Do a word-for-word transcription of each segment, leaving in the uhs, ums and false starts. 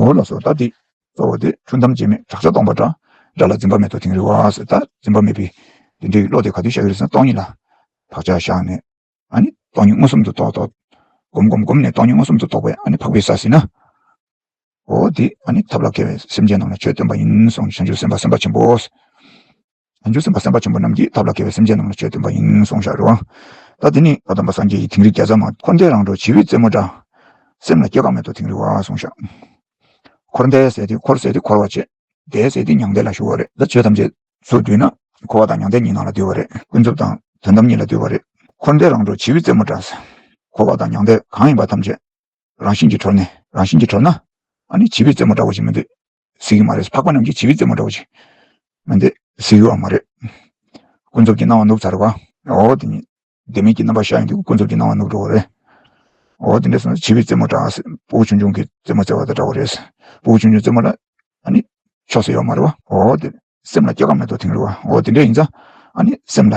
འོ་ལགས་སོ། ད་འདི་གཙོ་བོ་དེ་འཁྲུལ་གཏམ་སྐྱེ་མེད་བྲག་ཅ་སྟོང་པ་འདྲ། དགྲ་ལ་འཛིན་པ་མེད་དོ་དིང་རི་བ་ཟེར། ད་འཛིན་པ་མེད་པའི་དེ་འདྲའི་བློ་དེ་ག་དུས་བཞག་གི་རེད་ཟེར་ན། སྟོང་ཉིད་ལ་བག་ཆགས་བཞག་ནས། ཨ་ནི་སྟོང་ཉིད་མངོན་སུམ་དུ་རྟོགས་རྟོགས། སྒོམ་སྒོམ་སྒོམ་ནས་སྟོང་ཉིད་མངོན་སུམ་དུ་རྟོགས་པས་ཨ་ནི་འཕགས་པའི་ས་ཟིན་ན། འོ་དེ་ཨ་ནི་ཐབས་ལ་མཁས་པའི་སེམས་ཅན་རྣམས་ལ་ཆོས་སྟོན་པ་ཡིན་གསུངས། བྱང་ཆུབ་སེམས་དཔའ་སེམས་དཔའ་ཆེན་པོ། བྱང་ཆུབ་སེམས་དཔའ་སེམས་དཔའ་ཆེན་པོ་རྣམས་ཀྱིས་ཐབས་ལ་མཁས་པའི་སེམས་ཅན་རྣམས་ལ་ཆོས་སྟོན་པ་ཡིན་གསུངས་བཞག་རེད་བ། ད་དེ་ནི་བ་དམ་པ་སངས་རྒྱས་ཀྱི་དིང་རི་བརྒྱ་རྩ་མ། འཁོར་འདས་རང་གྲོལ་བྱིས་པའི་རྩེད་མོ་འདྲ། སེམས་ལ་སྐྱེ་འགག་མེད་དོ་དིང་རི་བ་གསུངས་བཞག། འཁོར་འདས་ཟེར་དུས་འཁོར་ཟེར་དུས་འཁོར་བ་བྱེད། འདས་ཟེར་དུས་མྱང་འདས་ལ་ཞུགས་པ་རེད། ད་ཆོས་ཐམས་ཅད་ཚུར་བསྡུས་ན་འཁོར་བ་དང་མྱང་འདས་གཉིས་ནང་ལ་འདུས་པ་རེད། ཀུན་རྫོབ་དང་དོན་དམ་གཉིས་ལ་འདུས་པ་རེད། འཁོར་འདས་རང་གྲོལ་བྱིས་པའི་རྩེད་མོ་འདྲ། འཁོར་བ་དང་མྱང་འདས་གང་ཡིན་པ་ཐམས་ཅད་རང་བཞིན་གྱིས་གྲོལ་ནས། རང་བཞིན་གྱིས་གྲོལ་ན་ཨ་ནི་བྱིས་པའི་རྩེད་མོ་འདྲ་བོ་ཞིག་མི་འདུག་ཟེར་གྱི་མ་རེད། འཕགས་པ་རྣམས་ཀྱིས་བྱིས་པའི་རྩེད་མོ་འདྲ་བོ་ཞིག་མི་འདུག་ཟེར་གྱི་ཡོད་མ་རེད། ཀུན་རྫོབ་ཀྱི་སྣང་བ་ནུབ་ཚར་བ། འོ་དེ་ཉིད་བདེན་མེད་ཀྱི་རྣམ་པ་ཤར་ཡོང་དུས་ཀུན་རྫོབ་ཀྱི་སྣང་བ་ནུབ་འགྲོ་བ་རེད། འོ་དེ་འདྲ་སོང་ན་བྱིས་པའི་རྩེད་མོ་འདྲ། ཕྲུ་གུ་ཆུང་ཆུང་གིས་རྩེད་མོ་རྩེ་བ་དང་འདྲ་བོ་རེད། ཕྲུ་གུ་ཆུང་ཆུང་རྩེད་མོ་ལ་ཨ་ནི་ཆོས་ཟེར་ཡོད་མ་རེད་བ། འོ་དེ་སེམས་ལ་སྐྱེ་འགག་མེད་དོ་དིང་རི་བ། འོ་དེ་འདྲ་ཡིན་ཙང་ཨ་ནི་སེམས་ལ་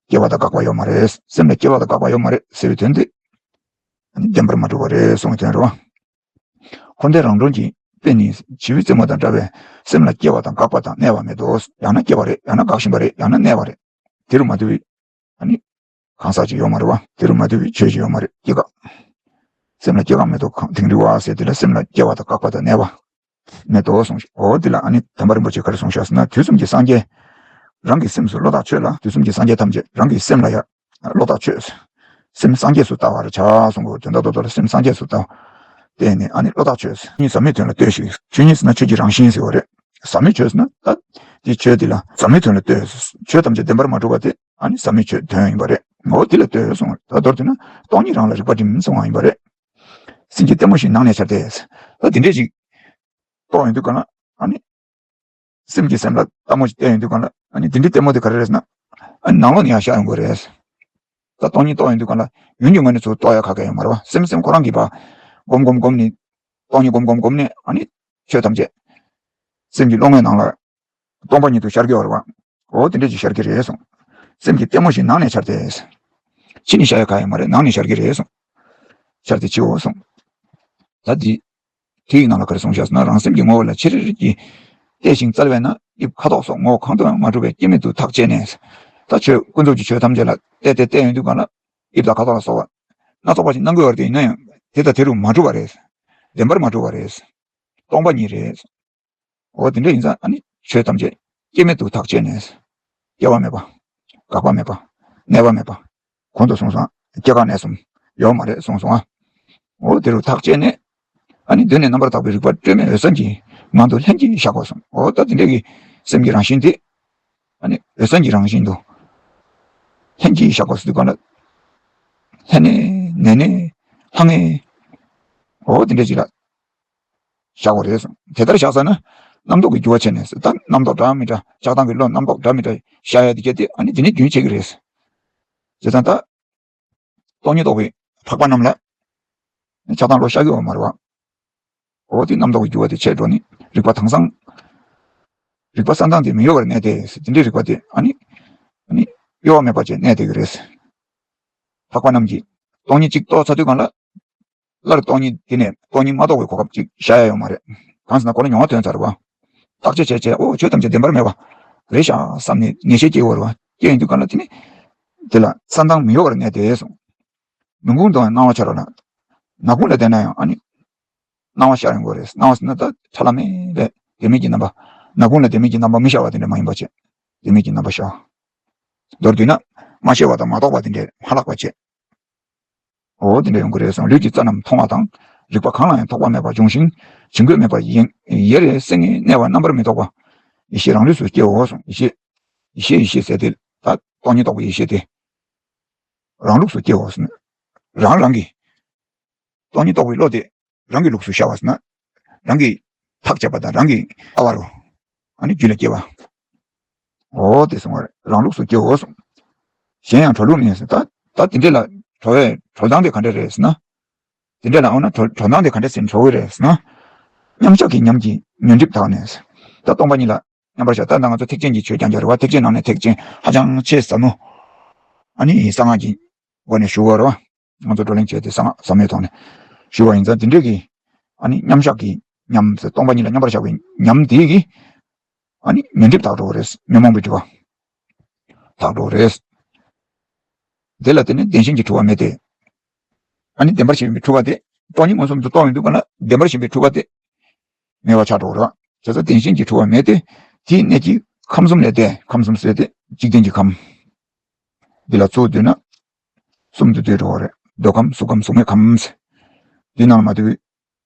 སྐྱེ་བ་དང་འགག་པ་ཡོད་མ་རེད། སེམས་ལ་སྐྱེ་བ་དང་འགག་པ་ཡོད་མ་རེད་ཟེར་བའི་དོན་དེ་ཨ་ནི་བདེན་པར་མ་གྲུབ་པ་རེད་གསུངས་པའི་དོན་རེད་བ། འཁོར་འདས་རང་གྲོལ་གྱི་དཔེ་ནི་བྱིས་པའི་རྩེད་མོ་དང་འདྲ་བས་སེམས་ལ་སྐྱེ་བ་དང་འགག་པ་དང་གནས་པ་མེད་དོ། ཡང་ན་སྐྱེ་བ་རེད། ཡང་ན་འགག་བཞིན་པ་རེད། ཡང་ན་གནས་པ་རེད། དེ་རུ་མ་འདུ་བའི་ཨ་ནི་གང་ཟག་ཅིག་ཡོད་མ་རེད་བ། དེ་རུ་མ་འདུ་བའི་ཆོས་ཅིག་ཡོད་མ་རེད། སྐྱེ་འགག་སེམས་ལ་སྐྱེ་འགག་མེད་དོ་དིང་རི་བ་ཟེར་དེ་ལ་སེམས་ལ་སྐྱེ་བ་དང་འགག་པ་དང་གནས་པ་མེད་དོ་གསུངས་ཤིང་། འོ་དེ་ལ་ཨ་ནི་དམ་པ་རིན་པོ་ཆེ་ག་རེ་གསུངས་ཤག་ཟེར་ན། དུས་གསུམ་གྱི་སངས་རྒྱས་རང་གི་སེམས་སུ་བློ་ཐག་ཆོད་ལ། དུས་གསུམ་གྱི་སངས་རྒྱས་ཐམས་ཅད་རང་གི་སེམས་ལ་ཡང་བློ་ཐག་ཆོད། སེམས་སངས་རྒྱས་སུ་ལྟ་བར་བྱ་གསུངས་པའི་དོན་དག་རྡོག་རྡོག་ལ་སེམས་སངས་རྒྱས་སུ་ལྟ་བརྟེན་ནས་ཨ་ནི་བློ་ཐག་ཆོད། ཆོས་ཉིད་ཟབ་མོའི་དོན་ལ་ལྟོས་ཤིག་ཆོས་ཉིད་ཟེར་ན་ཆོས་ཀྱི་རང་བཞིན་ཟེར་བ་རེད། ཟབ་མོའི་ཆོས་ཟེར་ན་ད་དེ་ཆོས་དེ་ལ་ཟབ་མོའི་དོན་ལ་ལྟོས། ཆོས་ཐམས་ཅད་བདེན་པར་མ་གྲུབ་པ་དེ་ཨ་ནི་ཟབ་མོའི་ཆོས་དོན་ཡིན་པ་རེད། འོ་དེ་ལ་ལྟོས་གསུངས། ད་མདོར་བསྡུས་ན་སྟོང་ཉིད་རང་ལ་རིག་པ་སྒྲིམ་གསུང་བ་ཡིན་པ་རེད། སེམས་ཀྱི་ལྟད་མོ་བཞིན་ནང་ནས་འཆར་ཏེ། ད་དེ་འདྲས་ཞིག་རྟོགས་ཡོང་དུས་གང་ལ་ཨ་ནི། སེམས་ཀྱིས་སེམས་ལ་ལྟད་མོ་ཞིག་བལྟས་ཡོང་དུས་གང་ལ་ཨ་ནི་དེ་འདྲའི་ལྟད་མོ་དེ་ག་རེ་རེད་ཟེར་ན། ཨ་ནི་ནང་ལོགས་ནས་ཡར་ཤར་ཡོང་གི་རེད། ད་སྟོང་ཉིད་རྟོགས་ཡོང་དུས་གང་ལ་ཡུན་གྱི་ངོས་ནས་ཚུར་རྟོགས་ཡ་ག་གེ་ཡོད་མ་རེད་བ། སེམས་སེམས་ཁོ་རང་གིས་ཕར་སྒོམ་སྒོམ་སྒོམ་ནས། སྟོང་ཉིད་སྒོམ་སྒོམ་སྒོམ་ནས་ཨ་ནི་ཆོས་ཐམས་ཅད་སེམས་ཀྱི་བློ་ངོས་ནང་ལ་སྟོང་པ་ཉིད་དུ་ཤར་གྱི་ཡོད་རེད་བ། འོ་དེ་འདྲས་ཅིག་ཤར་གྱི་རེད་གསུངས། སེམས་ཀྱི་ལྟད་མོ་བཞིན་ནང་ནས་འཆར་ཏེ། ཕྱི་ནས་ཤར་ཡ་ག་ཡོད་མ་རེད། ནང་ནས་ཤར་གྱི་རེད་གསུངས། འཆར་ཏེ་འཆིའོ་གསུངས། ད་འདི། དེ་ཡི་ནང་ལ་ག་རེ་གསུངས་བཞག་ཟེར་ན། རང་སེམས་ཀྱི་ངོ་བོ་ལ་ཆེ་རིར་གྱིས་བལྟས་ཤིང་བཙལ་བས་ན། དབྱིབས་ཁ་དོག་སོགས་ངོ་བོ་གང་དུ་ཡང་མ་གྲུབ་པས་སྐྱེ་མེད་དུ་ཐག་བཅད་ནས། ད་ཆོས་ཀུན་རྫོབ་ཀྱི་ཆོས་ཐམས་ཅད་ལ་བལྟས་ཏེ་བལྟས་ཡོང་དུས་གང་ལ་དབྱིབས་དང་ཁ་དོག་ལ་སོགས་པ་སྣ་ཚོགས་པ་ཞིག་སྣང་གི་ཡོད་རེད། ཡིན་ན་ཡང་དེ་དང་དེ་རུ་མ་གྲུབ་པ་རེད། བདེན་པར་མ་གྲུབ་པ་རེད། སྟོང་པ་ཉིད་རེད། འོ་དེ་འདྲ་ཡིན་ཙང་ཨ་ནི་ཆོས་ཐམས་ཅད་སྐྱེ་མེད་དུ་ཐག་བཅད་ནས། སྐྱེ་བ་མེད་པ། འགག་པ་མེད་པ། གནས་པ་མེད་པ། གོང་དུ་གསུངས་སོང་། སྐྱེ་འགག་གནས་གསུམ་ཡོད་མ་རེད་གསུངས་སོང་ཨ། འོ་དེ་རུ་ཐག་བཅད་ནས། ཨ་ནི་གདོད་ནས་རྣམ་པར་དག་པའི་རིག་པ་སྤྲོས་མེད་འོད་གསལ་གྱི་ངང་དུ་ལྷན་གྱིས་བཞག་དགོས་གསུངས། འོ་ད་དེ་འདྲ་གི་སེམས་ཀྱི་རང་བཞིན་དེ། ཨ་ནི་འོད་གསལ་གྱི་རང་བཞིན་དུ་ལྷན་གྱིས་བཞག་དགོས་ཟེར་དུས་གང་ལ། ལྷན་ནེ་ནེ་ནེ་ལྷང་ངེ་། འོ་དེ་འདྲ་ཅིག་ལ་བཞག་དགོས་རེད་གསུངས། དེ་ལྟར་བཞག་ཚར་ན་རྣམ་རྟོག་གི་རྒྱུ་བ་ཆད་ནས། ད་རྣམ་རྟོག་འདྲ་མི་འདྲ་ཆགས་སྡང་གི་བློ་རྣམ་རྟོག་འདྲ་མི་འདྲ་ཤར་ཡ་དེ་གྱད་དེ་ཨ་ནི་དེ་ནི་རྒྱུན་ཆད་ཀྱི་རེད། བྱས་ཙང་ད་སྟོང་ཉིད་རྟོགས་པའི་འཕགས་པ་རྣམས་ལ་ཆགས་སྡང་བློ་ཤར་གྱི་ཡོད་མ་རེད་བ། འོ་དེ་རྣམ་རྟོག་གི་རྒྱུ་བ་དེ་ཆད་འགྲོ་ནི། རིག་པ་དྭངས་སང་། རིག་པ་གསལ་མདངས་དེ་མི་གཡོ་བར་གནས་ཏེ། དེ་འདྲའི་རིག་པ་དེ་ཨ་ནི། ཨ་ནི་གཡོ་བ་མེད་པ་ཅིག་གནས་བསྡད་ཀྱི་རེད། འཕགས་པ་རྣམས་ཀྱིས་སྟོང་ཉིད་གཅིག་རྟོགས་ཚར་དུས་གང་ལ། སླར་སྟོང་ཉིད་དེ་ནས་སྟོང་ཉིད་མ་རྟོགས་པའི་གོ་སྐབས་ཅིག་བཞག་ཡ་ཡོད་མ་རེད། གང་ཟེར་ན་ཁོ་ལ་མྱོང་བ་ཐོན་ཚར་བ། བརྟག་དཔྱད་བྱས་བྱས་ཨོ་ཆོས་ཐམས་ཅད་བདེན་པར་མེད་པ་རེད་ཤག་བསམ་ནས་ངེས་ཤེས་སྐྱེ་བར་བ། སྐྱེ་ཡོང་དུས་གང་ལ་དེ་ནི། དེ་ལ་གསལ་མདངས་མི་གཡོ་བར་གནས་ཏེ་གསུངས། མུན་ཁུང་དུ་ཡང་སྣང་བ་འཆར་བ་ལ། ནག་ཁུང་ལ་བསྡད་ན་ཡང་ཨ་ནི། སྣང་བ་ཤར་ཡོང་གི་རེད། སྣང་བ་ཟེར་ན་ད་ཁྲ་ལམ་མེ་རེད། བདེན་མེད་ཀྱི་རྣམ་པ། ནག་ཁུང་ལ་བདེན་མེད་ཀྱི་རྣམ་པ་མི་ཤར་བ་དེ་འདྲ་མ་ཡིན་པ་བྱས། བདེན་མེད་ཀྱི་རྣམ་པ་ཤར། མདོར་བསྡུས་ན། མ་ཤེས་པ་དང་མ་རྟོགས་པ་དེ་འདྲས་མ་ལྷག་པ་བྱས། འོ་དེ་འདྲ་ཡོང་གི་རེད་གསུངས། ལུས་ཀྱི་རྩ་རྣམས་མཐོང་བ་དང་། རིག་པ་གང་ལ་ཡང་ཐོགས་པ་མེད་པར་འབྱུང་ཞིང་། བྱིང་རྒོད་མེད་པར་ཡེ་ཡེ་རེ་སེང་ངེ་གནས་པ་རྣམ་པར་མི་རྟོག་པ། ཡེ་ཤེས་རང་ལུས་སུ་སྐྱེའོ་གསུངས། ཡེ་ཤེས། ཡེ་ཤེས་ཡེ་ཤེས་ཟེར་ཏེ་ད་སྟོང་ཉིད་རྟོགས་པའི་ཡེ་ཤེས་དེ། རང་ལུགས་སུ་སྐྱེའོ་གསུངས། རང་རང་གི། སྟོང་ཉིད་རྟོགས་པའི་བློ་དེ། རང་གི་ལུགས་སུ་ཤར་བ་ཟེར་ན། རང་གིས་ཐག་བཅད་པ་དང་རང་གིས་ལྟ་བ་རུ། ཨ་ནི་རྒྱུད་ལ་སྐྱེ་བ། འོ་དེ་གསུངས་པ་རེད། རང་ལུགས་སུ་སྐྱེའོ་གསུངས། གཞན་ཡང་གྲོལ་ལུགས་ནི་ཟེར། ད་ད་དེ་འདྲས་ལ་གྲོལ་བའི་གྲོལ་སྟངས་དེ་ག་འདྲས་རེད་ཟེར་ན། དེ་འདྲས་ལ་འོ་ན་གྲོལ་གྲོལ་སྟངས་དེ་ག་འདྲས་ཟེར་ནས་གྲོལ་གི་རེད་ཟེར་ན། མཉམ་གཞག་གི་ཉམས་ཀྱིས་ཉོན་སྒྲིབ་དག་ནས། ད་སྟོང་པ་ཉིད་ལ་མཉམ་པར་བཞག་ད་ལྟ་ང་ཚོ་ཐེག་ཆེན་གྱི་ཆོས་རྐྱང་རྐྱང་རེད་བ། ཐེག་ཆེན་ནང་ནས་ཐེག་ཆེན་ཧ་ཅང་ཆེས་ཟབ་མོ། ཨ་ནི་གསང་སྔགས་ཀྱི་སྒོ་ནས་ཞུ་བ་རེད་བ། ང་ཚོ་བགྲོ་གླེང་བྱས་ཏེ་གསང་སྔགས་ཟབ་མོའི་ཐོག་ནས་ཞུ་བ་ཡིན་ཙང་དེ་འདྲས་ཀྱི། ཨ་ནི་མཉམ་གཞག་གི་ ཉམས་ཟེར། སྟོང་པ་ཉིད་ལ་མཉམ་པར་བཞག་པའི་ཉམས་དེ་གིས་ཨ་ནི་ཉོན་སྒྲིབ་དག་འགྲོ་བ་རེད། ཉོན་མོངས་པའི་སྒྲིབ་པ་དག་འགྲོ་བ་རེད། དེ་ལ་བརྟེན་ནས་བདེན་ཞེན་གྱི་འཁྲུལ་བ་མེད་དེ། ཨ་ནི་བདེན་པར་ཞེན་པའི་འཁྲུལ་བ་དེ་སྟོང་ཉིད་མངོན་སུམ་དུ་རྟོགས་ཡོང་དུས་གང་ལ་བདེན་པར་ཞེན་པའི་འཁྲུལ་བ་དེ་མེད་པ་ཆགས་འགྲོ་བ་རེད། བྱས་ཙང་བདེན་ཞེན་གྱི་འཁྲུལ་བ་མེད་དེ། དེའི་གནད་ཀྱིས་ཁམས་གསུམ་ལས་འདས། ཁམས་གསུམ་ཟེར་དེ་འཇིག་རྟེན་གྱི་ཁམས། འདི་ལ་ཚུར་བསྡུས་ན་གསུམ་དུ་བསྡུས་འགྲོ་བ་རེད། འདོད་ཁམས། གཟུགས་ཁམས། གཟུགས་མེད་ཁམས། འདི་ནང་ལ་མ་བསྡུས་པའི་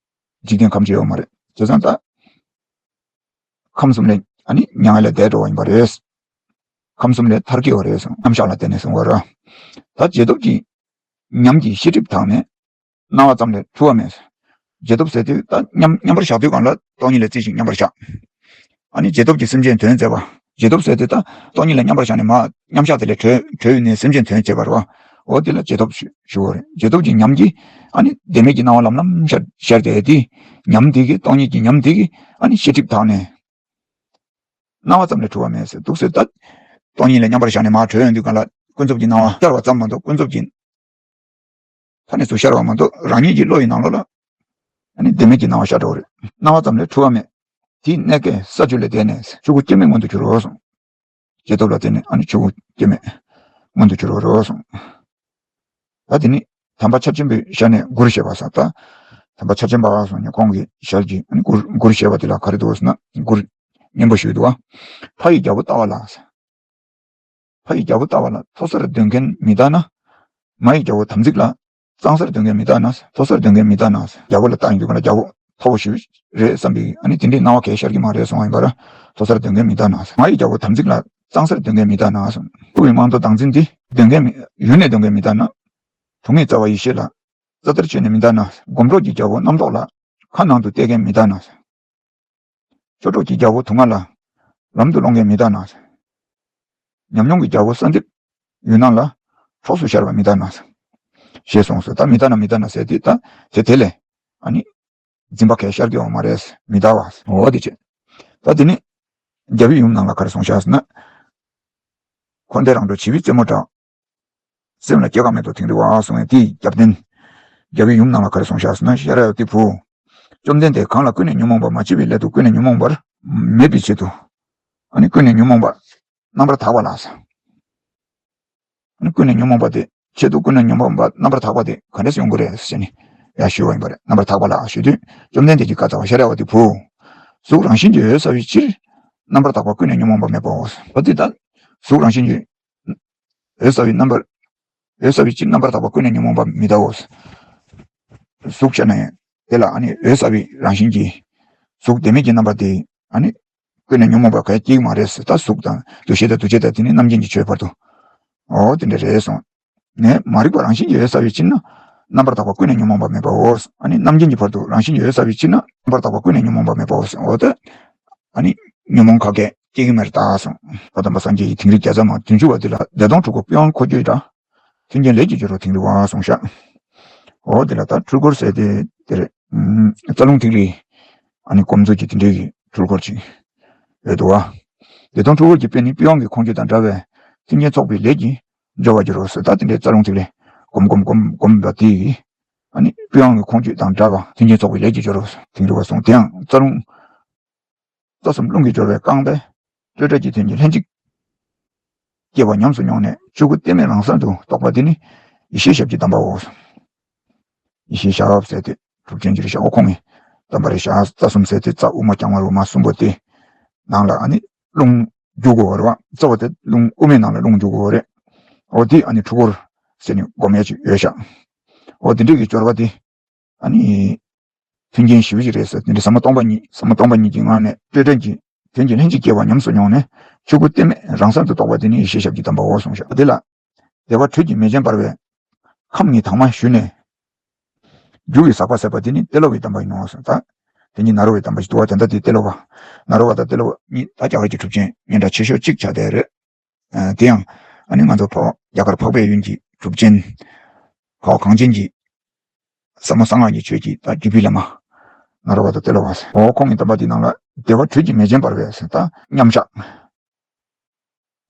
འཇིག་རྟེན་ཁམས་ཅིག་ཡོད་མ་རེད། བྱས་ཙང་ད་ཁམས་གསུམ་ལས་ཨ་ནི་མྱ་ངན་ལས་འདས་འགྲོ་བ་ཡིན་པ་རེད། ཁམས་གསུམ་ལས་ཐར་གྱི་ཡོད་རེད་གསུངས། མཉམ་བཞག་ལ་བརྟེན་ནས་གསུངས་པ་རེད། ད་རྗེས་ཐོབ་ཀྱི་ཉམས་ཀྱིས་ཤེས་སྒྲིབ་དག་ནས། སྣང་བ་ཙམ་ལས་འཁྲུལ་བ་མེད། རྗེས་ཐོབ་ཟེར་དུས་ད་མཉམ་མཉམ་པར་བཞག་དུས་གང་ལ་སྟོང་ཉིད་ལ་རྩིས་ཤིང་མཉམ་པར་བཞག་ཨ་ནི་རྗེས་ཐོབ་ཀྱི་སེམས་ཅན་དོན་མཛད་པ། རྗེས་ཐོབ་ཟེར་དུས་ད་སྟོང་ཉིད་ལ་མཉམ་པར་བཞག་ནས་མ་མཉམ་བཞག་དེ་ལས་གྲོལ་གྲོལ་ནས་སེམས་ཅན་དོན་བྱེད་པ་རེད་བ། འོ་དེ་ལ་རྗེས་ཐོབ་ཞུ་ཞུ་བ་རེད། རྗེས་ཐོབ་ཀྱི་ཉམས་ཀྱིས་ཨ་ནི་བདེན་མེད་ཀྱི་སྣང་བ་ལམ་ལམ་ཤར་ཤར་ཏེ། དེ་ཉམས་དེ་གིས་སྟོང་ཉིད་ཀྱི་ཉམས་དེ་གིས་ཨ་ནི་ཤེས་སྒྲིབ་དག་ནས། སྣང་བ་ཙམ་ལས་འཁྲུལ་བ་མེད་ཟེར་འདུག་ཟེར། ད་སྟོང་ཉིད་ལ་མཉམ་པར་བཞག་ནས་མར་གྲོལ་ཡོང་དུས་གང་ལ་ཀུན་རྫོབ་ཀྱི་སྣང་བ་ཤར་བ་ཙམ་མ་གཏོགས། ཀུན་རྫོབ་ཀྱི་ཐ་སྙད་དུ་ཤར་བ་མ་གཏོགས། རང་ཉིད་ཀྱི་བློ་ཡི་ནང་ལོགས་ལ་ཨ་ནི་བདེན་མེད་ཀྱི་སྣང་བ་ཤར་འགྲོ་བ་རེད། སྣང་བ་ཙམ་ལས་འཁྲུལ་བ་མེད། དེའི་གནད་ཀྱིས་ས་བཅུ་ལས་འདས་ནས་ཆོས་སྐུ་སྐྱེ་མེད་མངོན་དུ་གྱུར་རོ་གསུངས། རྗེས་ཐོབ་ལ་བརྟེན་ནས་ཨ་ནི་ཆོས་སྐུ་སྐྱེ་མེད་མངོན་དུ་གྱུར་རོ་གསུངས། ད་དེ་ནི་དམ་པ་ཕྱག་ཆེན་པོའི་ཞལ་ནས་མགུར་བཞེས་པ་ཟེར། ད་དམ་པ་ཕྱག་ཆེན་པ་གསུངས་ནས་ཁོང་གི་ཞལ་གྱི་ཨ་ནི་མགུར་མགུར་བཞེས་པ་དེ་ལ་ག་རེ་འདུག་ཟེར་ན། མགུར་སྙན་པོ་ཞིག་འདུག་བ། ཕ་ཡི་རྒྱལ་པོ་ལྟ་བ་ལ། ཕ་ཡི་རྒྱལ་པོ་ལྟ་བ་ལ། མཐོ་སར་འདོན་མཁན་མི་གདའ་ན། མ་ཡི་རྒྱལ་པོ་དམ་ཚིག་ལ། གཙང་སར་འདོན་མཁན་མི་གདའ་ན། མཐོ་སར་འདོན་མཁན་མི་གདའ་ན། རྒྱལ་པོ་ལ་ལྟ་ཡོང་དུས་གང་ལ་རྒྱལ་པོ་མཐོ་པོ་ཞིག་རེད་བསམ་པའི་ཨ་ནི་དེ་འདྲའི་སྣང་བ་གང་ཡང་ཤར་གྱི་མ་རེད་གསུངས་པ་ཡིན་པ་རེད། མཐོ་སར་འདོན་མཁན་མི་གདའ་ན། མ་ཡི་རྒྱལ་པོ་དམ་ཚིག་ལ། གཙང་སར་འདོན་མཁན་མི་གདའ་ན་གསུངས། ཐུབ་པའི་རྨང་རྡོ་བདག་འཛིན་འདི། འདོན་མཁན་མི་ཡུལ་ནས་འདོན་མཁན་མི་གདའ་ན། དུང་ངེ་རྩ་བ་ཡེ་ཤེས་ལ། རྩ་ལྟར་བྱས་ནས་མི་གདའ་ན། སྒོམ་གྲོགས་ཀྱི་རྒྱལ་པོ་རྣམ་རྟོག་ལ། ཁ་ནང་དུ་གཏད་མཁན་མི་གདའ་ན། ཆོས་གྲོགས་ཀྱི་རྒྱལ་པོ་དུང་ལྔ་ལ། ལམ་དུ་སློང་མཁན་མི་གདའ་ན། ཉམས་མྱོང་གི་རྒྱལ་པོ་གསོལ་འདེབས་ཡུལ་སྣང་ལ། གྲོགས་སུ་ཤར་བ་མི་གདའ་ན། ཞེས་གསུངས་སོ། ད་མི་གདའ་ན་མི་གདའ་ན་ཟེར་དུས་ད་དེ་དེ་ལས་ཨ་ནི་འཛིན་པ་གང་ཡང་ཤར་གྱི་ཡོད་མ་རེད། མི་གདའ་བ། འོ་དེ་བྱས། ད་དེ་ནི་རྒྱལ་བའི་ཡུམ་ནང་ལ་ག་རེ་གསུངས་བཞག་ཟེར་ན། འཁོར་འདས་རང་གྲོལ་བྱིས་པའི་རྩེད་མོ་འདྲ། སེམས་ལ་སྐྱེ་འགག་མེད་དོ་དིང་རི་བ་གསུངས་པའི་དེའི་རྒྱབ་རྟེན། རྒྱལ་བའི་ཡུམ་ནང་ལ་ག་རེ་གསུངས་བཞག་ཟེར་ན། ཤེས་རབ་ཏུ་བུ། བཅོམ་ལྡན་འདས་གང་ལ་ཀུན་ནས་ཉོན་མོངས་པ་མ་སྐྱེས་པའི་སླད་དུ་ཀུན་ནས་ཉོན་མོངས་པར་མེད་པའི་ཆེད་དུ། ཨ་ནི་ཀུན་ནས་ཉོན་མོངས་པ་རྣམ་པར་དག་པ་ལ། ཨ་ནི་ཀུན་ནས་ཉོན་མོངས་པ་དེ་ཆེད་དུ་ཀུན་ནས་ཉོན་མོངས་པ་རྣམ་པར་དག་པ་དེ་ག་འདྲས་སེ་ཡོང་གི་རེད་ཟེར་ནས་ཡང་ཞུས་པ་ཡིན་པ་རེད། རྣམ་པར་དག་པ་ལ་ཞུ་དུས་བཅོམ་ལྡན་འདས་ཀྱིས་བཀའ་སྩལ་པ། ཤེས་རབ་ཏུ་བུ། གཟུགས་རང་བཞིན་གྱིས་འོད་གསལ་བའི་ཕྱིར། རྣམ་པར་དག་པ་ཀུན་ནས་ཉོན་མོངས་པ་མེད་པའོ། འོ་དེ་ལྟར་གཟུགས་རང་བཞིན་གྱིས་འོད་གསལ་བའི་རྣམ་པར། འོད་གསལ་བའི་ཕྱིར་རྣམ་པར་དག་པ་ཀུན་ནས་ཉོན་མོངས་པ་མི་གདའོ། གཟུགས་ཤར་ནས་དེ་ལ་ཨ་ནི་འོད་གསལ་བའི་རང་བཞིན་གྱིས་གཟུགས་བདེན་མེད་ཀྱི་རྣམ་པ་དེ་ཨ་ནི་ཀུན་ནས་ཉོན་མོངས་པ་གང་ཡང་སྐྱེ་གི་མ་རེད་ཟེར། ད་གཟུགས་དང་འདུ་ཤེས་དང་འདུ་བྱེད་དང་དེ་ནི་རྣམ་མཁྱེན་གྱི་ཆོས་བར་དུ། འོ་དེ་འདྲ་རེད་གསུངས། ནས་མ་རིག་པ་རང་བཞིན་གྱིས་འོད་གསལ་བའི་ཕྱིར་ན། རྣམ་པར་དག་པ་ཀུན་ནས་ཉོན་མོངས་པ་མེད་པའོ། ཨ་ནི་རྣམ་མཁྱེན་གྱི་བར་དུ་རང་བཞིན་གྱིས་འོད་གསལ་བའི་ཕྱིར་ན་རྣམ་པར་དག་པ་ཀུན་ནས་ཉོན་མོངས་པ་མེད་པའོ། འོ་ད་ཨ་ནི་ཉོན་མོངས་ག་གེ་སྐྱེ་གི་མེད་རེད་ད་གསུངས། ད་དམ་པ་སངས་རྒྱས་ཀྱི་དིང་རི་བརྒྱ་རྩ་མ་བདུན་ཅུ་པ་འདི་ལ་བདེ་སྟོང་འཁྲུལ་འཁོར་པི་ཝང་འཁོར་སྐྱོད་འདྲ། མཐུན་རྐྱེན་ལས་ཀྱི་སྦྱོར་བ་དིང་རི་བ་གསུངས་ཤག་འོ་དེ་ལ་ད་འཁྲུལ་འཁོར་ཟེར་དེ་དེ་རེད། རྩ་རླུང་ཐིག་ལེ་ཨ་ནི་སྒོམ་ཚུལ་གྱི་དེ་འདྲའི་གི་འཁྲུལ་འཁོར་ཅིག་ཡོད་འདུག་བ། བདེ་སྟོང་འཁྲུལ་འཁོར་གྱི་དཔེ་ནི་པི་ཝང་གི་ཁོང་ཆུད་དང་འདྲ་བས་མཐུན་རྐྱེན་ཚོགས་པའི་ལས་ཀྱི་སྦྱོར་བ་སྦྱོར་རོ་ཟེར། ད་དེ་འདྲའི་རྩ་རླུང་ཐིག་ལེ་སྒོམ་སྒོམ་སྒོམ་སྒོམ་པ་དེ་ཡིས་ཨ་ནི་པི་ཝང་གི་ཁོང་ཆུད་དང་འདྲ་བ་མཐུན་རྐྱེན་ཚོགས་པའི་ལས་ཀྱི་སྦྱོར་རོ་དིང་རི་བ་གསུངས། དེ་ཡང་རྩ་རླུང་རྩ་གསུམ་རླུང་གི་སྦྱོར་བས་བསྐངས་པས་སྤྲོས་བྲལ་གྱི་དོན་གྱི་ལྷན་ཅིག་སྐྱེ་བ་ཉམས་སུ་མྱོང་ནས་ཆོས་སྐུ་གཏད་མེད་རང་གསལ་དུ་རྟོགས་པ་དེ་ནི་ཡེ་ཤེས་ཞབས་ཀྱི་གདམས་པའོ། ཡེ་ཤེས་ཞབས་ཟེར་དེ་གྲུབ་ཆེན་གྱི་རེད་ཤག་འོ་ཁོང་གི་གདམས་པ་རེད་ཤག་རྩ་གསུམ་ཟེར་དེ་རྩ་དབུ་མ་རྐྱང་མ་རོ་མ་གསུམ་པོ་དེ་ནང་ལ་ཨ་ནི་རླུང་རྒྱུག་དགོས་པ་རེད་བ། རྩ་བ་དེ་རླུང་དབུ་མའི་ནང་ལ་རླུང་རྒྱུག་དགོས་པ་རེད། འོ་དེ་ཨ་ནི་འཁྲུལ་འཁོར་ཟེར་ནས་སྒོམ་ཡས་ཅིག་ཡོད་ཤག་འོ་དེ་འདྲས་ཀྱི་སྦྱོར་བ་དེ་ཨ་ནི་མཐུན་རྐྱེན་ཞེ་པོ་ཅིག་རེད་ཟེར། དེ་འདྲའི་ཟབ་མོ་སྟོང་པ་ཉིད་ཟབ་མོ་སྟོང་པ་ཉིད་ཀྱི་ངང་ནས་སྤྲོས་བྲལ་གྱི་དོན་གྱི་ལྷན་ཅིག་སྐྱེ་བ་ཉམས་སུ་མྱོང་ནས་ཆོས་སྐུ་གཏད་མེད་རང་གསལ་དུ་རྟོགས་པ་དེ་ནི་ཡེ་ཤེས་ཞབས་ཀྱི་གདམས་པའོ་གསུངས་ཤག་དེ་ལ་བདེ་བ་དྲོད་ཀྱི་མེ་ལྕེ་འབར་བའི་ཁམས་ཉིད་དྭངས་མ་ཞུ་ནས་རྒྱུ་ཡི་ཟག་པ་ཟད་པ་དེ་ནི་ཏེ་ལོ་བའི་གདམས་པ་ཡིན་ནོ་གསུངས། ད་དེ་ཉིད་ནཱ་རོ་བའི་གདམས་པ་ཞིག་འདུག་བ། དེ་འདྲ་དེ་ཏེ་ལོ་བ། ནཱ་རོ་བ་དང་ཏེ་ལོ་བ་གཉིས་ད་རྒྱ་གར་གྱི་གྲུབ་ཆེན་སྙན་གྲགས་ཆེ་ཤོས་གཅིག་ཆགས་བསྡད་རེད། ཨ་དེ་ཡང་ཨ་ནི་ང་ཚོ་འཕགས་རྒྱ་གར་འཕགས་པའི་ཡུལ་གྱི་གྲུབ་ཆེན་འཕགས་པ་གངས་ཅན་གྱི་ཟབ་མོ་གསང་སྔགས་ཀྱི་ཆོས་ཀྱི་ད་བརྒྱུད་པའི་བླ་མ་ནཱ་རོ་བ་དང་ཏེ་ལོ་བ་ཟེར། འོ་ཁོང་གི་གདམས་པ་འདི་ནང་ལ་བདེ་བ་དྲོད་ཀྱི་མེ་ལྕེ་འབར་བའི་ཟེར། ད་མཉམ་བཞག་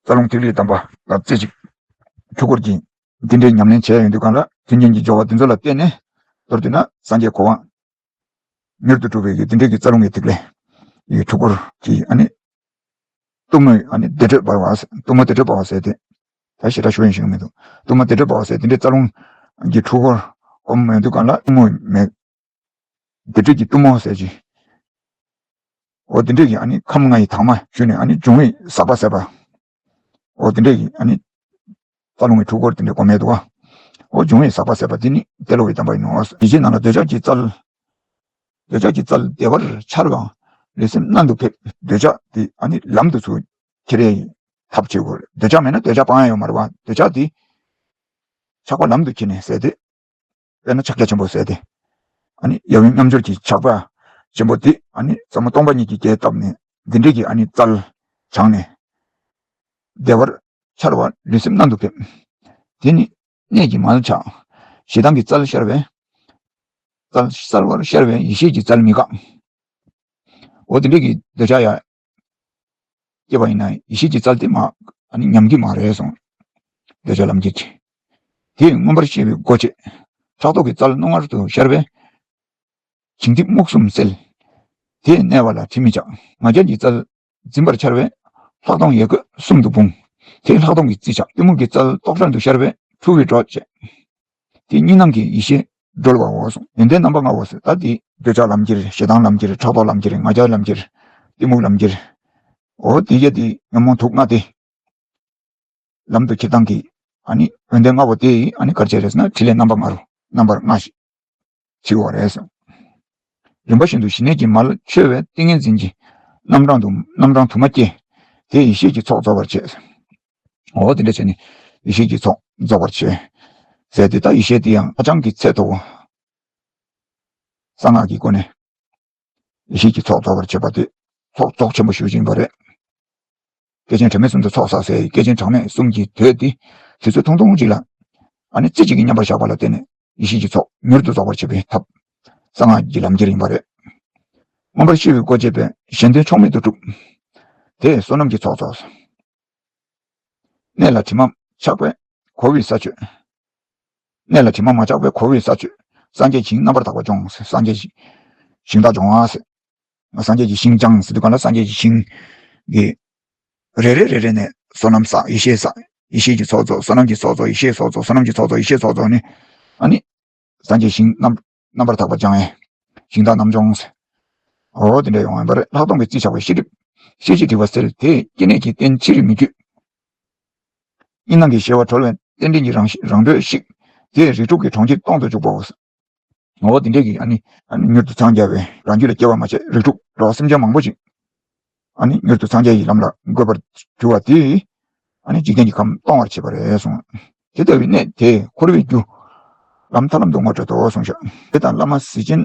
རྩ་རླུང་ཐིག་ལེའི་གདམས་པ་ལ་རྩེ་གཅིག་འཁྲུལ་འཁོར་གྱི་འདི་འདྲའི་ཉམས་ལེན་བྱས་ཡོང་དུས་གང་ལ་མཐུན་རྐྱེན་གྱི་སྦྱོར་བ་འདི་ཚོ་ལ་བརྟེན་ནས་མདོར་བསྡུས་ན་སངས་རྒྱས་གོ་འཕང་ མྱུར་དུ་འགྲུབ་པའི་གི་དེ་འདྲའི་གི་རྩ་རླུང་གི་ཐིག་ལེ་ཡི་འཁྲུལ་འཁོར་གྱི་ཨ་ནི་གཏུམ་མོའི་ཨ་ནི་བདེ་དྲོད་འབར་བ། གཏུམ་མོ་བདེ་དྲོད་འབར་བ་ཟེར་ཏེ། ད་ཞེ་དྲག་ཞུ་ཡིན་ཞུ་མི་འདུག་གཏུམ་མོ་བདེ་དྲོད་འབར་བ་ཟེར་དེ་འདྲའི་རྩ་རླུང་གི་འཁྲུལ་འཁོར་ཨོམ་མོ་ཡོང་དུས་གང་ལ་གཏུམ་མོ་མེད། བདེ་དྲོད་ཀྱི་གཏུམ་མོ་ཟེར་གྱི། འོ་དེ་འདྲས་ཀྱི་ཨ་ནི་ཁམས་ལྔ་ཡི་དྭངས་མ་བཞུ་ནས་ཨ་ནི་འབྱུང་བའི་ཟག་པ་ཟད་པ། འོ་དེ་འདྲས་ཀྱི་ཨ་ནི་རྩ་རླུང་གི་འཁྲུལ་འཁོར་དེ་འདྲས་གོ་མེད་འདུག་ག་འོ་འབྱུང་བའི་ཟག་པ་ཟད་པ་དེ་ནི་ཏེ་ལོ་བའི་བསྟན་པ་ཡིན་ནོ། ཡིད་ཆེས་ནང་ལ་འདོད་ཆགས་ཀྱི་རྩལ། འདོད་ཆགས་ཀྱི་རྩལ་བདེ་བར་འཆར་བའང་ལུས་སེམས་ནང་དུ་ཕེབས། འདོད་ཆགས་དེ་ཨ་ནི་ལམ་དུ་ཚུར་ཁྱེར་ཡའི་ཐབས་བྱེད་དགོས། འདོད་ཆགས་མེད་ན་འདོད་ཆགས་སྤང་ཡ་ཡོད་མ་རེད་བ། འདོད་ཆགས་དེ་ཆགས་པ་ལམ་དུ་ཁྱེར་ནས་ཟེར་ཏེ། དཔེར་ན་ཕྱག་རྒྱ་ཆེན་པོ་ཟེར་ཏེ། ཨ་ནི་ཡབ་ཡུམ་མཉམ་སྦྱོར་གྱི་ཕྱག་རྒྱ་ཆེན་པོ་དེ་ཨ་ནི་ཟབ་མོ་སྟོང་པ་ཉིད་ཀྱི་རྒྱས་བཏབ་ནས་འདི་འདྲས་ཀྱི་ཨ་ནི་རྩལ་སྦྱངས་ནས། བདེ་བར་འཆར་བ་ལུས་སེམས་ནང་དུ་ཕེབས། དེ་ནི་གནད་ཀྱི་མལ་ཆགས། ཞེ་སྡང་གི་རྩལ་ཤར་བས། རྩལ་གསལ་བར་ཤར་བས་ཡེ་ཤེས་ཀྱི་རྩལ་མི་འགག་འོ་དེ་འདྲས་ཀྱི་འདོད་ཆགས་ཡ། སྐྱེས་པ་ཡིན་ན་ཡེ་ཤེས་ཀྱི་རྩལ་དེ་མ་ཨ་ནི་ཉམས་ཀྱི་མ་རེད་གསུངས། འདོད་ཆགས་ལམ་ཁྱེར་གྱིས། དེས་མངོན་པར་ཤེས་པའི་སྒོ་འབྱེད། ཕྲག་དོག་གི་རྩལ་རྣོ་ངར་དུ་ཤར་བས། བྱིང་རྡེབ་རྨུགས་གསུམ་སེལ། དེས་གནས་པ་ལ་དྲི་མི་འཇགས། ང་རྒྱལ་གྱི་རྩལ་འཛིན་པར་འཆར་བས། ལྷག་མཐོང་ཡལ་གོས་གསུམ་དུ་སྤུངས། དེས་ལྷག་མཐོང་གི་རྩིས་ཆགས། གཏི་མུག་གི་རྩལ་རྟོག་བྲལ་དུ་ཤར་བས་འཁྲུལ་བའི་སྒྲོ་བཅད། དེ་གཉིས་སྣང་གི་ཡེ་ཤེས་སྒྲོལ་བའོ་གསུངས། ཡོན་ཏན་རྣམ་པ་ལྔའོ་ཟེར། ད་དེ་འདོད་ཆགས་ལམ་ཁྱེར། ཞེ་སྡང་ལམ་ཁྱེར། ཕྲག་དོག་ལམ་ཁྱེར། ང་རྒྱལ་ལམ་ཁྱེར། གཏི་མུག་ལམ་ཁྱེར། འོ་དེ་གྱད་དེ་ཉོན་མོངས་དུག་ལྔ་དེ་ལམ་དུ་ཁྱེར་སྟངས་ཀྱི་ཨ་ནི་ཡོན་ཏན་ལྔ་པོ་དེ་ཨ་ནི་ག་རེ་བྱས་རེད་ཟེར་ན་ཕྲིན་ལས་རྣམ་པ་ལྔ་རུ་རྣམ་པར་ལྔ་ཞིག་ཕྱེ་བ་རེད་ཟེར། རིམ་པ་བཞིན་དུ་ཞི་གནས་ཀྱི་མལ་འཆོལ་བས་ཏིང་ངེ་འཛིན་གྱི་རྣམ་གྲངས་དུ་རྣམ་གྲངས་དུ་མ་སྐྱེས། དེས་ཡེ་ཤེས་ཀྱི་ཚོགས་རྫོགས་པར་བྱེད། འོ་དེ་འདྲ་བྱས་ནས་ཡེ་ཤེས་ཀྱི་ཚོགས་རྫོགས་པར་བྱེད། ཟེར་ཏེ་ད་ཡེ་ཤེས་དེ་ཡང་ཧ་ཅང་གི་ཚད་མཐོ་བོ། གསང་སྔགས་ཀྱི་སྒོ་ནས་ཡེ་ཤེས་ཀྱི་ཚོགས་རྫོགས་པར་བྱེད་པ་དེ་ཚོགས་རྫོགས་ཆེན་པོ་ཞུ་བཞིན་པ་རེད། བསྐལ་ཆེན་གྲངས་མེད་གསུམ་དུ་ཚོགས་བསགས་སའི་བསྐལ་ཆེན་གྲངས་མེད་གསུམ་གྱི་དོད་དེ་དུས་ཚོད་ཐུང་ཐུང་ཅིག་ལ་ཨ་ནི་རྩེ་གཅིག་གིས་མཉམ་པར་བཞག་པ་ལ་བརྟེན་ནས་ཡེ་ཤེས་ཀྱི་ཚོགས་མྱུར་དུ་རྫོགས་པར་བྱེད་པའི་ཐབས་གསང་སྔགས་ཀྱི་ལམ་ཁྱེར་ཡིན་པ་རེད། མངོན་པར་ཤེས་པའི་སྒོ་འབྱེད་པས་གཞན་དོན་ཕྱོགས་མེད་དུ་གྲུབ། དེས་བསོད་ནམས་ཀྱི་ཚོགས་རྫོགས། གནད་ལ་དྲི་མ་ཆགས་པས་གོ་བའི་ས་ཆོད། གནད་ལ་དྲི་མ་མ་ཆགས་པས་གོ་བའི་ས་ཆོད། སངས་རྒྱས་ཞིང་རྣམ་པར་དག་པ་སྦྱོང་། སངས་རྒྱས་ཞིང་དག་སྦྱོང་བ་ཟེར། སངས་རྒྱས་ཀྱི་ཞིང་སྦྱངས་ཟེར་དུས་གང་ལ་སངས་རྒྱས་ཀྱི་ཞིང་གི་རེ་རེ་རེ་རེ་ནས་བསོད་ནམས་བསགས། ཡེ་ཤེས་བསགས། ཡེ་ཤེས་ཀྱི་ཚོགས་རྫོགས། བསོད་ནམས་ཀྱི་ཚོགས་རྫོགས། ཡེ་ཤེས་ཚོགས་རྫོགས། བསོད་ནམས་ཀྱི་ཚོགས་རྫོགས། ཡེ་ཤེས་ཚོགས་རྫོགས་ནི་ཨ་ནི། སངས་རྒྱས་ཞིང་རྣམ་རྣམ་པར་དག་པ་སྦྱང་བས། ཞིང་དག་རྣམ་སྦྱོང་ཟེར། འོ་དེ་འདྲ་ཡོང་བ་ཡིན་པ་རེད། ལྷག་མཐོང་གི་རྩིས་ཆགས་པའི་ཤེས་སྒྲིབ། ཤེས་བྱའི་སྒྲིབ་པ་སེལ། དེས་སྐྱེ་གནས་ཀྱི་རྟེན་ཕྱིར་མི་རྒྱུད། གཉིས་སྣང་གི་ཤེས་པ་གྲོལ་བས་རྟེན་འབྲེལ་གྱི་རང་རང་གྲོལ་ཞིག། དེས་རིགས་དྲུག་གི་གྲོང་ཁྱེར་སྟོང་དུ་འཇུག་པའོ། འོ་དེ་འདྲས་ཀྱི་ཨ་ནི་ཨ་ནི་མྱུར་དུ་འཚང་རྒྱ་བའི་རང་རྒྱུད་ལ་སྐྱེ་བ་མ་བྱས་རིགས་དྲུག་འགྲོ་བ་སེམས་ཅན་མང་པོ་ཞིག་ཨ་ནི་མྱུར་དུ་འཚང་རྒྱ་ཡི་ལམ་ལ་འགོད་པར་འགྱུར་བ་དེས་ཨ་ནི་འཇིག་རྟེན་གྱི་ཁམས་སྟོང་བར་བྱེད་པ་རེད་གསུངས། དེ་ལྟ་བུའི་གནད་དེ་འཁོར་བའི་རྒྱུ་ལམ་ཐར་ལམ་དུ་ངོ་སྤྲོད་དོ་གསུངས་ཤག། དེ་དང་བླ་མ་གཟི་ཅན།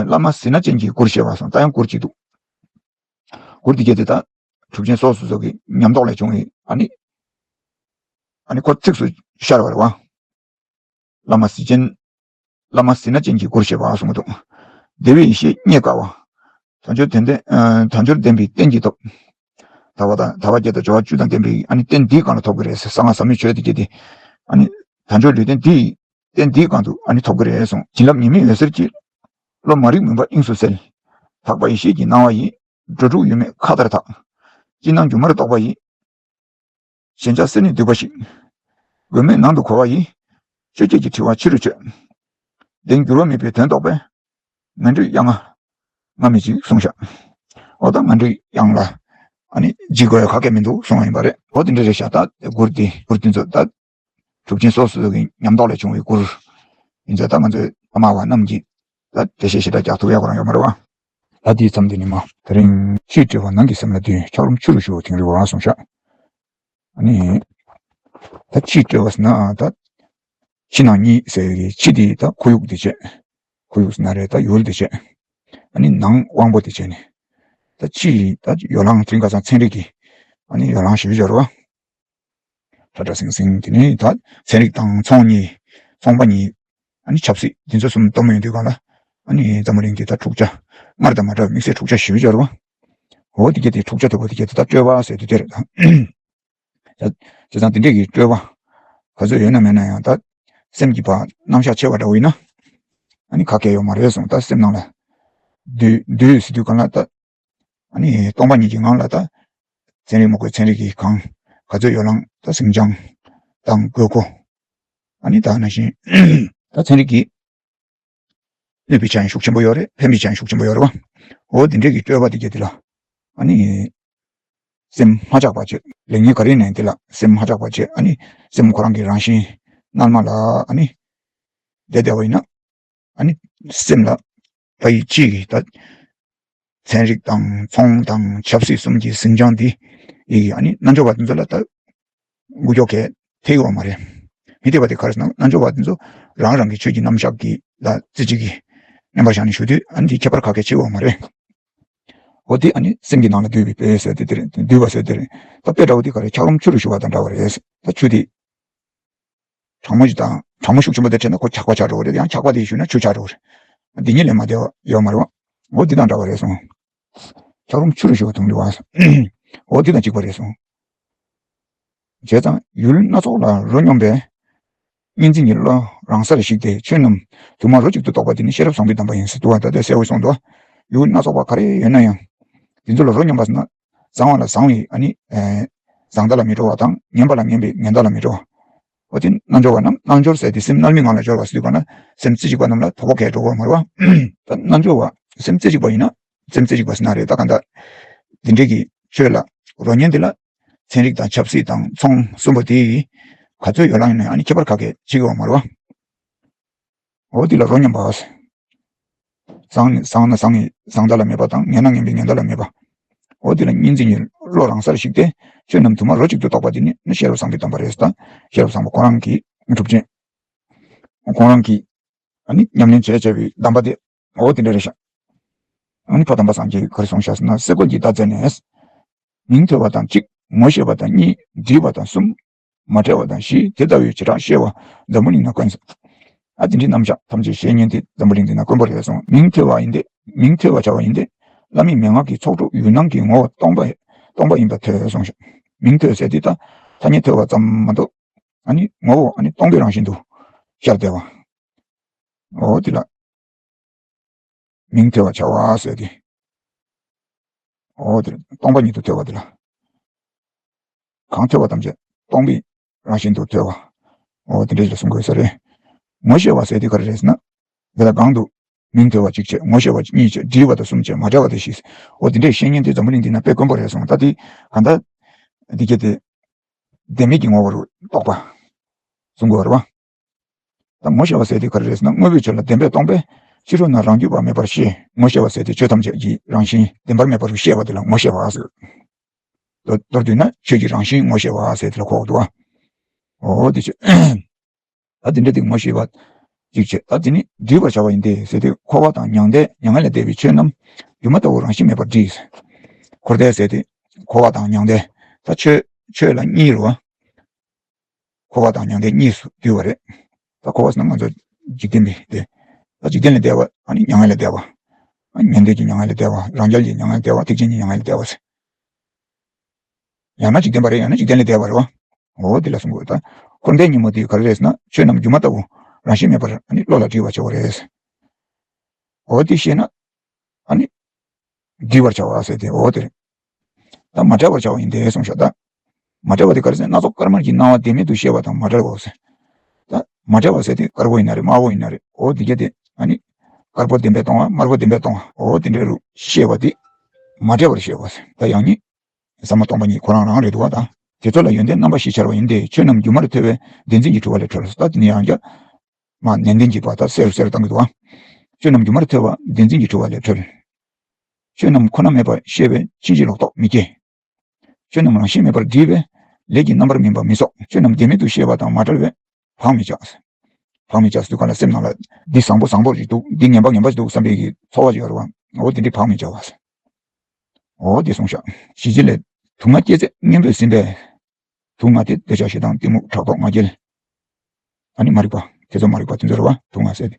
བླ་མ་གཟི་ན་ཅན་གྱི་མགུར་ཞེས་པ་གསུངས། ད་ཡང་མགུར་གཅིག་འདུག། མགུར་འདི་གྱད་དེ་ད་གྲུབ་ཆེན་སོ་སོ་སོ་གི་ཉམས་རྟོགས་ལས་བྱུང་བའི་ཨ་ནི་ཨ་ནི་ཁོ་ཚིགས་སུ་ཤར་བ་རེད་བ། བླ་མ་གཟི་ཅན། བླ་མ་གཟི་ན་ཅན་གྱི་མགུར་ཞེས་པ་གསུངས་འདུག། བདེ་བའི་ཡེ་ཤེས་རྙེད་དཀའ་བ། དལ་འབྱོར་ལྡན་ལྡན། དལ་འབྱོར་ལྡན་པའི་རྟེན་གྱིས་ཐོབ། དལ་བ་དང་དལ་བ་བརྒྱད་དང་འབྱོར་བ་བཅུ་དང་ལྡན་པའི་ཨ་ནི་རྟེན་འདིའི་སྒང་ལ་ཐོབ་ཀྱི་རེད་ཟེར། གསང་སྔགས་ཟབ་མོའི་ཆོས་འདི་གྱད་དེ། ཨ་ནི་དལ་འབྱོར་ལུས་རྟེན་འདི་ཡི་རྟེན་འདིའི་སྒང་དུ་ཨ་ནི་ཐོབ་ཀྱི་རེད་གསུངས། བྱིན་རླབས་ཉི་མའི་འོད་ཟེར་གྱིས། བློ་མ་རིག་མུན་པ་དབྱིངས་སུ་སེལ། དག་པ་ཡེ་ཤེས་ཀྱི་སྣང་བ་ཡིས། འགྲོ་དྲུག་ཡུལ་མེད་མཁའ་ལྟར་དག། ཅིར་སྣང་སྒྱུ་མར་རྟོགས་པ་ཡིས། ཞེན་ཆགས་སེལ་ནས་འདུས་པ་ཞིག། མགོན་མེད་ནང་དུ་གོལ་བ་ཡིས། ཆོས་བརྒྱད་ཀྱི་འཁྲུལ་བ་ཕྱི་རུ་ཆོད། གདེང་འགྱུར་བ་མེད་པའི་དོན་རྟོགས་པས། ངན་འགྲོའི་གཡང་ང་ང་མི་འཇིགས་གསུངས་ཤག། འོ་ད་ངན་འགྲོའི་གཡང་ལ་ཨ་ནི་འཇིགས་དགོས་ཡ་ག་གེ་མི་འདུག་གསུངས་པ་ཡིན་པ་རེད། འོ་དེ་འདྲ་རེད་ཤག། ད་མགུར་འདི་མགུར་འདི་ཚོ་ད་གྲུབ་ཆེན་སོ་སོ་སོ་གི་ཉམས་རྟོགས་ལས་བྱུང་བའི་མགུར་ཡིན་ཙང་ད་ང་ཚོའི་ཕ་མ་བ་རྣམས་ཀྱིས་ད་འགྲེལ་བཤད་ཞེ་དྲག་རྒྱག་ཐུབ་ཡ་ཁོ་རང་ཡོད་མ་རེད་བ། ད་དེའི་མཚམས་འདི་ནས་མ། དེ་རིང་ཕྱིའི་དཔྲལ་བ་ནང་གི་སེམས་ལ་ལྟོས། འཁྱགས་རོམ་ཆུ་རུ་བཞུར་བ་དིང་རི་བ་གསུངས་ཤག། ཨ་ནི། ད་ཕྱིའི་དཔྲལ་བ་ཟེར་ན་ད། ཕྱི་ནང་གཉིས་ཟེར་གི་ཕྱི་དེ་ད་ཁོར་ཡུག་དེ་བྱས། ཁོར་ཡུག་ཟེར་ན་རེད། ད་ཡུལ་དེ་བྱས། ཨ་ནི་ནང་དབང་པོ་དེ་བྱས་ནས། ད་ཕྱི་ད་ཡོ་ལང་དེ་རིང་ཁ་སང་ཚན་རིག་གི་ཨ་ནི་ཡོ་ལང་ཞེས་པ་ཡོད་རེད་བ། ལྷ་བྲག་སིང་སིང་དེ་ནི་ད་ཚན་རིག་དང་ཚོང་གཉིས། ཚོང་པ་གཉིས། ཨ་ནི་ཆབ་སྲིད་འདི་ཚོ་གསུམ་སྡོམ་ཡོང་དུས་གང་ལ། ཨ་ནི་འཛམ་བུ་གླིང་འདི་ད་འཁྲུག་ཆ། སྔར་དང་མ་འདྲ་བའི་དམིགས་བསལ་འཁྲུག་ཆ་ཞེ་པོ་ཅིག་ཡོད་རེད་བ། འོ་དེ་གྱད་དེ་འཁྲུག་ཆ་དོད་པོ་དེ་གྱད་དེ་ད་དཔྲལ་བ་ཟེར་དུས་དེ་རེད་ད། བྱས་ཙང་དེ་འདྲས་ཀྱི་དཔྲལ་བ་ག་ཚོད་ཡོད་ན་མེད་ན་ཡང་ད་སེམས་ཀྱི་བར་རྣམ་གཞག་ཆེ་བ་འདྲ་བོ་ཡིན་ན། ཨ་ནི་ག་གེ་ཡོད་མ་རེད་གསུངས། ད་སེམས་ནང་ལ་ བསྡུས་བསྡུས་ཟེར་དུས་གང་ལ་ད། ཨ་ནི་སྟོང་པ་ཉིད་ཀྱི་ངང་ལ་ད། ཚན་རིག་མ་བཀོལ་ཚན་རིག་གིས་གང་། ག་ཚོད་ཡོ་ལང་ད་ཟིང་ཅང་དང་དགོས་མཁོ། ཨ་ནི་ད་ནང་བཞིན་ད་ཚན་རིག་གིས་གནོད་པའི་ཆ་ཡང་ཤུགས་ཆེན་པོ་ཡོད་རེད། ཕན་པའི་ཆ་ཡང་ཤུགས་ཆེན་པོ་ཡོད་རེད་བ། འོ་དེ་འདྲས་ཀྱི་སྤྲོས་པ་དེ་གྱད་དེ་ལ། ཨ་ནི་སེམས་མ་ཆགས་པ་བྱེད། ལེགས་ཉེས་ག་རེ་ནས་དེ་ལ་སེམས་མ་ཆགས་པ་བྱེད། ཨ་ནི་སེམས་ཁོ་རང་གི་རང་བཞིན་རྣལ་མ་ལ་ཨ་ནི་བསྡད་བསྡད་པ་ཡིན་ན། ཨ་ནི་སེམས་ལ་ཕ་ཡི་གཅིག་གིས་ད་ཚན་རིག་དང་ཚོང་དང་ཆབ་སྲིད་གསུམ་གྱི་ཟིང་ཅང་འདི་ཡིས་ཨ་ནི་རྣལ་འབྱོར་པ་དེ་ཚོ་ལ་ད་འགུལ་སྐྱོད་གས་ཐེབས་ཡོད་མ་རེད། མི་ཐེབས་པ་དེ་ག་རེ་ཟེར་ན་རྣལ་འབྱོར་པ་དེ་ཚོ་རང་རང་གི་ཆོས་ཀྱི་རྣམ་གཞག་གི་ལ་རྩེ་གཅིག་གིས་མནན་པར་བཞག་ནས་བཞུགས་དུས་ཨ་ནི་དེ་ཁྱད་པར་ག་གས་ཆེ་ཡོད་མ་རེད། འོ་དེ་ཨ་ནི་སེམས་ཀྱི་ནང་ལ་འདུས་པའི་དཔེ་ཟེར་དེ་དེ་རེད། འདུས་པ་ཟེར་དེ་རེད། ད་དཔེ་འདྲ་བོ་དེ་ག་རེ། འཁྱགས་རོམ་ཆུ་རུ་ཞུ་བ་དང་འདྲ་བ་རེད། ད་ཆུ་དེ་གྲང་མོ་ཞིག་དང་གྲང་མོ་ཤུགས་ཆེན་པོ་དེ་འཕྲད་ན་ཁོ་ཆག་པ་ཆགས་འགྲོ་གི་རེད། ཡང་ཆག་པ་དེ་ཞུ་ན་ཆུ་ཆགས་འགྲོ་གི་རེད། འདི་གཉིས་ལས་མ་འདས་པ་ཡོད་མ་རེད་བ། འོ་འདི་དང་འདྲ་བ་རེད་གསུངས། འཁྱགས་རོམ་ཆུ་རུ་ཞུ་བ་དང་འདྲ་བ། འོ་འདི་དང་གཅིག་པ་རེད་གསུངས། བྱས་ཙང་ཡུལ་སྣ་ཚོགས་ལ་རོ་སྙོམས་པའི། གཉིས་འཛིན་གྱི་བློ་རང་སར་ཞིག་སྟེ་ཆོས་རྣམས་དུ་མ་རོ་གཅིག་ཏུ་རྟོགས་པ་དེ་ནི་ཤེས་རབ་བཟང་པོའི་གདམས་པ་ཡིན་ཟེར་འདུག་བ། ད་ལྟ་གསལ་བོ་གསུངས་འདུག། ཡུལ་སྣ་ཚོགས་པ་ག་རེ་ཡོད་ན་ཡང་། དེ་ཚོ་ལ་རོ་སྙོམས་པ་ཟེར་ན། བཟང་བ་ལ་བཟང་བའི་ཨ་ནི། ཨེ། བཟང་མཐའ་ལ་མི་འགྲོ་བ་དང་ངན་པ་ལ་ངན་པའི་ངན་མཐའ་ལ་མི་འགྲོ་བ། འོ་དེ་རྣལ་འབྱོར་བ་རྣམས་རྣལ་འབྱོར་ཟེར་དེ་སེམས་རྣལ་མའི་ངང་ལ་སྦྱོར་བ་ཟེར་དུས་གང་ན་སེམས་རྩེ་གཅིག་པ་རྣམས་ལ་དོ་ཕོག་གས་འགྲོ་གི་ཡོད་མ་རེད་བ། ད་རྣལ་འབྱོར་བ་སེམས་རྩེ་གཅིག་པ་ཡིན་ན་སེམས་རྩེ་གཅིག་པ་ཟེར་ན་རེད། ད་གང་ལྟར་དེ་འདྲས་ཀྱི་ཆོས་ལ་རོ་མཉན་དེ་ལ། ཚན་རིག་དང་ཆབ་སྲིད་དང་ཚོང་གསུམ་པོ་དེ་ག་ཚོད་ཡོ་ལང་ཡིན་ན་ཨ་ནི་ཁྱད་པར་ག་གས་ཆེ་གི་ཡོད་མ་རེད་བ། འོ་དེ་ལ་རོ་སྙོམས་པ། བཟང་ནི་བཟང་ན་བཟང་ནི་བཟང་མཐའ་ལ་མེད་པ་དང་ངན་ན་ངན་པའི་ངན་མཐའ་ལ་མེད་པ། འོ་དེ་ལ་གཉིས་འཛིན་གྱི་བློ་རང་སར་ཞིག་སྟེ་ཆོས་རྣམས་དུ་མ་རོ་གཅིག་ཏུ་རྟོགས་པ་དེ་ནི་ནི་ཤེས་རབ་བཟང་པོའི་གདམས་པ་རེད། ད་ཤེས་རབ་བཟང་པོ་ཁོ་རང་གི་གྲུབ་ཆེན་ཁོང་རང་གིས་ཨ་ནི་ཉམས་ལེན་བྱས་བྱས་པའི་གདམས་པ་དེ་འོ་དེ་འདྲ་རེད་ཤག། ཨ་ནི་ཕ་དམ་པ་སངས་རྒྱས་ཀྱིས་ག་རེ་གསུངས་ཤག་ཟེར་ན། སེ་གོལ་གྱིས་བརྡ་མཛད་ནས། མིང་ཐོས་པ་དང་གཅིག་ངོ་ཤེས་པ་དང་གཉིས། འདྲིས་པ་དང་གསུམ། མ་བྲལ་བ་དང་བཞི། དེ་ལྟ་བུའི་བྱེ་བྲག་བཤད་པ་འཛམ་བུ་གླིང་ན་དཀོན། ཨ་དེ་འདྲའི་རྣམ་གཞག་ཐམས་ཅད་བཤད་མཁན་དེ་འཛམ་བུ་གླིང་འདི་ན་དཀོན་པོ་རེད་གསུངས། མིང་ཐོས་པ་ཡིན་ཏེ། མིང་ཐོས་པ་བྱ་བ་ཡིན་ཏེ། བླ་མེད་མན་ངག་གི་ཚོགས་དྲུག་ཡུལ་སྣང་གི་ངོ་བོ་སྟོང་པ་སྟོང་པ་ཡིན་པར་ཐོས་གསུངས་ཤིང་། མིང་ཐོས་ཟེར་དེ་ད་ཐ་སྙད་ཐོས་པ་ཙམ་མ་གཏོགས་ཨ་ནི་ངོ་བོ་ཨ་ནི་སྟོང་པའི་རང་བཞིན་དུ་ཤར་བསྡད་པ། འོ་དེ་ལ། མིང་ཐོས་པ་བྱ་བ་ཟེར་ཏེ། འོ་དེ་སྟོང་པ་ཉིད་དུ་ཐོས་པ་དེ་ལ། གང་ཐོས་པ་ཐམས་ཅད་སྟོང་པའི་རང་བཞིན་དུ་ཐོས་པ། འོ་དེ་འདྲ་ཞིག་ལ་གསུང་དགོས་ས་རེད། ངོ་ཤེས་པ་ཟེར་དེ་ག་རེ་རེད་ཟེར་ན། དེ་ལ་གང་དུ་མིང་ཐོས་པ་གཅིག་བྱས། ངོ་ཤེས་པ་གཉིས་བྱས། འདྲིས་པ་དང་གསུམ་བྱས། མ་བྲལ་བ་དེ་བཞི། འོ་དེ་འདྲའི་བཤད་མཁན་དེ་འཛམ་བུ་གླིང་འདི་ན་དཔེ་དཀོན་པོ་རེད་གསུངས། ད་དེ་གང་ལྟར་འདི་སྐད་དེ་བདེན་མེད་ཀྱི་ངོ་བོ་རུ་རྟོགས་པ་གསུང་དགོས་རེད་བ། ད་ངོ་ཤེས་པ་ཟེར་དེ་ག་རེ་རེད་ཟེར་ན། དངོས་པོའི་ཆོས་ལ་བདེན་པས་སྟོང་པས་ཕྱི་རོལ་ན་རང་རྒྱུད་པ་མེད་པར་ཤེས། ངོ་ཤེས་པ་ཟེར་དེ་ཆོས་ཐམས་ཅད་ཀྱི་རང་བཞིན་བདེན་པར་མེད་པར་ཤེས་པ་དེ་ལ་ངོ་ཤེས་པ་ཟེར། མདོར་མདོར་བསྡུས་ན་ཆོས་ཀྱི་རང་བཞིན་ངོ་ཤེས་པ་ཟེར་དེ་ལ་གོ་དགོས་འདུག་བ། འོ་དེ་ཆོས། ད་དེ་འདྲ་དེ་ངོ་ཤེས་པ་གཅིག་བྱས། ད་དེ་ནི་འདྲིས་པར་བྱ་བ་ཡིན་ཏེ་ཟེར་དེ། འཁོར་བ་དང་མྱང་འདས་མྱ་ངན་ལས་འདས་པའི་ཆོས་རྣམས་སྒྱུ་མ་ལྟ་བུ་རང་བཞིན་མེད་པར་འདྲིས། འཁོར་འདས་ཟེར་དེ་འཁོར་བ་དང་མྱང་འདས། ད་ཆོས་ཆོས་ལ་གཉིས་རེད་བ། འཁོར་བ་དང་མྱང་འདས་གཉིས་སུ་འདུས་པ་རེད། ད་འཁོར་བ་ཟེར་ན་ང་ཚོ་འཇིག་རྟེན་པའི་དེ། ད་འཇིག་རྟེན་ལས་འདས་པ་ཨ་ནི་མྱ་ངན་ལས་འདས་པ། ཨ་ནི་ཉན་ཐོས་ཀྱི་མྱ་ངན་ལས་འདས་པ། རང་རྒྱལ་གྱི་མྱ་ངན་ལས་འདས་པ། ཐེག་ཆེན་གྱི་མྱ་ངན་ལས་འདས་པ་ཟེར། ཡང་ན་འཇིག་རྟེན་པ་རེད། ཡང་ན་འཇིག་རྟེན་ལས་འདས་པ་རེད་བ། འོ་དེ་ལ་གསུང་དགོས། ད་འཁོར་འདས་གཉིས་པོ་དེ་ག་རེ་རེད་ཟེར་ན། ཆོས་རྣམས་སྒྱུ་མ་ལྟ་བུ་རང་བཞིན་མེད་པར་ཨ་ནི་བློ་ལ་འདྲིས་པར་བྱ་བ་རེད། འོ་དེ་ཤེས་ན་ཨ་ནི་འདྲིས་པར་བྱ་བ་ཟེར་དེ་འོ་དེ་རེད། ད་མ་བྲལ་བར་བྱ་བ་ཡིན་ཏེ་གསུངས་ཤག། ད་མ་བྲལ་བ་དེ་ག་རེ་ཟེར། སྣ་ཚོགས་དཀར་དམར་གྱི་སྣང་བ་བདེན་མེད་དུ་ཤེས་པ་དང་མ་བྲལ་བའོ་ཟེར། ད་མ་བྲལ་བ་ཟེར་དེ་དཀར་པོ་ཡིན་ན་རེད། དམར་པོ་ཡིན་ན་རེད། འོ་དེ་གྱད་དེ་ཨ་ནི་དཀར་པོ་བདེན་པས་སྟོང་བ། དམར་པོ་བདེན་པས་སྟོང་བ། འོ་དེ་འདྲ་རུ་ཤེས་པ་དེ་མ་བྲལ་བར་ཤེས་པ་ཟེར། ད་ཡང་ནི་ཟབ་མོ་སྟོང་པ་ཉིད་ཁོ་རང་རང་རེད་འདུག་བ། ད་དེ་ཚོ་ལ་ཡོན་ཏན་རྣམ་པ་བཞི་འཆར་བ་ཡིན་ཏེ། ཆོས་རྣམས་སྒྱུ་མར་ཐལ་བའི་བདེན་འཛིན་གྱི་འཁྲུལ་བ་ལས་གྲོལ། ད་དེ་ནི་ཡང་བསྐྱར་མ་ནན་ཏན་གྱིས་པ་ད་གསལ་རུ་གསལ་རུ་བཏང་གི་འདུག་བ། ཆོས་རྣམས་སྒྱུ་མར་ཐལ་བ་བདེན་འཛིན་གྱི་འཁྲུལ་བ་ལས་གྲོལ། ཆོས་རྣམས་ཁོ་ན་མེད་པར་ཤེས་པས་ཕྱིན་ཅི་ལོག་རྟོག་མི་སྐྱེ། ཆོས་རྣམས་རང་བཞིན་མེད་པར་འདྲིས་པས་ལས་ཀྱི་རྣམ་པར་སྨིན་པ་མི་གསོག། ཆོས་རྣམས་བདེན་མེད་དུ་ཤེས་པ་དང་མ་བྲལ་བས་བག་མི་ཆགས། བག་མི་ཆགས་ཟེར་དུས་གང་ལ་སེམས་ནང་ལ་འདི་བཟང་པོ་བཟང་པོ་ཞིག་འདུག། འདི་ངན་པ་ངན་པ་ཞིག་འདུག་བསམ་པའི་གི་ཚོར་བ་ཞིག་ཡོད་རེད་བ། འོ་དེ་འདྲའི་བག་མི་ཆགས་པ་ཟེར། འོ་དེ་གསུངས་ཤག། ཞི་བྱེད་ལས། དུག་ལྔ་སྐྱེད་ཚད་གཉེན་པོས་ཟིན་པས། དུག་ལྔ་སྟེ་འདོད་ཆགས་ཞེ་སྡང་གཏི་མུག་ཕྲག་དོག་ང་རྒྱལ། ཨ་ནི་མ་རིག་པ། དེ་ཚོ་མ་རིག་པ་དེ་ཚོ་རེད་བ། དུག་ལྔ་ཟེར་ཏེ།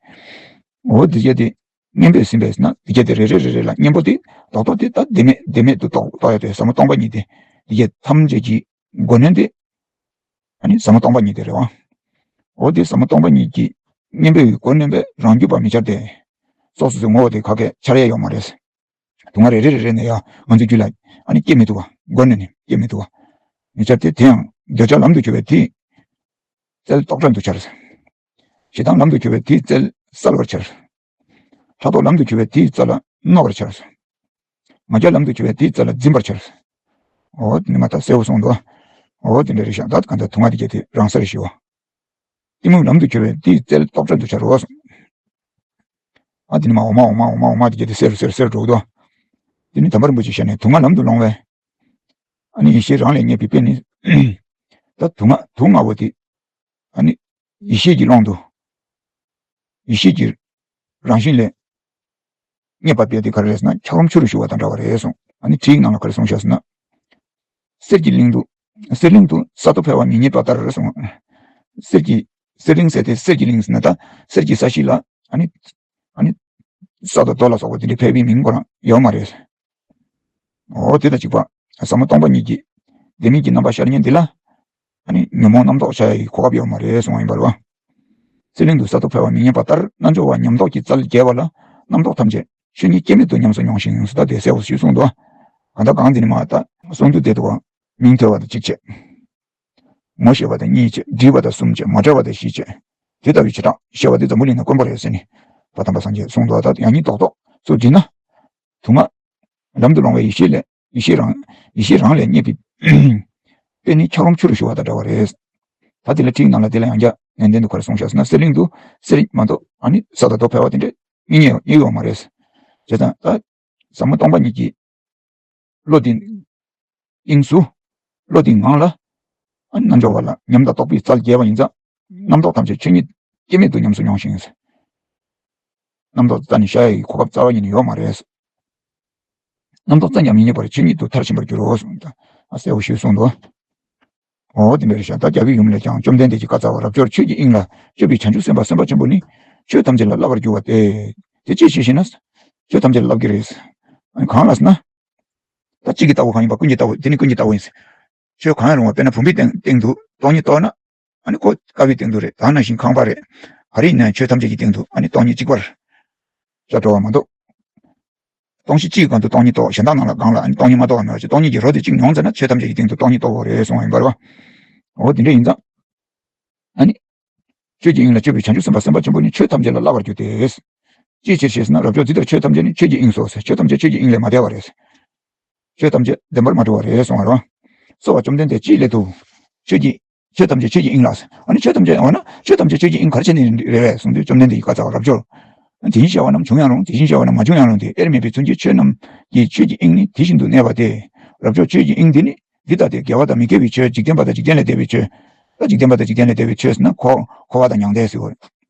འོ་དེ་གྱད་དེ་གཉེན་པོས་ཟིན་པས་ཟེར་ན། དེ་གྱད་དེ་རེ་རེ་རེ་རེ་ལ་གཉེན་པོ་དེ་རྡོག་རྡོག་དེ་ད་བདེན་མེད་བདེན་མེད་དུ་རྟོགས་རྟོགས་ཡ་དེ་ཟབ་མོ་སྟོང་པ་ཉིད་དེ། དེ་གྱད་ཐམས་ཅད་ཀྱི་མགོ་གནོན་དེ་ཨ་ནི་ཟབ་མོ་སྟོང་པ་ཉིད་དེ་རེད་བ། འོ་དེ་ཟབ་མོ་སྟོང་པ་ཉིད་ཀྱི་གཉེན་པོའི་མགོ་གནོན་པས་རང་རྒྱུད་པ་མི་འཆར་ཏེ། སོ་སོ་སོའི་ངོ་བོ་དེ་ག་གེ་འཆར་ཡ་ཡོད་མ་རེད། དུག་ལྔ་རེ་རེ་རེ་རེ་ནས་ཡང་ང་ཚོའི་རྒྱུད་ལ་ཨ་ནི་སྐྱེ་མི་ཐུབ་པ། མགོ་ནས་ནི་སྐྱེ་མི་ཐུབ་པ། ཉེ་ཆར་དེ་དེ་ཡང་འདོད་ཆགས་ལམ་དུ་གྱུར་པའི་དེས་རྩལ་རྟོག་བྲལ་དུ་འཆར། ཞེ་སྡང་ལམ་དུ་གྱུར་པའི་དེས་རྩལ་གསལ་བར་འཆར། ཕྲག་དོག་ལམ་དུ་གྱུར་པའི་དེས་རྩལ་རྣོ་བར་འཆར། ང་རྒྱལ་ལམ་དུ་གྱུར་པའི་དེས་རྩལ་འཛིན་པར་འཆར། འོ་དེ་ནི་མ་ད་གསལ་བོ་གསུངས་འདུག་འོ་དེ་འདྲ་རེད་ཤག་ད་ག་འདྲ་དུག་ལྔ་དེ་གྱད་དེ་རང་སར་ཞི་བ། གཏི་མུག་ལམ་དུ་གྱུར་པའི་དེའི་རྩལ་རྟོག་བྲལ་དུ་འཆར་རོ་གསུངས། ཨ་དེ་ནི་མ་འོ་མ་འོ་མ་འོ་མ་འོ་མ་དེ་གྱད་དེ་གསལ་རུ་གསལ་རུ་གསལ་རུ་འགྲོ་གི་འདུག་དེ་ནི་དམ་པ་རིན་པོ་ཆེའི་ཞལ་ནས་དུག་ལྔ་ལམ་དུ་སློང་བའི། ཨ་ནི་ཡེ་ཤེས་རང་ལས་རྙེད་པའི་དཔེ་ནི། ད་དུག་ལྔ་དུག་ལྔ་བོ་དེ། ཨ་ནི་ཡེ་ཤེས་ཀྱི་ཀློང་དུ། ཡེ་ཤེས་ཀྱི་རང་བཞིན་ལས་རྙེད་པ་དཔེ་དེ་ག་རེ་རེད་ཟེར་ན། འཁྱགས་རོམ་ཆུ་རུ་ཞུ་བ་དང་འདྲ་བ་རེད་གསུངས། ཨ་ནི་ཁྲིད་ཡིག་ནང་ལ་ག་རེ་གསུངས་བཞག་ཟེར་ན། གསེར་གྱི་གླིང་དུ། གསེར་གླིང་དུ་ས་རྡོ་འཕེལ་བ་མི་རྙེད་པ་ལྟར་གསུངས། གསེར་གྱི། གསེར་གླིང་ཟེར་དེ་གསེར་གྱི་གླིང་ཟེར་ན་ད་གསེར་གྱི་ས་གཞི་ལ་ཨ་ནི། ཨ་ནི། ས་དང་རྡོ་ལ་སོགས་པ་དེ་འདྲའི་འཕེལ་བའི་མིང་ཁོ་རང་ཡོད་མ་རེད། འོ་དེ་དང་གཅིག་པ། ཟབ་མོ་སྟོང་པ་ཉིད་ཀྱི་ལྡེ་མིག་གི་རྣམ་པ་ཤར་ཉིན་འདི་ལ། ཨ་ནི་ཉོན་མོངས་རྣམ་རྟོག་འཆར་ཡའི་གོ་སྐབས་ཡོད་མ་རེད་གསུངས་པ་ཡིན་པ་རེད་བ། གསེར་གླིང་དུ་ས་རྡོ་འཕེལ་བ་མི་རྙེད་པ་ལྟར་རྣལ་འབྱོར་པ་ཉམས་རྟོགས་ཀྱི་རྩལ་རྒྱས་པ་ལ་རྣམ་རྟོག་ཐམས་ཅད་ཆོས་ཉིད་སྐྱེ་མེད་དུ་ཉམས་སུ་མྱོང་ཞིང་ཟེར་ད་དེ་གསལ་བོ་ཞིག་གསུངས་འདུག་གང་ལྟར་གང་འདི་ནི་མ་ད་གསུང་དུ་བདེ་འདུག་བ། མིང་ཐོས་པ་དང་གཅིག་བྱས། ངོ་ཤེས་པ་དང་གཉིས་བྱས། འདྲིས་པ་དང་གསུམ་བྱས། མ་བྲལ་བ་དང་བཞི་བྱས། དེ་ལྟ་བུའི་བྱེ་བྲག་ཤེས་པ་དེ་འཛམ་བུ་གླིང་ན་དཀོན་པོ་རེད་ཟེར་ནས་བ་དམ་པ་སངས་རྒྱས་གསུངས་འདུག་ད་ཡང་སྙིང་རྡོག་རྡོག་ཚུར་བསྒྲིལ་ན། དུག་ལྔ་ལམ་དུ་སློང་བའི་ཡེ་ཤེས་ལས་ཡེ་ཤེས་རང་ཡེ་ཤེས་རང་ལས་རྙེད་པའི་དཔེ་ནི་འཁྱགས་རོམ་ཆུ་རུ་ཞུ་བ་དང་འདྲ་བ་རེད། ད་དེ་ལ་ཁྲིད་ནང་ལ་དེ་ལ་ཡང་བསྐྱར་ནན་ཏན་དུ་ག་རེ་གསུངས་བཞག་ཟེར་ན། གསེར་གླིང་དུ་གསེར་མ་གཏོགས་ཨ་ནི་ས་དང་རྡོ་འཕེལ་བ་དེ་འདྲས་རྙེད་ཡོད་རྙེད་ཡོད་མ་རེད། བྱས་ཙང་ད་ཟབ་མོ་སྟོང་པ་ཉིད་ཀྱི་བློ་དེ་དབྱིངས་སུ། བློ་དེ་ངང་ལ། རྣལ་འབྱོར་པ་ལ་ཉམས་དང་རྟོགས་པའི་རྩལ་རྒྱས་པ་ཡིན་ཙང་། རྣམ་རྟོག་ཐམས་ཅད་ཆོས་ཉིད་སྐྱེ་མེད་དུ་ཉམས་སུ་མྱོང་ཞིང་། རྣམ་རྟོག་རྩ་ནས་ཤར་ཡའི་གོ་སྐབས་རྩ་བ་ཉིད་ནས་ཡོད་མ་རེད། རྣམ་རྟོག་རྩ་ཉམས་མི་རྙེད་པར་ཆོས་ཉིད་དུ་མཐར་ཕྱིན་པར་འགྱུར་རོ་གསུངས། ད་གསལ་བོ་ཞེས་གསུངས་འདུག་འོ་དེ་འདྲ་རེད་ཤག་ད་རྒྱལ་བའི་ཡུམ་ལས་ཀྱང་བཅོམ་ལྡན་འདས་ཀྱིས་བཀའ་སྩལ་པ། རབ་འབྱོར་ཆོས་ཀྱི་དབྱིངས་ལ་སྤྱོད་པའི་བྱང་ཆུབ་སེམས་དཔའ་སེམས་དཔའ་ཆེན་པོ་ནི་ཆོས་ཐམས་ཅད་ལ་བསླབ་པར་འགྱུར་བ་སྟེ། དེ་ཅི་ཞིག་ཞེ་ན། ཆོས་ཐམས་ཅད་ལ་བསླབ་ཀྱི་རེད། ཨ་ནི་གང་ལ་ཟེར་ན། ད་གཅིག་གི་ལྟ་བ་གང་ཡིན་པ་ཀུན་གྱི་ལྟ་བ། དེ་ནི་ཀུན་གྱི་ལྟ་བ་ཡིན། ཆོས་གང་ཡང་རུང་བ། དཔེར་ན་བུམ་པའི་སྟེང་སྟེང་དུ་སྟོང་ཉིད་རྟོགས་ན། ཨ་ནི་ཁོ་ཀ་བའི་སྟེང་དུ་རེད། ད་ནང་བཞིན་ཁང་པ་རེད། ག་རེ་ཡིན་ན་ཆོས་ཐམས་ཅད་ཀྱི་སྟེང་དུ་ཨ་ནི་སྟོང་ཉིད་གཅིག་པར་ཤར་འགྲོ་བ་མ་གཏོགས། སྟོང་གཞི་གཅིག་གི་སྒང་དུ་སྟོང་ཉིད་རྟོགས། གཞན་དག་རྣམས་ལ་གང་ལ་ཨ་ནི་སྟོང་ཉིད་མ་རྟོགས་པ་མེད་པ་ཅིག་སྟོང་ཉིད་ཀྱི་རོ་དེ་གཅིག་མྱོང་ཚར་ན་ཆོས་ཐམས་ཅད་ཀྱི་སྟེང་དུ་སྟོང་ཉིད་རྟོགས་པ་རེད་གསུངས་པ་ཡིན་པ་རེད་བ། འོ་དེ་འདྲ་ཡིན་ཙང་། ཨ་ནི། ཆོས་ཀྱི་དབྱིངས་ལ་སྤྱོད་པའི་བྱང་ཆུབ་སེམས་དཔའ་སེམས་དཔའ་ཆེན་པོ་ནི་ཆོས་ཐམས་ཅད་ལ་བསླབ་པར་འགྱུར་ཏེ། ཅིའི་ཕྱིར་ཞེས་ཟེར་ན། རབ་འབྱོར་འདི་ལྟར་ཆོས་ཐམས་ཅད་ནི་ཆོས་ཀྱི་དབྱིངས་སོ་ཟེར། ཆོས་ཐམས་ཅད་ཆོས་ཀྱི་དབྱིངས་ལས་མ་འདས་པ་རེད། ཆོས་ཐམས་ཅད་བདེན་པར་མ་གྲུབ་པ་རེད་གསུངས་པ་རེད་བ། གསོལ་བ་བཅོམ་ལྡན་འདས་ཅིའི་སླད་དུ། ཆོས་ཀྱི། ཆོས་ཐམས་ཅད་ཆོས་ཀྱི་དབྱིངས་ལ། ཨ་ནི་ཆོས་ཐམས་ཅད་འོ་ན་ཆོས་ཐམས་ཅད་ཆོས་ཀྱི་དབྱིངས་ག་རེ་བྱས་ནས་རེད་པས་གསུངས་དུས་བཅོམ་ལྡན་འདས་ཀྱིས་བཀའ་སྩལ་པ། རབ་འབྱོར། དེ་བཞིན་གཤེགས་པ་རྣམས་བྱུང་ཡང་རུང་། དེ་བཞིན་གཤེགས་པ་རྣམས་མ་བྱུང་ཡང་རུང་སྟེ། དབྱེར་མེད་པའི་ཚུལ་གྱིས་ཆོས་རྣམས་ཀྱི་ཆོས་ཀྱི་དབྱིངས་ནི་དེ་བཞིན་དུ་གནས་པ་སྟེ། རབ་འབྱོར་ཆོས་ཀྱི་དབྱིངས་འདི་ནི། འདི་ལྟ་སྟེ། དགེ་བ་དང་མི་དགེ་བའི་ཆོས། འཇིག་རྟེན་པ་དང་འཇིག་རྟེན་ལས་འདས་པའི་ཆོས། ད་འཇིག་རྟེན་པ་དང་འཇིག་རྟེན་ལས་འདས་པའི་ཆོས་ཟེར་ན་འཁོར་འཁོར་བ་དང་མྱང་འདས་ཟེར་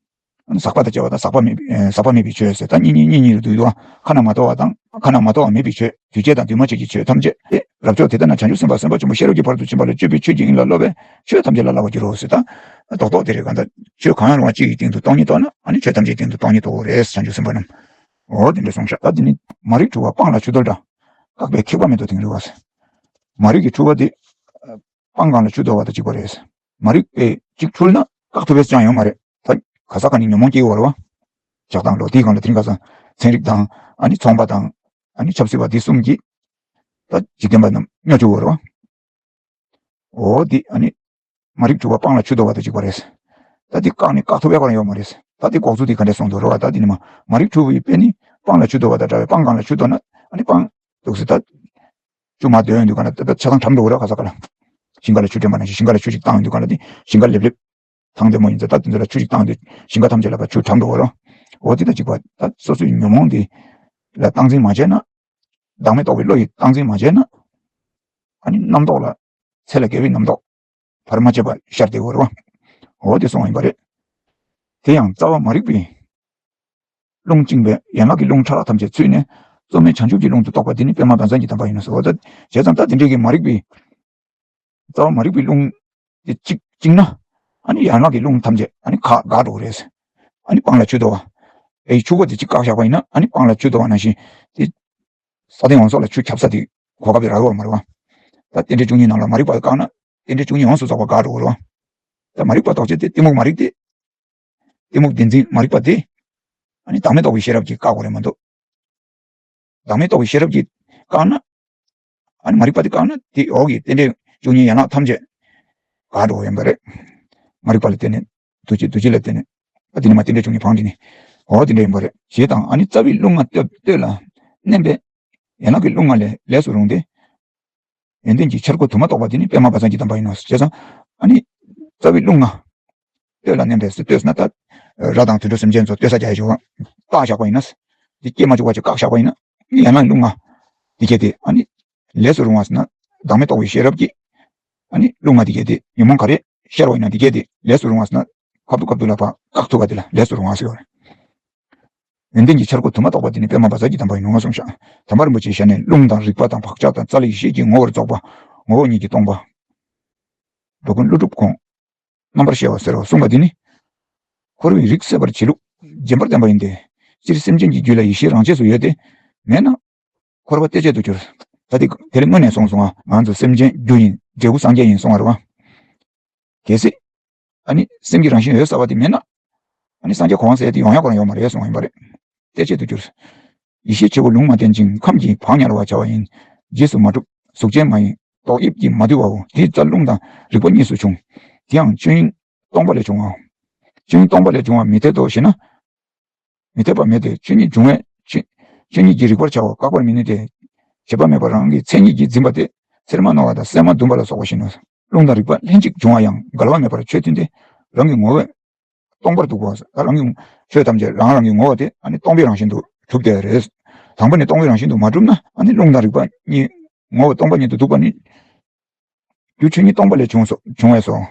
བ། ཟག་པ་དང་བཅས་པ་དང་ཟག་པ་མེད་པའི་ཟག་པ་མེད་པའི་ཆོས་ཟེར། ད་གཉིས་གཉིས་གཉིས་གཉིས་ལ་འདུས་འདུག་ཁ་ན་མ་ཐོ་བ་དང་ཁ་ན་མ་ཐོ་བ་མེད་པའི་ཆོས། འདུས་བྱས་དང་འདུས་མ་བྱས་ཀྱི་ཆོས་ཐམས་ཅད་དེ། རབ་འབྱོར་དེ་ལྟར་ན་བྱང་ཆུབ་སེམས་དཔའ་སེམས་དཔའ་ཆེན་པོ་ཤེས་རབ་ཀྱི་ཕ་རོལ་ཏུ་ཕྱིན་པ་ལ་སྤྱོད་པའི་ཆོས་ཀྱི་དབྱིངས་ལ་སློབ་པས་ཆོས་ཐམས་ཅད་ལ་བསླབ་པར་འགྱུར་རོ་ཟེར། ད་རྡོག་རྡོག་དེ་རེད། གང་ལྟར་ཆོས་གང་ཡང་རུང་བ་གཅིག་གི་སྟེང་དུ་སྟོང་ཉིད་རྟོགས་ན་ཨ་ནི་ཆོས་ཐམས་ཅད་སྟེང་དུ་སྟོང་ཉིད་རྟོགས་རེད། བྱང་ཆུབ་སེམས་དཔའ་རྣམས། འོ་དེ་འདྲ་གསུངས་ཤག་ད་དེ་ནི་མ་རིག་འཁྲུལ་བ་སྤང་ལ་ཆུ་གཏོར་འདྲ། བཀག་པས་ཁེགས་པ་མེད་དོ་དིང་རི་བ་ཟེར། མ་རིག་གི་འཁྲུལ་བ་དེ་སྤང་གང་ལ་ཆུ་གཏོར་བ་དང་གཅིག་པ་རེད། མ་རིག་པས་གཅིག་འཁྲུལ་ན་བཀག་ཐུབ་པས་ཅང་ཡོད་མ་རེད། ད་ག་ས་ག་ནས་ཉོན་མོངས་སྐྱེ་བ་རེད་བ། ཇག་དང་ལོ་དེའི་སྒང་ལ་དེ་རིང་ཁ་སང་ཚན་རིག་དང་ཨ་ནི་ཚོང་པ་དང་ཨ་ནི་ཆབ་སྲིད་པ་འདི་གསུམ་གྱིས་ད་འཇིག་རྟེན་པ་རྣམས་སྨྱོ་བཅུག་པ་རེད་བ། འོ་འདི་ཨ་ནི་མ་རིག་འཁྲུལ་བ་སྤང་ལ་ཆུ་གཏོར་བ་དང་གཅིག་པ་རེད། ད་འདི་བཀག་ནས་བཀག་ཐུབ་ཡག་གང་ཡོད་མ་རེད། ད་འདི་ལྐོག་ཚུལ་འདི་ག་འདྲས་གསུངས་འདུག་རེད་བ། ད་འདི་ནི་མ་མ་རིག་འཁྲུལ་བའི་དཔེ་ནི་སྤང་ལ་ཆུ་གཏོར་བ་དང་འདྲ་བས། སྤང་གང་ལ་ཆུ་གཏོར་ན་ཨ་ནི་སྤང་འདུག་ཟེར། ད་ཆུ་མར་བཏོན་འདུག་ག་ན་ད་ཆ་ཚང་གྲམ་འགྲོ་གི་རེད། ག་ས་ག་ལ་ཞིང་ཁ་ལ་ཆུ་འདྲེན་པ་ནང་བཞིན་ཞིང་ཁ་ལ་ཆུ་ཅིག་བཏང་འདུག་ག་ན་དེ་ཞིང་ཁ་ལེབ་ལེབ། ཐང་རྡོག་མོ་ཡིན་ཙང་ད་དེ་ཚོ་ལ་ཆུ་ཅིག་བཏང་དུས་ཞིང་ཁ་ཐམས་ཅད་ལ་ཕར་ཆུ་གྲམ་འགྲོ་བ་རེད། འོ་དེ་དང་གཅིག་པ། ད་སོ་སོའི་ཉོན་མོངས་དེ་ལ་སྟངས་འཛིན་མ་བྱས་ན། བདག་མེད་རྟོགས་པའི་བློ་ཡིས་སྟངས་འཛིན་མ་བྱས་ན། ཨ་ནི་རྣམ་རྟོག་ལ་ཚེ་ལ་དགེ་བའི་རྣམ་རྟོག་བར་མ་ཆད་པ་ཤར་བསྡད་ཡོད་རེད་བ། འོ་དེ་སོང་བ་ཡིན་པ་རེད། དེ་ཡང་རྩ་བ་མ་རིག་པའི་རླུང་བཅིངས་པས་ཡན་ལག་གི་རླུང་ཕྲ་རགས་ཐམས་ཅད་ཚུད་ནས་གཙོ་མེད་བྱང་ཆུབ་ཀྱི་རླུང་དུ་རྟོགས་པ་འདི་ནི་པདྨ་བཛྲ་གི་གདམས་པ་ཡིན་ནོ་ཟེར་བ། ད་བྱས་ཙང་ད་དེ་འདྲའི་གི་མ་རིག་པའི། རྩ་བ་མ་རིག་པའི་རླུང་དེ་གཅིག་བཅིངས་ན། ཨ་ནི་ཡན་ལག་གི་རླུང་ཐམས་ཅད་ཨ་ནི་འགག་འགག་འགྲོ་གི་རེད། ཨ་ནི་སྤང་ལ་ཆུ་གཏོར་བ། ཨེ་ཆུ་བོ་དེ་གཅིག་བཀག་བཞག་པ་ཡིན་ན་ཨ་ནི་སྤང་ལ་ཆུ་གཏོར་བ་ནང་བཞིན་དེ། ས་སྟེང་འོག་ཚོགས་ལ་ཆུ་ཁྱབ་ས་དེ་གོ་སྐབས་རག་ཡོད་མ་རེད་བ། ད་རྟེན་འབྲེལ་བཅུ་གཉིས་ནང་ལ་མ་རིག་པ་བཀག་ན་རྟེན་འབྲེལ་བཅུ་གཉིས་ཡོངས་སུ་རྫོགས་པ་འགག་འགྲོ་གི་རེད་བ། ད་མ་རིག་པ་རྟོགས་བྱེད་དེ་གཏི་མུག་མ་རིག་དེ། གཏི་མུག་བདེན་འཛིན་མ་རིག་པ་དེ། ཨ་ནི་བདག་མེད་རྟོགས་པའི་ཤེས་རབ་ཀྱིས་བཀག་དགོས་རེད་མ་གཏོགས། བདག་མེད་རྟོགས་པའི་ཤེས་རབ་ཀྱིས་བཀག་ན། ཨ་ནི་མ་རིག་པ་དེ་བཀག་ན་དེ་འོག་གི་རྟེན་འབྲེལ་བཅུ་གཉིས་ཡན་ལག་ཐམས་ཅད་འགག་འགྲོ་ཡིན་པ་རེད། མ་རིག་པ་ལ་བརྟེན་ནས་འདུ་བྱེད་འདུ་བྱེད་ལ་བརྟེན་ནས། ཨ་དེ་ནི་མ་རྟེན་འབྲེལ་བཅུ་གཉིས་བང་སྒྲིག་ནི། འོ་དེ་འདྲ་ཡིན་པ་རེད། ཞེས་དང་ཨ་ནི་རྩ་བའི་རླུང་ལྔ་སྟོད་སྟོད་ལ་མནན་པས། ཡན་ལག་གི་རླུང་ལྔ་ལས་ལས་སུ་རུང་སྟེ། ཡོན་ཏན་གྱི་འཆར་སྒོ་དུ་མ་རྟོགས་པ་དེ་ནི་པདྨ་བཛྲ་གྱི་གདམས་པ་ཡིན་ནོ། བྱས་ཙང་ཨ་ནི་རྩ་བའི་རླུང་ལྔ་སྟོད་ལ་མནན་པས། སྟོད་ཟེར་ན་ད་ར་དང་དུད་འགྲོ་སེམས་ཅན་ཚོ་སྟོད་ས་རྒྱག་ཡ་ཞིག་བ། བཀག་བཞག་པ་ཡིན་ན། དེ་སྐྱེ་མ་བཅུག་པ་ཅིག་བཀག་བཞག་པ་ཡིན་ན། ཡན་ལག་རླུང་ལྔ་དེ་གྱད་དེ་ཨ་ནི་ལས་སུ་རུང་བ་ཟེར་ན། བདག་མེད་རྟོགས་པའི་ཤེས་རབ་ཀྱིས་ཨ་ནི་རླུང་ལྔ་དེ་གྱད་དེ་ཉོན་མོངས་ག་རེ་ཤར་བ་ཡིན་ན་དེ་གྱད་དེ་ལས་སུ་རུང་བ་ཟེར་ན། ཁ་ཐུག་ཁ་ཐུག་ལ་ཕར་བཀག་ཐུབ་པ་དེ་ལ་ལས་སུ་རུང་བ་ཟེར་བ་རེད། ཡོན་ཏན་གྱི་འཆར་སྒོ་དུ་མ་རྟོགས་པ་དེ་ནི་པདྨ་བཛྲ་གྱི་གདམས་པ་ཡིན་ནོ་གསུངས་ཤག་དམ་པ་རིན་པོ་ཆེའི་ཞལ་ནས་རླུང་དང་རིག་པ་དང་བག་ཆགས་དང་རྩ་ལ་ཡེ་ཤེས་ཀྱི་ངོ་བོར་རྫོགས་པ། ངོ་བོ་ཉིད་ཀྱིས་སྟོང་པ། འགྲོ་ཀུན་ཀླུ་སྒྲུབ་ཁོང་རྣམ་པར་ཤེས་པ་ཟེར་བ་གསུངས་པ་འདི་ནི། འཁོར་བའི་རིགས་སད་པར་བྱེད་ལུགས་རྗེན་པར་བསྟན་པ་ཡིན་ཏེ། སྤྱིར་སེམས་ཅན་གྱི་རྒྱུད་ལ་ཡེ་ཤེས་རང་ཆས་སུ་ཡོད་དེ། མེད་ན་འཁོར་བ་གཏད་བྱེད་དུ་གྱུར། ད་དེ་དེ་ལས་སྔོན་ནས་གསུངས་སོང་ང་། ང་ཚོ་སེམས་ཅན་རྒྱུ་ཡིན། འབྲས་བུ་སངས་རྒྱས་ཡིན་གསུང་བ་རེད་བ། གལ་སྲིད་ཨ་ནི་སེམས་ཀྱི་རང་བཞིན་ཡོད་ས་བ་དེ་མེད་ན། ཨ་ནི་སངས་རྒྱས་གོ་འཕང་ཟེར་ཡ་དེ་ཡོང་ཡ་ཁོ་རང་ཡོད་མ་རེད་གསུངས་པ་ཡིན་པ་རེད། གཏད་བྱེད་དུ་གྱུར། ཡེ་ཤེས་ཆེ་བོ་ལུང་མ་བསྟན་ཅིང་ཁམས་ཀྱི་བག་ཉལ་བར་བྱ་བ་ཡིན། རྗེས་སུ་མ་གྲུབ་གཟུགས་ཅན་མ་ཡིན། ཏོག་དབྱིབས་ཀྱིས་མ་བཏུལ་བའོ། དེའི་རྩར་རླུང་དང་རིག་པ་གཉིས་སུ་བྱུང་། དེ་ཡང་ཆོས་དབྱིངས་སྟོང་པ་ལས་བྱུང་བའོ། ཆོས་དབྱིངས་སྟོང་པ་ལས་བྱུང་བ་མི་འཐད་དོ་ཞེ་ན། མི་འཐད་པ་མེད་དེ། ཆོས་ཉིད་འབྱུང་བས་ཆོས་ཆོས་ཉིད་ཀྱིས་རིག་པར་བྱའོ། བཀག་པར་མི་ནུས་ཏེ། བྱེད་པ་མེད་པར་རང་གི་མཚན་ཉིད་ཀྱིས་འཛིན་པ་སྟེ། ཚེར་མ་རྣོ་བ་དང་སྲན་མ་འདུམ་པ་ལ་སོགས་པ་བཞིན་ནོ། རླུང་དང་རིག་པ་ལྷན་ཅིག་འབྱུང་བ་ཡང་འགལ་བ་མེད་པར་ཆོས་མཐུན་ཏེ། རང་གི་ངོ་བོས་སྟོང་པར་འདུག་གོ། ད་རང་གི་ཆོས་ཐམས་ཅད་རང་རང་གི་ངོ་བོ་དེ་ཨ་ནི་སྟོང་པའི་རང་བཞིན་དུ་གྲུབ་བསྡད་རེད། དང་པོ་ནས་སྟོང་པའི་རང་བཞིན་དུ་མ་གྲུབ་ན་ཨ་ནི་རླུང་དང་རིག་པ་གཉིས་ངོ་བོ་སྟོང་པ་ཉིད་དུ་འདུག་པ་ནི། རྒྱུ་ཆོས་ཉིད་སྟོང་པ་ལས་བྱུང་སོ། བྱུང་བས་སོ།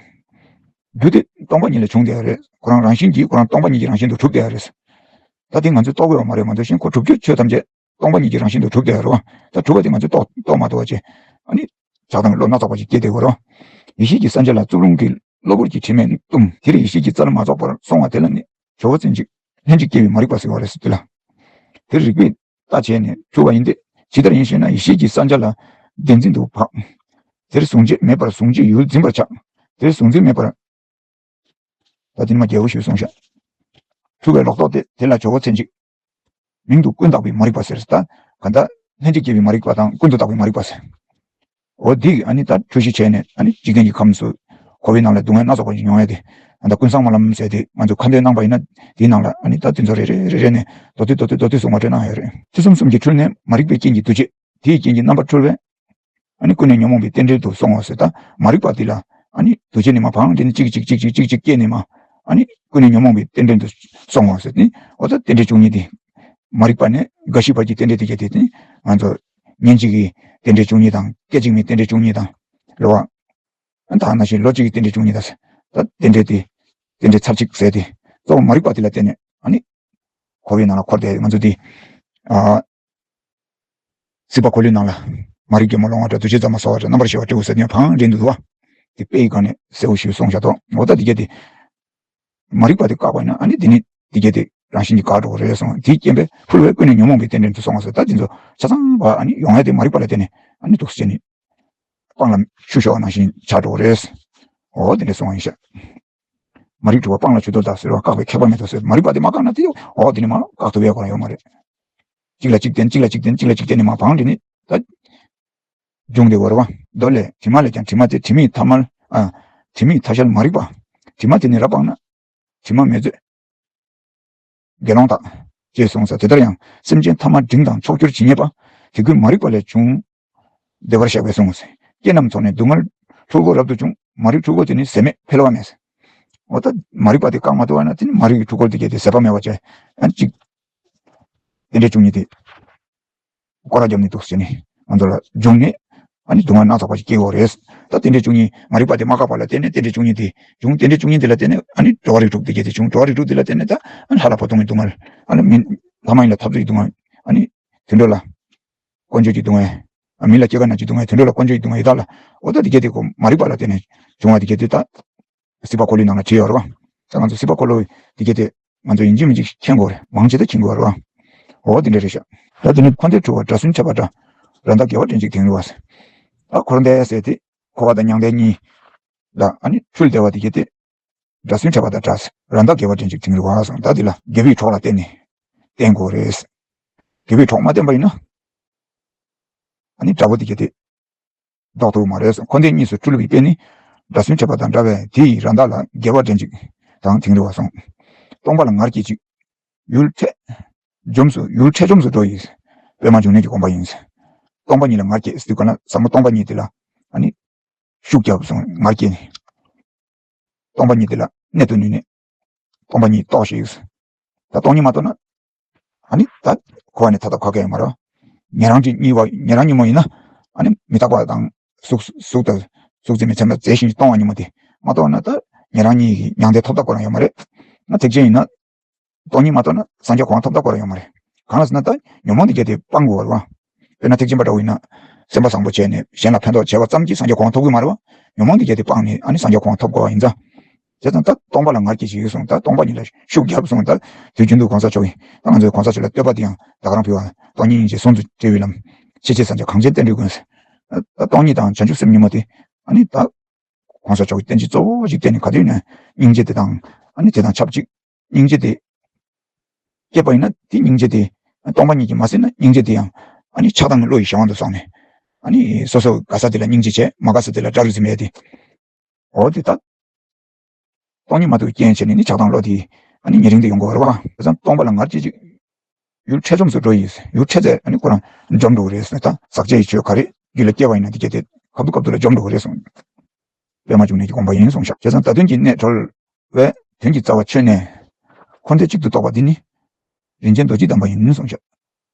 རྒྱུ་དེ་སྟོང་པ་ཉིད་ལས་བྱུང་བསྡད་རེད། ཁོ་རང་རང་བཞིན་གྱིས་ཁོ་རང་སྟོང་པ་ཉིད་ཀྱི་རང་བཞིན་དུ་གྲུབ་བསྡད་རེད། ད་དེ་ང་ཚོས་རྟོགས་དགོས་པ་མ་རེད། མ་གཏོགས་ཤིང་ཁོ་གྲུབ་རྒྱུ་ཆོས་ཐམས་ཅད་སྟོང་པ་ཉིད་ཀྱི་རང་བཞིན་དུ་གྲུབ་བསྡད་རེད་བ། ད་གྲུབ་པ་དེ་ང་ཚོས་རྟོགས་རྟོགས་མ་ཐུབ་པ་བྱས། ཨ་ནི་ཆགས་སྡང་བློ་སྣ་ཚོགས་པ་ཞིག་སྐྱེས་བསྡད་དགོས་རེད་བ། ཡེ་ཤེས་ཀྱི་ས་ཆ་ལ་རྩུབ་རླུང་གི་གློ་བུར་གྱི་དྲི་མས་བཏུམས། དེར་ཡེ་ཤེས་ཀྱི་རྩལ་མ་རྫོགས་པར་སོང་བ་དེ་ལ་ནི་ཇོ་བོ་ཚན་ཅིག་ལྷན་ཅིག་སྐྱེས་པའི་མ་རིག་པ་ཟེར་བ་རེད་ཟེར་དེ་ལ། དེར་རིག་པས་ལྟ་བྱས་ནས་གྲུབ་པ་ཡིན་ཏེ། ཇི་ལྟར་ཡིན་ཞེ་ན། ཡེ་ཤེས་ཀྱི་ས་ཆ་ལ་བདེན་འཛིན་དུ་བག་དེར་གཟུང་བྱེད་མེད་པར་གཟུང་བྱེད་ཡུལ་འཛིན་པར་བྱ། དེར་གཟུང་འཛིན་མེད་པར། ད་དེ་ནི་མ་རྒྱལ་པོ་ཞེས་གསུངས་ཤག་འཁྲུལ་པའི་ལོག་རྟོག་སྟེ། དེ་ལ་ཇོ་བོ་ཚན་ཅིག་མིང་དུ་ཀུན་བརྟགས་པའི་མ་རིག་པ་ཟེར། ད་ག་ད་ལྷན་ཅིག་སྐྱེས་པའི་མ་རིག་པ་དང་ཀུན་ཏུ་བརྟགས་པའི་མ་རིག་པ་ཟེར། འོ་འདི་ཨ་ནི་ད་འཁྲུལ་གཞི་བྱས་ནས་ཨ་ནི་འཇིག་རྟེན་གྱི་ཁམས་སུ་འཁོར་བའི་ནང་ལ་སྡུག་བསྔལ་སྣ་ཚོགས་པ་ཞིག་མྱོང་ཡ་དེ། ཨ་ད་ཀུན་བཟང་སྨོན་ལམ་ཟེར་དེ་ང་ཚོས་ཁ་འདོན་གནང་པ་ཡིན་ན། དེའི་ནང་ལ་ཨ་ནི་ད་དེ་ཚོ་རེ་རེ་རེ་རེ་ནས་མདོར་བསྡུས་མདོར་བསྡུས་མདོར་བསྡུས་སུ་ངོ་སྤྲོད་གནང་ཡོད་རེད། ཕྱི་གསུམ་གསུམ་གྱི་འཁྲུལ་ནས་མ་རིག་པའི་རྐྱེན་གྱིས་འདུ་བྱེད། དེའི་རྐྱེན་གྱིས་རྣམ་པར་འཁྲུལ་བས། ཨ་ནི་ཀུན་ནས་ཉོན་མོངས་པའི་རྟེན་འབྲེལ་དུ་སོང་ངོ་ཟེར། ད་མ་རིག་པ་འདི་ལ་ཨ་ནི་འདུ་བྱེད་ནི་མ་བང་འདི་ནི་གཅིག་གཅིག་གཅིག་གཅིག་གཅིག་གཅིག་སྐྱེས་ནི་མ། ཨ་ནི་ཀུན་ནས་ཉོན་མོངས་པའི་རྟེན་འབྲེལ་དུ་སོང་ངོ་ཟེར་ནི། འོ་ད་རྟེན་འབྲེལ་བཅུ་གཉིས་དེ། མ་རིག་པ་ནས་རྒ་ཤི་བར་གྱི་རྟེན་འབྲེལ་དེ་གྱད་དེ་ནི་ང་ཚོ་མཉན་བྱེད་ཀྱི་རྟེན་འབྲེལ་བཅུ་གཉིས་དང་སྐད་ཅིག་མའི་རྟེན་འབྲེལ་བཅུ་གཉིས་དང་། རེད་བ། ཨ་ད་ནང་བཞིན་ལོ་གཅིག་གི་རྟེན་འབྲེལ་བཅུ་གཉིས་དང་། ད་རྟེན་འབྲེལ་དེ། རྟེན་འབྲེལ་ཚར་གཅིག་ཟེར་དེ། གཙོ་བོ་མ་རིག་པ་དེ་ལ་བརྟེན་ནས་ཨ་ནི། འཁོར་བའི་ནང་ལ་འཁོར་ཏེ་ང་ཚོ་འདི། ཨ། སྲིད་པ་འཁོར་ལོའི་ནང་ལ་མ་རིག་གེ་མོ་ལོང་བ་འདྲ། འདུ་བྱེད་ཙམ་མ་སོགས་པ་འདྲ། རྣམ་པར་ཤེས་པ་སྤྲེའུ་ཟེར་ནས་བང་འདྲེན་འདུག་བ། དེ་དཔེ་ཡི་སྒང་ནས་གསལ་བོ་ཞིག་གསུངས་བཞག་ཏོ། འོ་ད་འདི་གྱད་དེ། མ་རིག་པ་དེ་བཀག་པ་ཡིན་ན་ཨ་ནི་འདི་ནི་འདི་གྱད་དེ་རང་བཞིན་གྱིས་འགག་འགྲོ་གི་རེད་གསུངས། དེའི་རྐྱེན་པས་འཁྲུལ་བས་ཀུན་ནས་ཉོན་མོངས་པའི་རྟེན་འབྲེལ་དུ་སོང་བ་ཟེར། ད་འདི་ཚོ་ཆ་ཚང་བ་ཨ་ནི་ཡོང་ཡ་དེ་མ་རིག་པ་ལ་བརྟེན་ནས་ཨ་ནི་འདུག་སེ་བྱས་ནས་སྤང་ལ་ཆུ་ཤོར་བ་ནང་བཞིན་ཆགས་འགྲོ་གི་རེད། འོ་དེ་འདྲ་གསུངས་པ་ཡིན་ཤག་མ་རིག་འཁྲུལ་པ་སྤང་ལ་ཆུ་རྡོལ་དག་ཟེར་བ། བཀག་པས་ཁེགས་པ་མེད་དོ་ཟེར། མ་རིག་པ་དེ་མ་བཀག་ན་དེ་ཡོ། འོ་དེ་ནི་མ་བཀག་ཐུབ་ཡ་ཁོ་རང་ཡོད་མ་རེད། གཅིག་ལ་གཅིག་བརྟེན་གཅིག་ལ་གཅིག་བརྟེན་གཅིག་ལ་གཅིག་བརྟེན་ནས་མ་བང་འདི་ནི་ད། འབྱུང་བསྡད་ཡོད་རེད་བ། མདོ་ལས། དྲི་མ་ལས་ཀྱང་དྲི་མ་སྟེ། དྲི་མའི་ཐ་མལ། ཨ། དྲི་མའི་ཐ་ཤལ་མ་རིག་པ། དྲི་མ་དེ་ནི་རབ་སྤངས་ན། དྲི་མ་མེད་མཛོད། དགེ་སློང་དག་ཅེས་གསུངས་ས། དེ་ལྟར་ཡང་སེམས་ཅན་ཐ་མ་འབྲིང་དང་ཕྱོགས་གྱུར་ཇི་སྙེད་པ། དེ་ཀུན་མ་རིག་པ་ལས་བྱུང་། བདེ་བར་གཤེགས་པས་གསུངས་སོ། རྐྱེན་རྣམས་ཚོགས་ནས་སྡུག་བསྔལ་འཁྲུལ་འཁོར་རབ་ཏུ་བྱུང་། མ་རིག་འཁྲུལ་འཁོར་དེ་ནི་ཟད་མེད་འཕེལ་བ་མེད། འོ་ད་མ་རིག་པ་དེ་བཀག་མ་ཐུབ་པ་ན་དེ་ནི་མ་རིག་གི་འཁྲུལ་འཁོར་དེ་གྱད་དེ་ཟད་པ་མེད་པ་བྱས། ཨ་ནི་གཅིག་རྟེན་འབྲེལ་བཅུ་གཉིས་དེ་སྐོར་ར་བརྒྱབ་ནས་འདུག་ཟེར་ནས་ང་ཚོ་ལ་འབྱུང་ནས། ཨ་ནི་སྡུག་བསྔལ་སྣ་ཚོགས་པ་ཞིག་སྐྱེ་གི་ཡོད་རེད། ད་རྟེན་འབྲེལ་བཅུ་གཉིས་མ་རིག་པ་དེ་མ་བཀག་པ་ལ་བརྟེན་ནས་རྟེན་འབྲེལ་བཅུ་གཉིས་དེ་བྱུང་། རྟེན་འབྲེལ་བཅུ་གཉིས་དེ་ལ་བརྟེན་ནས་ཨ་ནི་འགྲོ་བ་རིགས་དྲུག་དེ་གྱད་དེ་བྱུང་། འགྲོ་བ་རིགས་དྲུག་དེ་ལ་བརྟེན་ནས་ད་ཨ་ནི་ལྷ་ལ་བུ་སྟོང་གི་སྡུག་བསྔལ། ཨ་ནི་མི་ལྷ་མ་ཡིན་ལ་འཐབ་རྩོད་ཀྱི་སྡུག་བསྔལ། ཨ་ནི་དུད་འགྲོ་ལ་དཀོན་མཆོག་གི་སྡུག་བསྔལ། ཨ་མི་ལ་སྐྱེ་རྒ་ན་འཆིའི་སྡུག་བསྔལ། དུད་འགྲོ་ལ་དཀོན་མཆོག་གི་སྡུག་བསྔལ། ཡི་དྭགས་ལ། འོ་ད་དེ་གྱད་དེ་ཁོ་མ་རིག་པ་ལ་བརྟེན་ནས་བྱུང་བ་དེ་གྱད་དེ་ད། སྲིད་པ་འཁོར་ལོའི་ནང་ལ་བྲིས་ཡོད་རེད་བ། ད་ང་ཚོ་སྲིད་པ་འཁོར་ལོ་དེ་གྱད་དེ་ང་ཚོ་ཡིན་གཅིག་མིན་གཅིག་མཁྱེན་དགོས་རེད། མང་ཆེ་ད་མཁྱེན་དགོས་རེད་བ། འོ་དེ་འདྲ་རེད་ཤག་ད་དེ་ནི་འཁོར་འདས་འཁྲུལ་བ་སྒྲ་སུན་ཆད་པ་འདྲ། ར་མདའ་དགེ་བ་འདྲེན་ཅིང་དིང་རི་བ་ཟེར། ད་འཁོར་འདས་ཟེར་དེ་འཁོར་བ་དང་མྱང་འདས་གཉིས་ལ་ཨ་ནི་འཁྲུལ་བསྡད་པ་དེ་གྱད་དེ་སྒྲ་སུན་ཆད་པ་དང་འདྲ་ཟེར། ར་མདའ་དགེ་བ་འདྲེན་ཅིང་དིང་རི་བ་ཟེར། ད་དེ་ལ་དགེ་བའི་གྲོགས་ལ་བརྟེན་ནས། བསྟེན་དགོས་རེད། དགེ་བའི་གྲོགས་མ་བསྟེན་པ་ཡིན་ན། ཨ་ནི་དགྲ་བོ་དེ་གྱད་དེ། ལྡོག་ཐུབ་མ་རེད། འཁོར་འདས་གཉིས་སུ་སྤྲུལ་པའི་དཔེ་ནི། དགྲ་བཅོམ་ཐེག་པ་དང་འདྲ་བས་དེ་ཡི་ར་མདའ་ལ་དགེ་བ་འདྲེན་ཅིག་དང་དིང་རི་བ་སོང་། སྟོང་པ་ལ་ངར་སྐྱེད་ཅིག་ཡུལ་འཕྲལ་འཇོམས་སུ་ཡུལ་འཕྲལ་འཇོམས་སུ་འགྲོ་ཡི། པདྨ་འབྱུང་གནས་ཀྱི་དགོངས་པ་ཡིན། སྟོང་པ་ཉིད་ལ་ངར་སྐྱེད་ཟེར་དུས་ག་ན་ཟབ་མོ་སྟོང་པ་ཉིད་དེ་ལ་ཨ་ནི་ཤུགས་རྒྱབ་སོང་ངར་སྐྱེད་ནི། སྟོང་པ་ཉིད་དེ་ལ་གནད་དུ་བསྣུན་ནས་སྟོང་པ་ཉིད་རྟོགས་ཤིག་ད་སྟོང་ཉིད་མ་རྟོགས་ན། ཨ་ནི་ད་གོ་བ་ནས་ཐར་ཐབས་ག་གེ་ཡོད་མ་རེད། ཉན་རང་གཅིག་གཉིས་པ་ཉན་རང་ཉོན་མོངས་ཡིན་ན། ཨ་ནི་མི་རྟག་པ་དང་གཟུགས་གཟུགས་དང་གཟུགས་འཛིན་མི་ཚད་མ་རྫས་གཞན་གྱིས་སྟོང་བ་ཉོན་མོངས་དེ་མ་རྟོགས་ན་ད་ཉན་རང་གཉིས་ཀྱི་མྱང་འདས་ཐོབ་ཐབས་ཁོ་རང་ཡོད་མ་རེད། ང་ཐེག་ཆེན་ཡིན་ན། སྟོང་ཉིད་མ་རྟོགས་ན་སངས་རྒྱས་གོ་འཕང་ཐོབ་ཐབས་ཁོ་རང་ཡོད་མ་རེད། གང་ལ་ཟེར་ན་ད་ཉོན་མོངས་དེ་གྱད་དེ་སྤང་དགོས་པ་རེད་བ། དཔེར་ན་ཐེག་ཆེན་པ་འདྲ་བོ་ཡིན་ན། སེམས་པ་བཟང་པོ་བྱས་ནས་གཞན་ལ་ཕན་ཐོགས་བྱས་པ་ཙམ་གྱིས་སངས་རྒྱས་གོ་འཕང་ཐོབ་ཀྱི་མ་རེད་བ། ཉོན་མོངས་དེ་གྱད་དེ་སྤངས་ནས་ཨ་ནི་སངས་རྒྱས་གོ་འཕང་ཐོབ་དགོས་པ་ཡིན་ཙང་། བྱས་ཙང་ད་སྟོང་པ་ལ་ངར་སྐྱེད་ཅིག་ཡོད་གསུངས། ད་སྟོང་པ་ཉིད་ལ་ཤུགས་རྒྱབ་གསུངས། ད་དུས་རྒྱུན་དུ་གོང་ས་མཆོག་གིས་ད་ང་ཚོའི་གོང་ས་མཆོག་ལ་བསྟོད་པ་དེ་ཡང་ད་ག་རང་ཕུལ་བ། སྟོང་ཉིད་སྙིང་རྗེ་ཟུང་དུ་འབྲེལ་བའི་ལམ། ཤེས་བྱའི་སངས་རྒྱས་གངས་ཅན་བསྟན་འགྲོའི་མགོན་ཟེར། ད་སྟོང་ཉིད་དང་བྱང་ཆུབ་སེམས་གཉིས་པོ་དེ་ཨ་ནི་ད་གོང་ས་མཆོག་གིས་བསྟན་བཅོས་གཙོ་བོ་ཞིག་བསྟན་ནས་ག་དུས་ཡིན་ན་སྙིང་རྗེ་དེ་དང་ཨ་ནི་དེ་དང་ཆབས་ཅིག་སྙིང་རྗེ་དེ་སྐྱེས་པ་ཡིན་ན་དེ་སྙིང་རྗེ་དེ་སྟོང་པ་ཉིད་ཀྱིས་མ་ཟིན་ན་སྙིང་རྗེ་དེ་ཡང་ཨ་ནི་ཆགས་སྡང་གི་བློ་ཡི་གཞན་དབང་དུ་སོང་ནས་ཨ་ནི་སོ་སོ་དགའ་ས་དེ་ལ་སྙིང་རྗེ་བྱས། མ་དགའ་ས་དེ་ལ་དགྲ་རུ་འཛིན་པའི་དེ། འོ་དེ་ད་སྟོང་ཉིད་མ་རྟོགས་རྐྱེན་བྱས་ནས་ནི་ཆགས་སྡང་བློ་དེ་ཨ་ནི་ཉེ་རིང་དུ་ཡོང་གི་ཡོད་རེད་བ། བྱས་ཙང་སྟོང་པ་ལ་ངར་སྐྱེད་ཅིག་ཡུལ་འཕྲལ་འཇོམས་སུ་འགྲོ་ཡི། ཡུལ་འཕྲལ་ཚེ་ཨ་ནི་ཁོ་རང་འཇོམས་འགྲོ་གི་རེད་ཟེར། ད་ཟག་བཅས་ཀྱི་ཆོས་ག་རེ་རྒྱུད་ལ་སྐྱེས་པ་ཡིན་ན་དེ་གྱད་དེ་སྐབས་དུ་སྐབས་དུ་ལ་འཇོམས་འགྲོ་གི་རེད་གསུངས། པདྨ་འབྱུང་གནས་ཀྱི་དགོངས་པ་ཡིན་གསུངས་ཤག་བྱས་ཙང་ད་དོན་གྱི་གནད་གྲོལ་བའི་དོན་གྱི་རྩ་བ་ཆོད་ནས་འཁོར་འདས་གཅིག་ཏུ་རྟོགས་པ་འདི་ནི་རིན་ཆེན་རྡོ་རྗེའི་གདམས་པ་ཡིན་གསུངས་ཤག་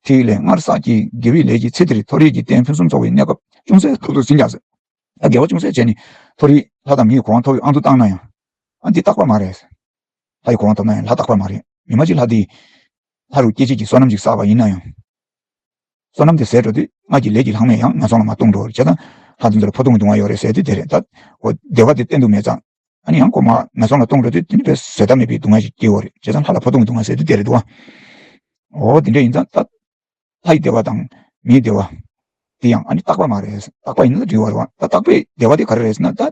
ཐིག་ལེ་སྔར་བསགས་ཀྱི་དགེ་བའི་ལས་ཀྱི་ཚེ་འདིར་མཐོ་རིས་ཀྱི་རྟེན་ཕུན་སུམ་ཚོགས་པའི་གནས་སྐབས་ཅུང་ཟད་ཐོབ་ཏུ་ཟིན་ཀྱང་ཟེར། ད་དགེ་བ་ཅུང་ཟད་བྱས་ནས་མཐོ་རིས་ལྷ་དང་མིའི་གོ་འཕང་ཐོབ་པའི་དབང་དུ་བཏང་ན་ཡང་། ཨ་འདི་རྟག་པ་མ་རེད། ལྷ་ཡི་གོ་འཕང་ཐོབ་ན་ཡང་ལྷ་རྟག་པ་མ་རེད། ཉི་མ་གཅིག་ལྷ་དེ་ལྷ་རུ་སྐྱེ་བྱེད་ཀྱི་བསོད་ནམས་ཤིག་བསགས་པ་ཡིན་ན་ཡང་། བསོད་ནམས་དེ་ཟད་འགྲོ་དུས་སྔར་གྱི་ལས་ཀྱི་ལྷག་མས་ཡང་ངན་སོང་ལ་མར་ལྟུང་འགྲོ་བ་རེད། བྱས་ཙང་ལྷ་དེ་ཚོ་ལ་ཕོ་ལྟུང་གི་སྡུག་བསྔལ་ཡོད་རེད་ཟེར་དུས་དེ་རེད། ད་འོ་བདེ་བ་དེ་བསྟན་དུ་མེད་ཙང་། ཨ་ནི་ཡང་ཁོ་མར་ངན་སོང་ལ་ལྟུང་འགྲོ་དུས་དེ་ནི་བས་བཟོད་ཐབས་མེད་པའི་སྡུག་བསྔལ་ཞིག་སྐྱེ་བ་རེད། བྱས་ཙང་ལྷ་ལ་ཕོ་ལྟུང་གི་སྡུག་བསྔལ་ཟེར་དུས་དེ་རེད་འདུག་བ། འོ་དེ་འདྲ་ཡིན་ཙང་ད། ལྷ་ཡི་བདེ་བ་དང་མིའི་བདེ་བ་དེ་ཡང་ཨ་ནི་རྟག་པ་མ་རེད། རྟག་པ་ཡིན་ན་འགྲིག་པ་རེད་བ། ད་རྟག་པའི་བདེ་བ་དེ་ག་རེ་རེད་ཟེར་ན་ད།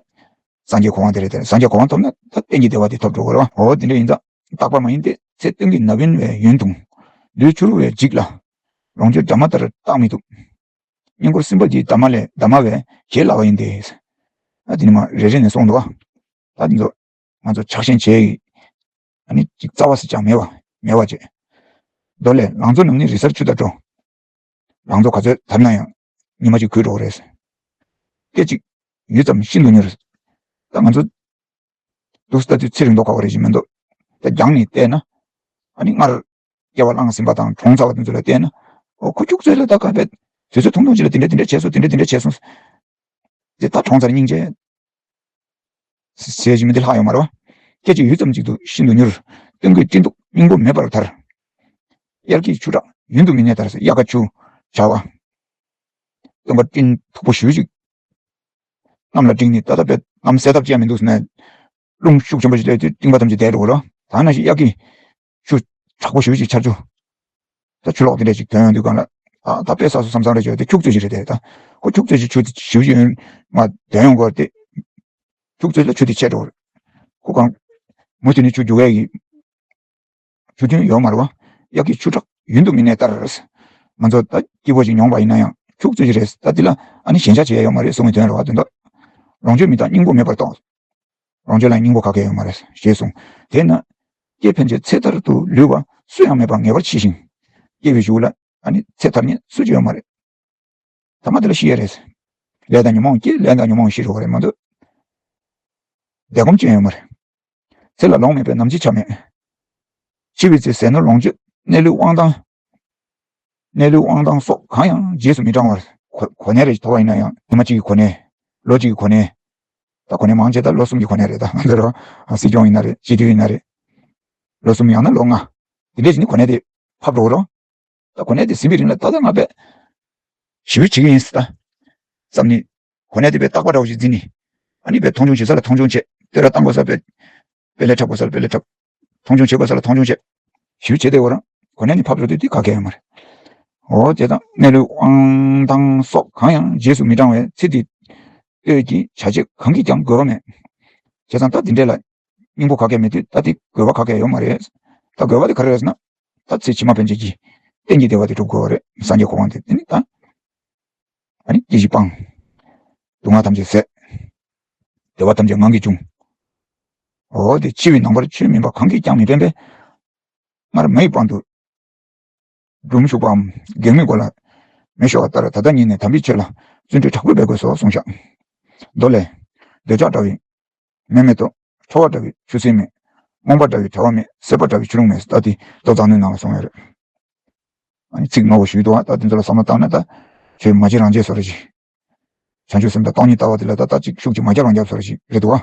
སངས་རྒྱས་གོ་འཕང་དེ་རེད། དེ་སངས་རྒྱས་གོ་འཕང་ཐོབ་ན་ད་གཏན་གྱི་བདེ་བ་དེ་ཐོབ་འགྲོ་གི་རེད་བ། འོ་དེ་འདྲ་ཡིན་ཙང་རྟག་པ་མ་ཡིན་ཏེ། ཚེ་སྟོན་གྱི་ན་བུན་བས་ཡུན་ཐུང་། ལུས་འཕྱུར་བས་འཇིག་ལ། ལོངས་སྤྱོད་སྒྲ་མ་ལྟར་བཏགས་མི་ཐུབ། སྙིང་ཁོར་སིམ་པ་གྱི་འདབ་མ་ལས་འདབ་མ་བས་གྱེས་སླ་བ་ཡིན་ཏེ། ཨ་དེ་ནི་མ་རེ་རེ་ནས་གསུངས་འདུག་བ། ད་འདི་ཚོ་ང་ཚོ་ཆགས་ཞེན་བྱས་ཡིན། ཨ་ནི་ཅིག་རྩ་བ་ཟེར་ཅང་མེད་པ་མེད་པ་བྱས། མདོ་ལས་ལང་ཚོ་རྣམས་ནི་རི་སར་ཆུ་ལྟར་འགྲོ། ལང་ཚོ་ག་ཚོད་དར་ན་ཡང་ཉི་མ་གཅིག་གོས་འགྲོ་གི་རེད། སྐད་ཅིག་ཡུད་ཙམ་ཤིན་ཏུ་མྱུར། ད་ང་ཚོ་འདུག་ལྟ་དུས་ཚེ་རིང་མདོག་ཁ་པོ་རེད་ཅིག་མི་འདུག་ད་རྒྱང་ནས་བལྟས་ན། ཨ་ནི་སྔར་སྐྱེ་བ་བླངས་ཟིན་པ་དང་གྲོངས་ཚར་བ་དེ་ཚོ་ལ་བལྟས་ན། ཨོ་ཁོ་ཁྱུག་ཙམ་ལ་ད་ག་བས་དུས་ཚོད་ཐུང་ཐུང་ཅིག་ལ་དེ་འདྲ་དེ་འདྲ་བྱས་སོང་། དེ་འདྲ་དེ་འདྲ་བྱས་སོང་། དེ་ད་གྲོངས་ཚར་སྙིང་རྗེ། ཟེར་བཞིན་མི་འདི་ལྷག་ཡོད་མ་རེད་བ། སྐད་ཅིག་ཡུད་ཙམ་ཅིག་ཏུ་ཤིན་ཏུ་མྱུར། སྟོན་ཁའི་སྤྲིན་གདུགས་སྙིང་པོ་མེད་པར་དར། དབྱར་གྱི་ཆུ་དྲག་ཡུན་དུ་མི་གནས་ལྟར། དབྱར་ཁ་ཆུ་བྱ་བ། སྟོན་ཁ་སྤྲིན་མཐུག་པོ་ཞེ་པོ་ཅིག་གནམ་ལ་བསྒྲིགས་ནས་ད་ལྟ་བས་གནམ་གསལ་ཐབས་ཅི་ཡང་མི་འདུག་ཟེར་ནས། རླུང་ཤུགས་ཆེན་པོ་ཞིག་སླེབས་དུས་སྤྲིན་པ་ཐམས་ཅད་འདས་འགྲོ་གི་རེད། ད་ནང་བཞིན་དབྱར་གྱི་ཆུ་དྲག་པོ་ཞེ་པོ་ཅིག་ཆར་ཆུ། ད་ཆུ་ལོག་དེ་འདྲ་ཞིག་ཐོན་ཡོང་དུས་སྒང་ལ། ཨ་ད་དཔེ་བསགས་སོང་བསམ་བསམ་རེ་བྱས་ཏེ་ཁྱུག་ཙམ་ཞིག་རེད་དེ། ད་ཁོ་ཁྱུག་ཙམ་ཞིག་ཆུ་དེ་ཞེ་པོ་ཅིག་ཡོང་མ་ཐོན་ཡོང་གི་རེད་དེ། ཁྱུག་ཙམ་ལ་ཆུ་དེ་ཆད་འགྲོ་གི་རེད། ཁོ་གང་མུ་མཐུད་ནས་ཆུ་རྒྱུག་ཡས་ཀྱི་ཆུ་རྒྱུན་ཡོད་མ་རེད་བ། དབྱར་གྱི་ཆུ་དྲག་ཡུན་དུ་མི་གནས་ལྟར། ང་ཚོ་ད་སྐྱིད་པོ་ཞིག་མྱོང་བ་ཡིན་ན་ཡང་ཁྱུག་ཙམ་ཞིག་རེད། ད་འདི་ལ་ཨ་ནི་ཞེན་ཆགས་བྱེད་ཡ་ཡོད་མ་རེད་གསུང་གི་དོན་རེད་བ། དོན་དག་ལོངས་སྤྱོད་མི་རྟག་སྙིང་པོ་མེད་པར་རྟོགས། ལོངས་སྤྱོད་ལ་སྙིང་པོ་ག་གེ་ཡོད་མ་རེད་ཞེས་གསུངས། དེས་ན། སྐྱེ་འཕེན་བྱེད་ཚེ་ལྟར་དུ་ལུས་པ་སུ་ཡང་མེད་པ་ངེས་པར་འཆི་ཞིང་། སྐྱེ་བའི་གཞུག་ལ་ཨ་ནི་ཚེ་ཐར་མཁན་སུ་ཅི་ཡོད་མ་རེད། ཐ་མ་དེ་ལ་ཤི་ཡ་རེད། ལས་དང་ཉོན་མོངས་སྐྱེ། ལས་དང་ཉོན་མོངས་ཤི་འགྲོ་བ་རེད་མ་གཏོགས། བདེ་སྒོམ་ཅི་ཡང་ཡོད་མ་རེད། ཚེ་ལ་ལོང་མེད་པས་ནམ་འཆི་ཆ་མེད། འཆི་བའི་ཚེ་ཟད་ནོར་ལོངས་སྤྱོད་གནས་ལུས་དབང་ཐང་། གནས་ལུས་དབང་ཐང་སོགས་གང་ཡང་རྗེས་སུ་མི་འབྲང་བར། གོ་གོ་གནས་རེ་ཐོབ་པ་ཡིན་ན་ཡང་ཉི་མ་གཅིག་གི་གོ་གནས། ལོ་གཅིག་གི་གོ་གནས། ད་གོ་གནས་མང་ཆེ་ད་ལོ་གསུམ་གྱི་གོ་གནས་རེད། ད་ང་ཚོ་རོ་སྲིད་སྐྱོང་ཡིན་ན་རེད། སྤྱི་འཐུས་ཡིན་ན་རེད། ལོ་གསུམ་ཡང་ན་ལོ་ལྔ། དེ་འདྲས་ཞིག་ནི་གོ་གནས་དེ་ཕབ་འགྲོ་གི་རོ། ད་གོ་གནས་དེ་ཟིན་པའི་རིང་ལ་ད་ལྟ་ང་བས་ཞི་བའི་བྱེད་ཀྱི་ཡིན་ཟེར་ད་བསམ་ནི། གོ་གནས་དེ་བས་རྟག་པ་འདྲ་བོ་ཞིག་འཛིན་ནི། ཨ་ནི་བས་མཐོང་ཆུང་བྱེད་ས་ལ་མཐོང་ཆུང་བྱེད། བསྟོད་ར་བཏང་དགོས་ས་བས་དཔེ་ལས་འཁྲབ་དགོས་ས་ལ་དཔེ་ལས་འཁྲབ། མཐོང་ཆུང་བྱེད་དགོས་ས་ལ་མཐོང་ཆུང་བྱེད། ཞི་བའི་བྱེད་དེ་འོ་རང་གོ་གནས་ནི་ཕབ་འགྲོ་དུས་དེ་ག་གེ་ཡོད་མ་རེད། འོ་དེ་དང་གནས་ལུས་དབང་ཐང་སོགས་གང་ཡང་རྗེས་སུ་མི་འབྲང་བས་ཚེ་འདི་ལྟོས་ཀྱི་བྱ་བྱེད་གང་གིས་ཀྱང་དགོས་པ་མེད། བྱས་ཙང་ད་དེ་འདྲས་ལ་སྙིང་པོ་ག་གེ་མེད་དུས་ད་དེ་དགོས་པ་ག་གེ་ཡོད་མ་རེད། ད་དགོས་པ་དེ་ག་རེ་རེད་ཟེར་ན། ད་ཚེ་ཕྱི་མ་ཕན་ཆད་ཀྱི་གཏན་གྱི་བདེ་བ་དེ་སྒྲུབ་དགོས་པ་རེད། སངས་རྒྱས་གོ་འཕང་དེ། དེ་ནི་ད་ཨ་ནི་སྐྱེ་འཆི་སྤངས། སྡུག་བསྔལ་ཐམས་ཅད་ཟད། བདེ་བ་ཐམས་ཅད་ངང་གིས་འབྱུང་། འོ་དེ་འཆི་བའི་ནམ་མཁར་ཆོས་མིན་པ་གང་གིས་ཀྱང་མི་ཕན་པས། སྔར་མེ་ཡི་དཔང་དུ་སྒྲུབ་ཞུགས་པའམ་གེགས་མེད་སྒོ་ལ་མེ་ཤོར་བ་ལྟར། ད་ལྟ་ཉིད་ནས་དམ་པའི་ཆོས་ལ་བརྩོན་འགྲུས་དྲག་པོས་འབད་དགོས་སོ་གསུངས་ཤག། མདོ་ལས། འདོད་ཆགས་འདྲ་བའི་མེ་མེད་དོ། ཁྲོ་བ་འདྲ་བའི་ཆུ་སེམས་མེད། རྨོངས་པ་འདྲ་བའི་དྲ་བ་མེད། སྲེད་པ་འདྲ་བའི་ཆུ་རླུང་མེད། ད་དེ་མདོ་མཛངས་བླུན་ནང་ལ་གསུངས་ཡོད་རེད། ཨ་ནི་ཚིག་ངོ་བོ་ཞུས་འདུག་ཨ། ད་དེ་ཚོ་ལ་བསམ་བློ་བཏང་ན་ད་ཆོས་མ་བྱེད་རང་བྱེད་བཟོ་འདྲ་ཞིག། བྱང་ཆུབ་སེམས་དང་སྟོང་ཉིད་ལྟ་བ་དེ་ལ་ད་ལྟ་ཅིག་ཤུགས་ཀྱིས་མ་རྒྱབ་རང་རྒྱབ་བཟོ་འདྲ་ཞིག་རེད་འདུག་ཨ།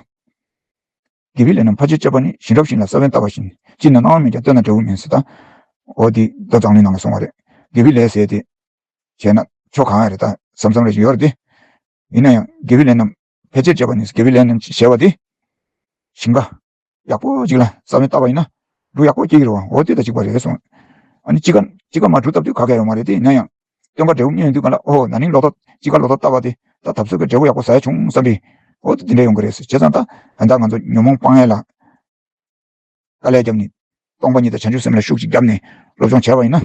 དགེ་བའི་ལས་རྣམས་ཕལ་ཆེར་སྤྱད་པ་ནི། བཞིན་གྲོགས་བཞིན་ལ་ས་བོན་བཏབ་པ་བཞིན། ཅི་ནས་སྣང་བ་མེད་ཀྱང་ལྟོས་ན་འབྲས་བུ་མིན་ཟེར། ད་འོ་དེ་མདོ་མཛངས་བླུན་ནང་ལ་གསུངས་པ་རེད། དགེ་བའི་ལས་ཟེར་དེ་བྱས་ན་ཆོ་ག་ཡང་རེད། ད་བསམ་བསམ་རེ་ཞིག་ཡོད་རེད་དེ། ཡིན་ན་ཡང་དགེ་བའི་ལས་རྣམས་ཕལ་ཆེར་སྤྱད་པ་ནི། དགེ་བའི་ལས་རྣམས་བྱས་པ་དེ་ཞིང་ཁ་ཡག་པོ་ཅིག་ལ་ས་བོན་བཏབ་པ་ཡིན་ན་འབྲས་བུ་ཡག་པོ་སྐྱེ་གི་རེད་བ། འོ་དེ་དང་གཅིག་པ་རེད་གསུངས། ཨ་ནི་དཔྱིད་ཀ་དཔྱིད་ཀ་མ་འབྲུ་བཏབ་དུས་ག་གེ་ཡོད་མ་རེད་དེ། ཡིན་ན་ཡང་སྟོན་ཁ་འབྲས་བུ་རྙེད་ཡོང་དུས་གང་ལ་ཨོ་ན་ནིང་ལོ་ཐོ་དཔྱིད་ཀ་ལོ་ཐོ་བཏབ་པ་དེ་ད་ད་གཟོད་ཀྱི་འབྲས་བུ་ཡག་པོ་ཟ་ཡ་བྱུང་བསམ་པའི་འོ་དེ་དེ་འདྲ་ཡོང་གི་རེད་ཟེར། བྱས་ཙང་ད་ད་ལྟ་ང་ཚོ་ཉོན་མོངས་སྤང་ཡ་ལ་དཀའ་ལས་བརྒྱབ་ནས་སྟོང་པ་ཉིད་དང་བྱང་ཆུབ་སེམས་ལ་ཤུགས་ཅིག་བརྒྱབ་ནས་སློབ་སྦྱོང་བྱས་པ་ཡིན་ན།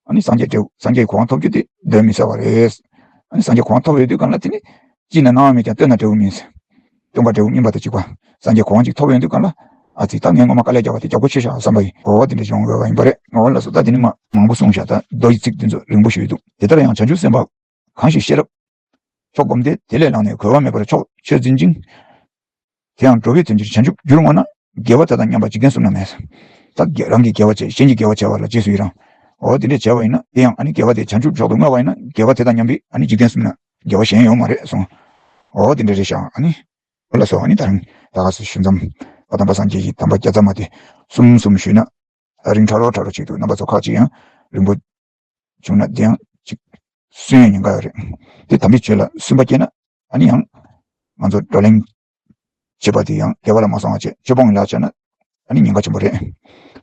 ཨ་ནི་སངས་རྒྱས་འབྲས་བུ་སངས་རྒྱས་ཀྱི་གོ་འཕང་ཐོབ་རྒྱུ་དེ་གདོན་མི་ཟ་བ་རེད། ཨ་ནི་སངས་རྒྱས་གོ་འཕང་ཐོབ་ཡོད་དུས་གང་ལ་དེ་ནི་ཅི་ནས་སྣང་བ་མེད་ཀྱང་ལྟོས་ན་འབྲས་བུ་མིན་ཟེར། སྟོན་ཁ་འབྲས་བུ་སྨིན་པ་དང་གཅིག་པ། སངས་རྒྱས་གོ་འཕང་ཅིག་ཐོབ་ཡོང་དུས་གང་ལ་ཨ་ཙི་ད་ངས་སྔོན་མ་དཀའ་ལས་བརྒྱབ་པ་དེ་རྒྱབ་སྐྱོར་ཆེ་ཤག་བསམ་པ་ཡིན། འོ་དེ་འདྲ་བྱུང་ཡོད་པ་ཡིན་པ་རེད། འོ་ལགས་སོ། ད་དེ་ནི་མ་མང་པོ་གསུངས་ཤག། ད་མདོ་ཡི་ཚིག་དེ་ཚོ་རིང་པོ་ཞིག་འདུག། དེ་ལྟར་ཡང་བྱང་ཆུབ་སེམས་དཔའ་གང་ཞིག་ཤེས་རབ་མཆོག་བསྒོམས་ཏེ། དེ་ལས་ལངས་ནས་གོལ་བ་མེད་པར་ཕྱོགས་ཆོས་འཛིན་ཅིང་། དེ་ཡང་འགྲོ་བའི་དོན་ཕྱིར་བྱང་ཆུབ་རྒྱུར་བསྔོས་ན། དགེ་བ་དེ་དང་མཉམ་པ་འཇིག་རྟེན་གསུམ་ན་མེད། ད་དགེ་རང་གི་དགེ་བ་བྱས། གཞན་གྱི་དགེ་བ་བྱས་པ་ལ་རྗེས་སུ་ཡི་རང་། འོ་དེ་འདྲས་བྱས་པ་ཡིན་ན། དེ་ཡང་ཨ་ནི་དགེ་བ་དེ་བྱང་ཆུབ་མཆོག་ཏུ་བསྔོས་པ་ཡིན་ན། དགེ་བ་དེ་དང་མཉམ་པའི་ཨ་ནི་འཇིག་རྟེན་གསུམ་ན་དགེ་བ་གཞན་ཡོད་མ་རེད་གསུངས། འོ་དེ་འདྲ་རེད་ཤག། ཨ་ནི་འོ་ལགས་སོ། ཨ་ནི་ད་རང་ད་ག་སེ་ཞུ་མཚམས་ཕ་དམ་པ་སངས་རྒྱས་ཀྱི་དམ་པ་བརྒྱ་རྩ་མ་དེ་གསུམ་གསུམ་ཞུས་ན་རིང་ཁྲ་རོ་ཁྲ་རོ་ཅིག་འདུག། རྣམ་པ་ཚོ་ཁག་ཅིག་ཡང་རིང་པོ་བྱུང་ན་དེ་ཡང་ཅིག་སུན་ཡང་ཉེན་ཁ་ཡོད་རེད། དེ་དམ་པའི་ཆོས་ལ་སུན་པ་སྐྱེས་ན་ཨ་ནི་ཡང་ང་ཚོ་བགྲོ་གླེང་བྱེད་པ་དེ་ཡང་དགེ་བ་ལ་མ་སོང་བ་བྱས། ཆོས་སྤོང་གི་ལས་བྱས་ན་ཨ་ནི་ཉེན་ཁ་ཆེན་པོ་རེད།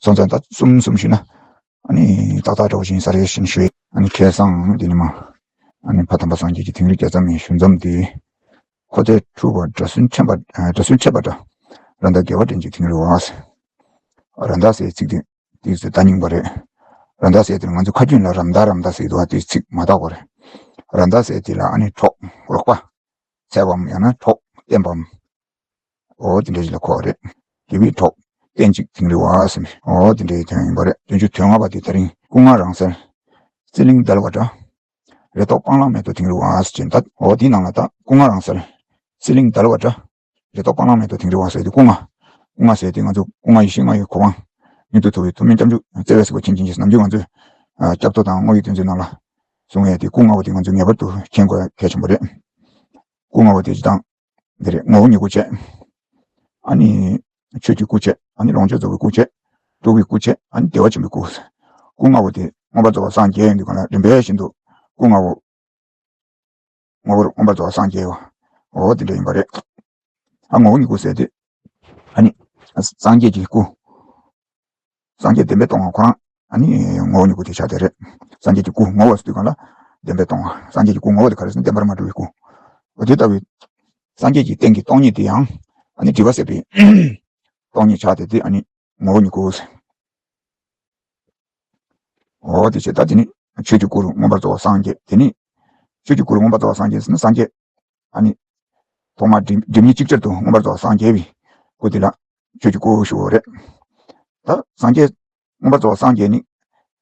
སོང་ཙང་ད་གསུམ་གསུམ་ཞུས་ན་ཨ་ནི་ཏག་ཏག་འདྲ་བོ་ཞིག་ཡིན་ས་རེད་ཞེས་ཞུ་ཡས། ཨ་ནི་ཁ་སང་འདི་ནས་མ་ཨ་ནི་ཕ་དམ་པ་སངས་རྒྱས་ཀྱི་དིང་རི་བརྒྱ་རྩ་མའི་ཞུ་མཚམས་དེ། ཁོ་ཚོས་འཁྲུལ་པ་དགྲ་བསུན་འཕྲད་པ། དགྲ་བསུན་འཕྲད་པ་འདྲ། ར་མདའ་དགེ་བ་འདྲེན་ཅིང་དིང་རི་བ། ར་མདའ་ཟེར་ཚིག་དེ་དེ་ཚོ་ད་རྙིང་པ་རེད། ར་མདའ་ཟེར་དེ་ང་ཚོ་ཁ་རྒྱུན་ལ་ར་མདའ་ར་མདའ་ཟེར་འདུག་པ། དེ་ཚིག་མ་དག་པ་རེད། ར་མདའ་ཟེར་དེ་ལ་ཨ་ནི་གྲོགས་རོགས་པ་འཚོལ་བའམ་ཡང་ན་གྲོགས་བསྟེན་པའམ། འོ་དེ་འདྲ་ཞིག་ལ་གོ་བ་རེད། དགེ་བའི་གྲོགས་བསྟེན་ཅིང་དིང་རི་བ་ཟེར་ནས། འོ་དེ་འདྲའི་དོན་ཡིན་པ་རེད། བདུན་ཅུ་དོན་ལྔ་པ་དེ་ད་རིང་སྐུ་ལྔ་རང་གསལ། རྩི་གླིང་དལ་བ་འདྲ། རེ་དོགས་སྤང་བླང་མེད་དོ་དིང་རི་བ་ཟེར་ཅིང་། ད་འོ་དེའི་ནང་ལ་ད་སྐུ་ལྔ་རང་གསལ། རྩི་གླིང་དལ་བ་འདྲ། རེ་དོགས་སྤང་བླང་མེད་དོ་དིང་རི་བ་ཟེར་དེ་སྐུ་ལྔ། སྐུ་ལྔ་ཟེར་དེ་ང་ཚོ་སྐུ་ལྔ་ཡེ་ཤེས་ལྔ་ཡི་གོ་འཕང་མྱུར་དུ་ཐོབ་པའི་ཐུབ་བསྟན་སྐྱབས་འཇུག་བརྩེ་བའི་སྲས་པོ་མཁྱེན་ཅིང་ཞེས་ནམ་རྒྱུན་ང་ཚོས་ཨ་སྐྱབས་ཐོབ་དང་བསྔོ་བའི་དོན་ཚན་ནང་ལ་གསུང་ཡས་དེ་སྐུ་ལྔ་པོ་དེ་ང་ཚོས་ངེས་པར་དུ་མཁྱེན་དགོས་ཡ་གལ་ཆེན་པོ་རེད། སྐུ་ལྔ་པོ་དེ་སྤྱིར་བཏང་འདི་རེད། ངོ་བོ་ཉིད་སྐུ་བྱས། ཨ་ནི་ཆོས་ཀྱི་སྐུ་བྱས། ཨ་ནི་ལོངས་སྤྱོད་རྫོགས་པའི་སྐུ་བྱས། སྤྲུལ་པའི་སྐུ་བྱས། ཨ་ནི་བདེ་བ་ཆེན་པོའི་སྐུ། སྐུ་ལྔ་པོ་དེ་མངོན་པར་རྫོགས་པ་སངས་རྒྱས་ཡོང་དུས་གང་ལ་རིམ་པས་བཞིན་དུ་སྐུ་ལྔ་པོ། ངོ་བོར་མངོན་པར་རྫོགས་པ་སངས་རྒྱས་པ། འོ་དེ་འདྲ་ཡིན་པ་རེད། ཨ་ངོ་བོ་ཉིད་སྐུ་ཟེར་དེ། ཨ་ནི་སངས་རྒྱས་ཀྱི་སྐུ། སངས་རྒྱས་བདེན་པས་སྟོང་བ་ཁོ་རང་ཨ་ནི་ངོ་བོ་ཉིད་སྐུ་དེ་ཆགས་བསྡད་རེད། སངས་རྒྱས་ཀྱི་སྐུ་ངོ་བོ་ཟེར་དུས་གང་ལ་བདེན་པས་སྟོང་བ། སངས་རྒྱས་ཀྱི་སྐུ་ངོ་བོ་དེ་ག་རེ་ཟེར་ན་བདེན་པར་མ་གྲུབ་པའི་སྐུ། འོ་དེ་ལྟ་བུའི་སངས་རྒྱས་ཀྱི་རྟེན་གྱི་སྟོང་ཉིད་དེ་ཡང་ཨ་ནི་སྒྲིབ་པ་ཟད་པའི་སྟོང་ཉིད་ཆགས་བསྡད་དེ་ཨ་ནི་ངོ་བོ་ཉིད་སྐུ་ཟེར། འོ་དེ་བྱས་ད་དེ་ནི་ཆོས་ཀྱི་སྐུ་རུ་མངོན་པར་རྫོགས་པ་སངས་རྒྱས། དེ་ནི་ཆོས་ཀྱི་སྐུ་རུ་མངོན་པར་རྫོགས་པ་སངས་རྒྱས་ཟེར་ན་སངས་རྒྱས། ཨ་ནི་ཐོག་མར་སྒྲིབ་སྒྲིབ་གཉིས་གཅིག་ཅར་དུ་མངོན་པར་རྫོགས་པ་སངས་རྒྱས་པའི་སྐུ་དེ་ལ་ཆོས་ཀྱི་སྐུ་ཞུ་བ་རེད། ད་སངས་རྒྱས་མངོན་པར་རྫོགས་པ་སངས་རྒྱས་ནི་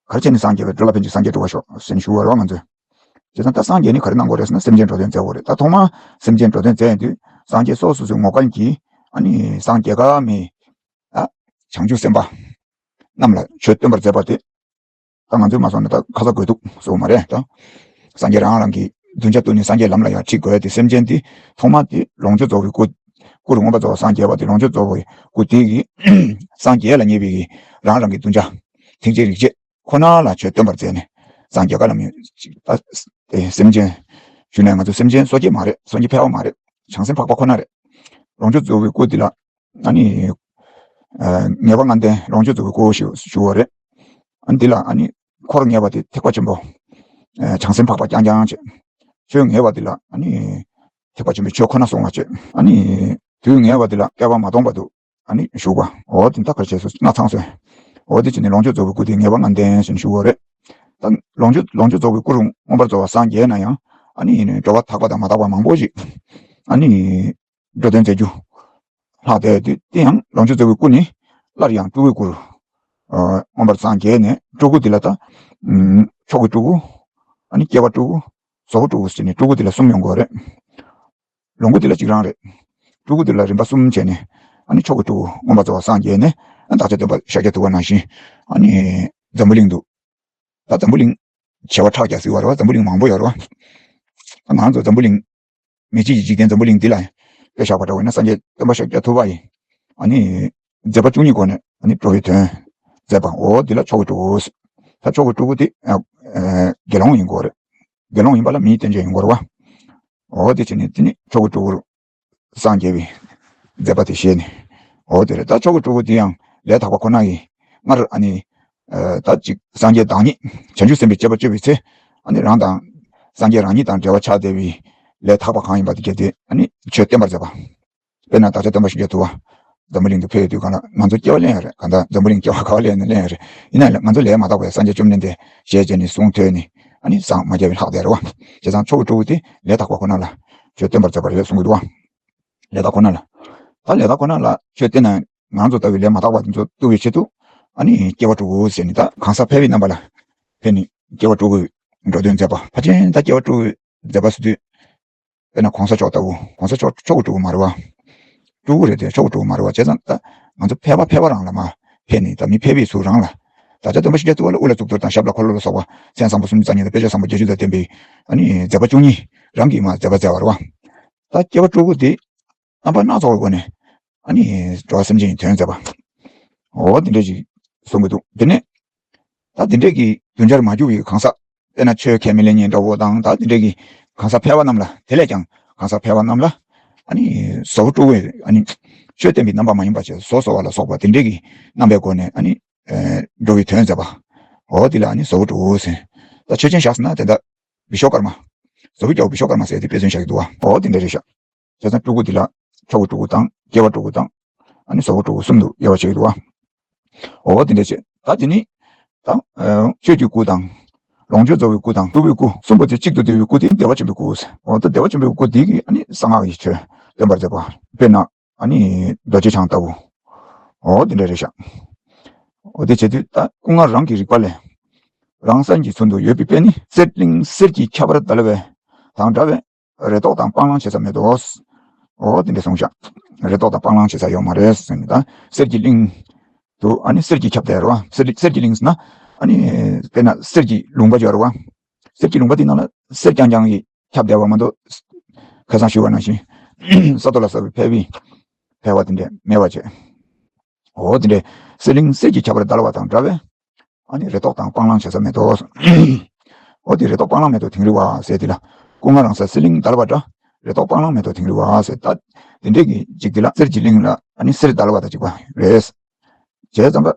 ག་རེ་བྱས་ནས་སངས་རྒྱས་པའི་འགྲོ་ལ་ཕན་ཕྱིར་སངས་རྒྱས་འགྲུབ་པར་ཤོག་ཟེར་ནས་ཞུ་བ་རེད་བ་ང་ཚོས། བྱས་ཙང་ད་སངས་རྒྱས་ནི་ག་རེ་གནང་དགོས་རེད་ཟེར་ན་སེམས་ཅན་འགྲོ་དོན་མཛད་དགོས་རེད། ད་ཐོག་མར་སེམས་ཅན་འགྲོ་དོན་མཛད་ཡོང་དུས་སངས་རྒྱས་སོ་སོ་སོའི་ངོ་སྐལ་གྱིས་ཨ་ནི་སངས་རྒྱས་ཀ་མེད་ཨ་བྱང་ཆུབ་སེམས་དཔའ་རྣམས་ལ་ཆོས་སྟོན་པར་མཛད་པ་དེ། ད་ང་ཚོས་མ་སོང་ན་ད་ཁ་ཚ་དགོས་གཏུགས་སོགས་མ་རེད་ད། སངས་རྒྱས་རང་རང་གི་གདུལ་བྱ་བཏུལ་ནས་སངས་རྒྱས་ལམ་ལ་ཡར་ཁྲིད་དགོས་ཡ་དེ་སེམས་ཅན་དེ་ཐོག་མ་དེ་ལོངས་སྤྱོད་རྫོགས་པའི་སྐུ། སྐུ་རུ་མངོན་པར་རྫོགས་པ་སངས་རྒྱས་པ་དེ་ལོངས་སྤྱོད་རྫོགས་པའི་སྐུ་དེ་གི་སངས་རྒྱས་ལ་ངེས་པའི་གི་རང་རང་གི་གདུལ་བྱ་ཐེག་ཆེན་རིགས་བརྒྱད་ཁོ་ན་ལ་ཆོས་སྟོན་པར་མཛད་ནས་སངས་རྒྱས་ཀ་ལམ་ཡོད་ཅིག་ད་དེ་སེམས་ཅན་ཞུ་ན་ང་ཚོ་སེམས་ཅན་སོ་སྐྱེ་མ་རེད། སངས་རྒྱས་ཕལ་པ་མ་རེད། བྱང་སེམས་འཕགས་པ་ཁོ་ན་རེད། ལོངས་སྤྱོད་རྫོགས་པའི་སྐུ་དེ་ལ་ཨ་ནི་ཨ་ངེས་པ་ལྔ་ལྡན་ལོངས་སྤྱོད་རྫོགས་པའི་སྐུ་ཞུ་ཞུ་བ་རེད། ཨ་ནི་འདི་ལ་ཨ་ནི་འཁོར་ངེས་པ་དེ་ཐེག་པ་ཆེན་པོ། ཨ་བྱང་སེམས་འཕགས་པ་རྐྱང་རྐྱང་བྱས། ཆོས་ངེས་པ་དེ་ལ་ཨ་ནི་ཐེག་པ་ཆེན་པོའི་ཆོས་ཁོ་ན་གསུང་བ་བྱས། ཨ་ནི་དུས་ངེས་པ་དེ་ལ་བསྐལ་པ་མ་སྟོངས་བར་དུ་ཨ་ནི་བཞུགས་པ། འོ་དེ་ད་ག་རེ་བྱས་སོ་ལྔ་ཚང་སོང་། འོ་དེ་བྱས་ནས་ལོངས་སྤྱོད་རྫོགས་པའི་སྐུ་དེ་ངེས་པ་ལྔ་ལྡན་ཞེས་ཞུ་བ་རེད། ད་ལོངས་སྤྱོད་ལོངས་སྤྱོད་རྫོགས་པའི་སྐུ་རུ་མངོན་པར་རྫོགས་པར་སངས་རྒྱས་ན་ཡང་ཨ་ནི་འགྲོ་བ་དག་པ་དང་མ་དག་པ་མང་པོ་ཞིག་ཨ་ནི་འགྲོ་དོན་མཛད་རྒྱུ་ལྷག་བསྡད་དུས། དེ་ཡང་ལོངས་སྤྱོད་རྫོགས་པའི་སྐུ་ནི་སླར་ཡང་སྤྲུལ་སྐུའི་སྐུ་རུ་མངོན་པར་སངས་རྒྱས་ནས་སྤྲུལ་སྐུ་དེ་ལ་ད་མཆོག་གི་སྤྲུལ་སྐུ། ཨ་ནི་སྐྱེ་བ་སྤྲུལ་སྐུ། བཟོ་བོ་སྤྲུལ་སྐུ་ཟེར་ནས་སྤྲུལ་སྐུ་དེ་ལ་གསུམ་ཡོང་གི་ཡོད་རེད། ལོངས་སྐུ་དེ་ལ་གཅིག་རང་རེད། སྤྲུལ་སྐུ་དེ་ལ་རིམ་པ་གསུམ་བྱས་ནས་ཨ་ནི་མཆོག་གི་སྤྲུལ་སྐུ་མངོན་པར་རྫོགས་པར་སངས་རྒྱས་ནས་ཨ་བདག་ཅག་སྟོན་པ་ཤཱཀྱ་ཐུབ་པ་ནང་བཞིན་ཨ་ནི་འཛམ་བུ་གླིང་དུ། ད་འཛམ་བུ་གླིང་བྱེ་བ་ཕྲག་བརྒྱ་ཟེར་བ་རེད་བ། འཛམ་བུ་གླིང་མང་པོ་ཡོད་རེད་བ། ང་ཚོ་འཛམ་བུ་གླིང་མི་གཅིག་གི་འཇིག་རྟེན་འཛམ་བུ་གླིང་འདི་ལ་དཔེ་བཞག་པ་འདྲ་བས་ན་སངས་རྒྱས་སྟོན་པ་ཤཱཀྱ་ཐུབ་པ་ཡིས་ཨ་ནི་མཛད་པ་བཅུ་གཉིས་སྒོ་ནས་ཨ་ནི་འགྲོ་བའི་དོན་མཛད་པ། འོ་འདི་ལ་མཆོག་གི་སྤྲུལ་སྐུ། ད་མཆོག་གི་སྤྲུལ་སྐུ་དེ་ཨ་ཨ་དགེ་སློང་ཡིན་དགོས་རེད། དགེ་སློང་ཡིན་པ་ལ་མིའི་རྟེན་འབྱུང་ཡིན་དགོས་རེད་བ། འོ་དེ་བྱས་ནས་དེ་ནི་མཆོག་གི་སྤྲུལ་སྐུ་སངས་རྒྱས་པའི་མཛད་པ་དེ་བཞེས་ནས། འོ་དེ་རེད། ད་མཆོག་གི་སྤྲུལ་སྐུ་དེ་ཡང་ལས་དག་པ་ཁོ་ན་ཡིས་སྔར་ཨ་ནི་ཨ་ད་ཅིག་སངས་རྒྱས་བདག་ཉིད་བྱང་ཆུབ་སེམས་དཔའི་སྤྱད་པ་སྤྱོད་པའི་ཚེ་ཨ་ནི་རང་དང་སངས་རྒྱས་རང་ཉིད་དང་འབྲེལ་བ་ཆགས་བསྡད་པའི་ལས་དག་པ་གང་ཡིན་པ་དེ་གལ་ཏེ་ཨ་ནི་ཆོས་བསྟན་པར་མཛད་པ། དཔེར་ན་བདག་ཅག་སྟོན་པ་ཤཱཀྱ་ཐུབ་པ་འཛམ་བུ་གླིང་དུ་ཕེབས་ཡོང་དུས་སྒང་ལ་ང་ཚོ་སྐྱེ་བ་ལེན་ཡ་རེད། གང་ལྟར་འཛམ་བུ་གླིང་སྐྱེ་བ་ག་བ་ལེན་ན་ལེན་ཡ་རེད། ཡིན་ན་ཡང་ང་ཚོ་ལས་མ་དག་པའི་སངས་རྒྱས་བཅོམ་ལྡན་འདས་ཞལ་མཇལ་ནས་གསུང་ཐོས་ནས་ཨ་ནི་སངས་མ་རྒྱས་པའི་ལྷག་བསྡད་རེད་བ། བྱས་ཙང་མཆོག་གི་སྤྲུལ་སྐུ་དེ་ལས་དག་པ་ཁོ་ན་ལ་ཆོས་སྟོན་པར་མཛད་པ་རེད་གསུང་གི་འདུག་བ། ལས་དག་ཁོ་ན་ལ། ད་ལས་དག་ཁོ་ན་ལ་ཆོས་བསྟན་ན་ང་ཚོ་ལྟ་བུའི་ལས་མ་དག་པ་དེ་ཚོ་བཏུལ་བའི་ཆེད་དུ་ཨ་ནི་སྐྱེ་བ་སྤྲུལ་སྐུ་ཟེར་ནས་ད་གང་ཟག་ཕལ་པའི་རྣམ་པ་ལ་ཕེབས་ནས་སྐྱེ་བ་སྤྲུལ་སྐུའི་འགྲོ་དོན་མཛད་པ། ཕལ་ཆེར་ད་སྐྱེ་བ་སྤྲུལ་སྐུའི་མཛད་པ་ཟེར་དུས། དཔེར་ན་གོང་ས་མཆོག་ལྟ་བུ། གོང་ས་མཆོག་མཆོག་གི་སྤྲུལ་སྐུ་མ་རེད་བ། སྤྲུལ་སྐུ་རེད་དེ་མཆོག་གི་སྤྲུལ་སྐུ་མ་རེད་བ། བྱས་ཙང་ད་ང་ཚོ་ཕལ་པ་ཕལ་པ་རང་ལ་མར་ཕེབས་ནས་ད་མི་ཕལ་པའི་ཚུལ་རང་ལ། བདག་ཅག་སྟོན་པ་ཤཱཀྱ་ཐུབ་པ་ལ་དབུ་ལ་གཙུག་ཏོར་དང་ཞབས་ལ་འཁོར་ལོ་ལ་སོགས་པ་མཚན་བཟང་པོ་སུམ་ཅུ་རྩ་གཉིས་དང་དཔེ་བྱད་བཟང་པོ་བརྒྱད་ཅུ་དང་ལྡན་པའི་ཨ་ནི་མཛད་པ་བཅུ་གཉིས་རང་གིས་མར་མཛད་པ་མཛད་པ་རེད་བ། ད་སྐྱེ་བ་སྤྲུལ་སྐུ་དེ་རྣམ་པ་སྣ་ཚོགས་པའི་སྒོ་ནས་ཨ་ནི་འགྲོ་བ་སེམས་ཅན་གྱི་དོན་མཛད་པ། འོ་དེ་འདྲ་ཞིག་གསུང་གི་འདུག་དེ་ནས་ད་དེ་འདྲས་ཀྱི་རྡུལ་ཆར་མ་གྱུར་པའི་གང་ཟག་དཔེར་ན་ཆོས་མཁས་མི་ལེགས་ཉེས་འདྲ་བོ་དང་ད་དེ་འདྲས་ཀྱི་གང་ཟག་ཕལ་པ་རྣམས་ལ། དེ་ལས་ཀྱང་གང་ཟག་ཕལ་པ་རྣམས་ལ་ཨ་ནི་བཟོ་བོ་སྤྲུལ་སྐུ་ཨ་ནི་ཆོས་བསྟན་པའི་རྣམ་པ་མ་ཡིན་པ་བྱས་བཟོ་བཟོ་བ་ལ་སོགས་པ་དེ་འདྲས་ཀྱི་རྣམ་པའི་སྒོ་ནས་ཨ་ནི་འགྲོ་བའི་དོན་མཛད་པ། འོ་དེ་ལ་ཨ་ནི་བཟོ་བོ་སྤྲུལ་སྐུ་ཟེར། ད་ཆོས་ཅན་བཞག་ཟེར་ན་དེ་འདྲ་བི་ཤྭ་ཀརྨ། བཟོ་བོའི་རྒྱལ་པོ་བི་ཤྭ་ཀརྨ་ཟེར་དེ་དཔེ་མཚོན་བཞག་གི་འདུག་བ། འོ་དེ་འདྲ་རེད་ཤག་བྱས་ཙང་སྤྲུལ་སྐུ་འདི་ལ་མཆོག་གི་སྤྲུལ་སྐུ་དང་སྐྱེ་བ་སྤྲུལ་སྐུ་དང་ཨ་ནི་བཟོ་བོ་སྤྲུལ་སྐུ་གསུམ་དུ་དབྱེ་བ་ཕྱེ་གི་འདུག་བ། འོ་དེ་འདྲ་བྱས། ད་དེ་ནི་ད་ཆོས་ཀྱི་སྐུ་དང་ལོངས་སྤྱོད་རྫོགས་པའི་སྐུ་དང་སྤྲུལ་པའི་སྐུ་གསུམ་པོ་དེ་གཅིག་ཏུ་བསྡུས་པའི་སྐུ་དེ་བདེ་བ་ཆེན་པོའི་སྐུ། འོ་ད་བདེ་བ་ཆེན་པོའི་སྐུ་འདི་གིས་ཨ་ནི་གསང་སྔགས་ཀྱི་ཆོས་སྟོན་པར་མཛད་པ། དཔེར་ན་ཨ་ནི་རྡོ་རྗེ་འཆང་ལྟ་བུ། འོ་དེ་འདྲ་རེད་ཤག་འོ་དེ་བྱས་དུས་ད་སྐུ་ལྔ་རང་གི་རིག་པ་ལས་རང་སེམས་ཀྱི་ཚུལ་དུ་ཡོད་པའི་དཔེ་ནི། གསེར་གླིང་གསེར་གྱིས་ཁྱབ་པར་བརྡལ་བ་དང་འདྲ་བས། རེ་དོགས་དང་སྤང་བླང་བྱེད་ས་མེད་དོ། འོ་དེ་འདྲ་གསུངས་ཤག་རེ་དོགས་དང་སྤང་བླང་བྱེད་ས་ཡོད་མ་རེད་ཟེར་ནས། ད་གསེར་གྱི་གླིང་དུ་ཨ་ནི་གསེར་གྱིས་ཁྱབ་བསྡད་རེད་བ། གསེར་གསེར་གྱི་གླིང་ཟེར་ན་ཨ་ནི་དཔེར་ན་གསེར་གྱི་ལུང་པ་ཡོད་རེད་བ། གསེར་གྱི་ལུང་པ་དེ་ནང་ལ་གསེར་རྐྱང་རྐྱང་གིས་ཁྱབ་བསྡད་པ་མ་གཏོགས། ཁ་སང་ཞུས་པ་ནང་བཞིན་ས་རྡོ་ལ་ཟགས་པའི་ཕལ་པའི་ཕལ་པ་དེ་འདྲ་མེད་པ་བྱས། འོ་དེ་འདྲའི་གསེར་གླིང་གསེར་གྱིས་ཁྱབ་པར་བརྡལ་བ་དང་འདྲ་བས། ཨ་ནི་རེ་དོགས་དང་སྤང་བླང་བྱེད་ས་མེད་དོ། འོ་དེ་རེ་དོགས་སྤང་བླང་མེད་དོ་དིང་རི་བ་ཟེར་དེ་ལ། སྐུ་ལྔ་རང་ས་གསེར་གླིང་བརྡལ་བ་འདྲ། རེ་དོགས་སྤང་བླང་མེད་དོ་དིང་རི་བ་ཟེར། ད་དེ་འདྲས་ཀྱི་ཅིག་དེ་ལ་གསེར་གྱི་གླིང་ལ་ཨ་ནི་གསེར་བརྡལ་བ་དང་གཅིག་པ་རེད། བྱས་ཙང་ད་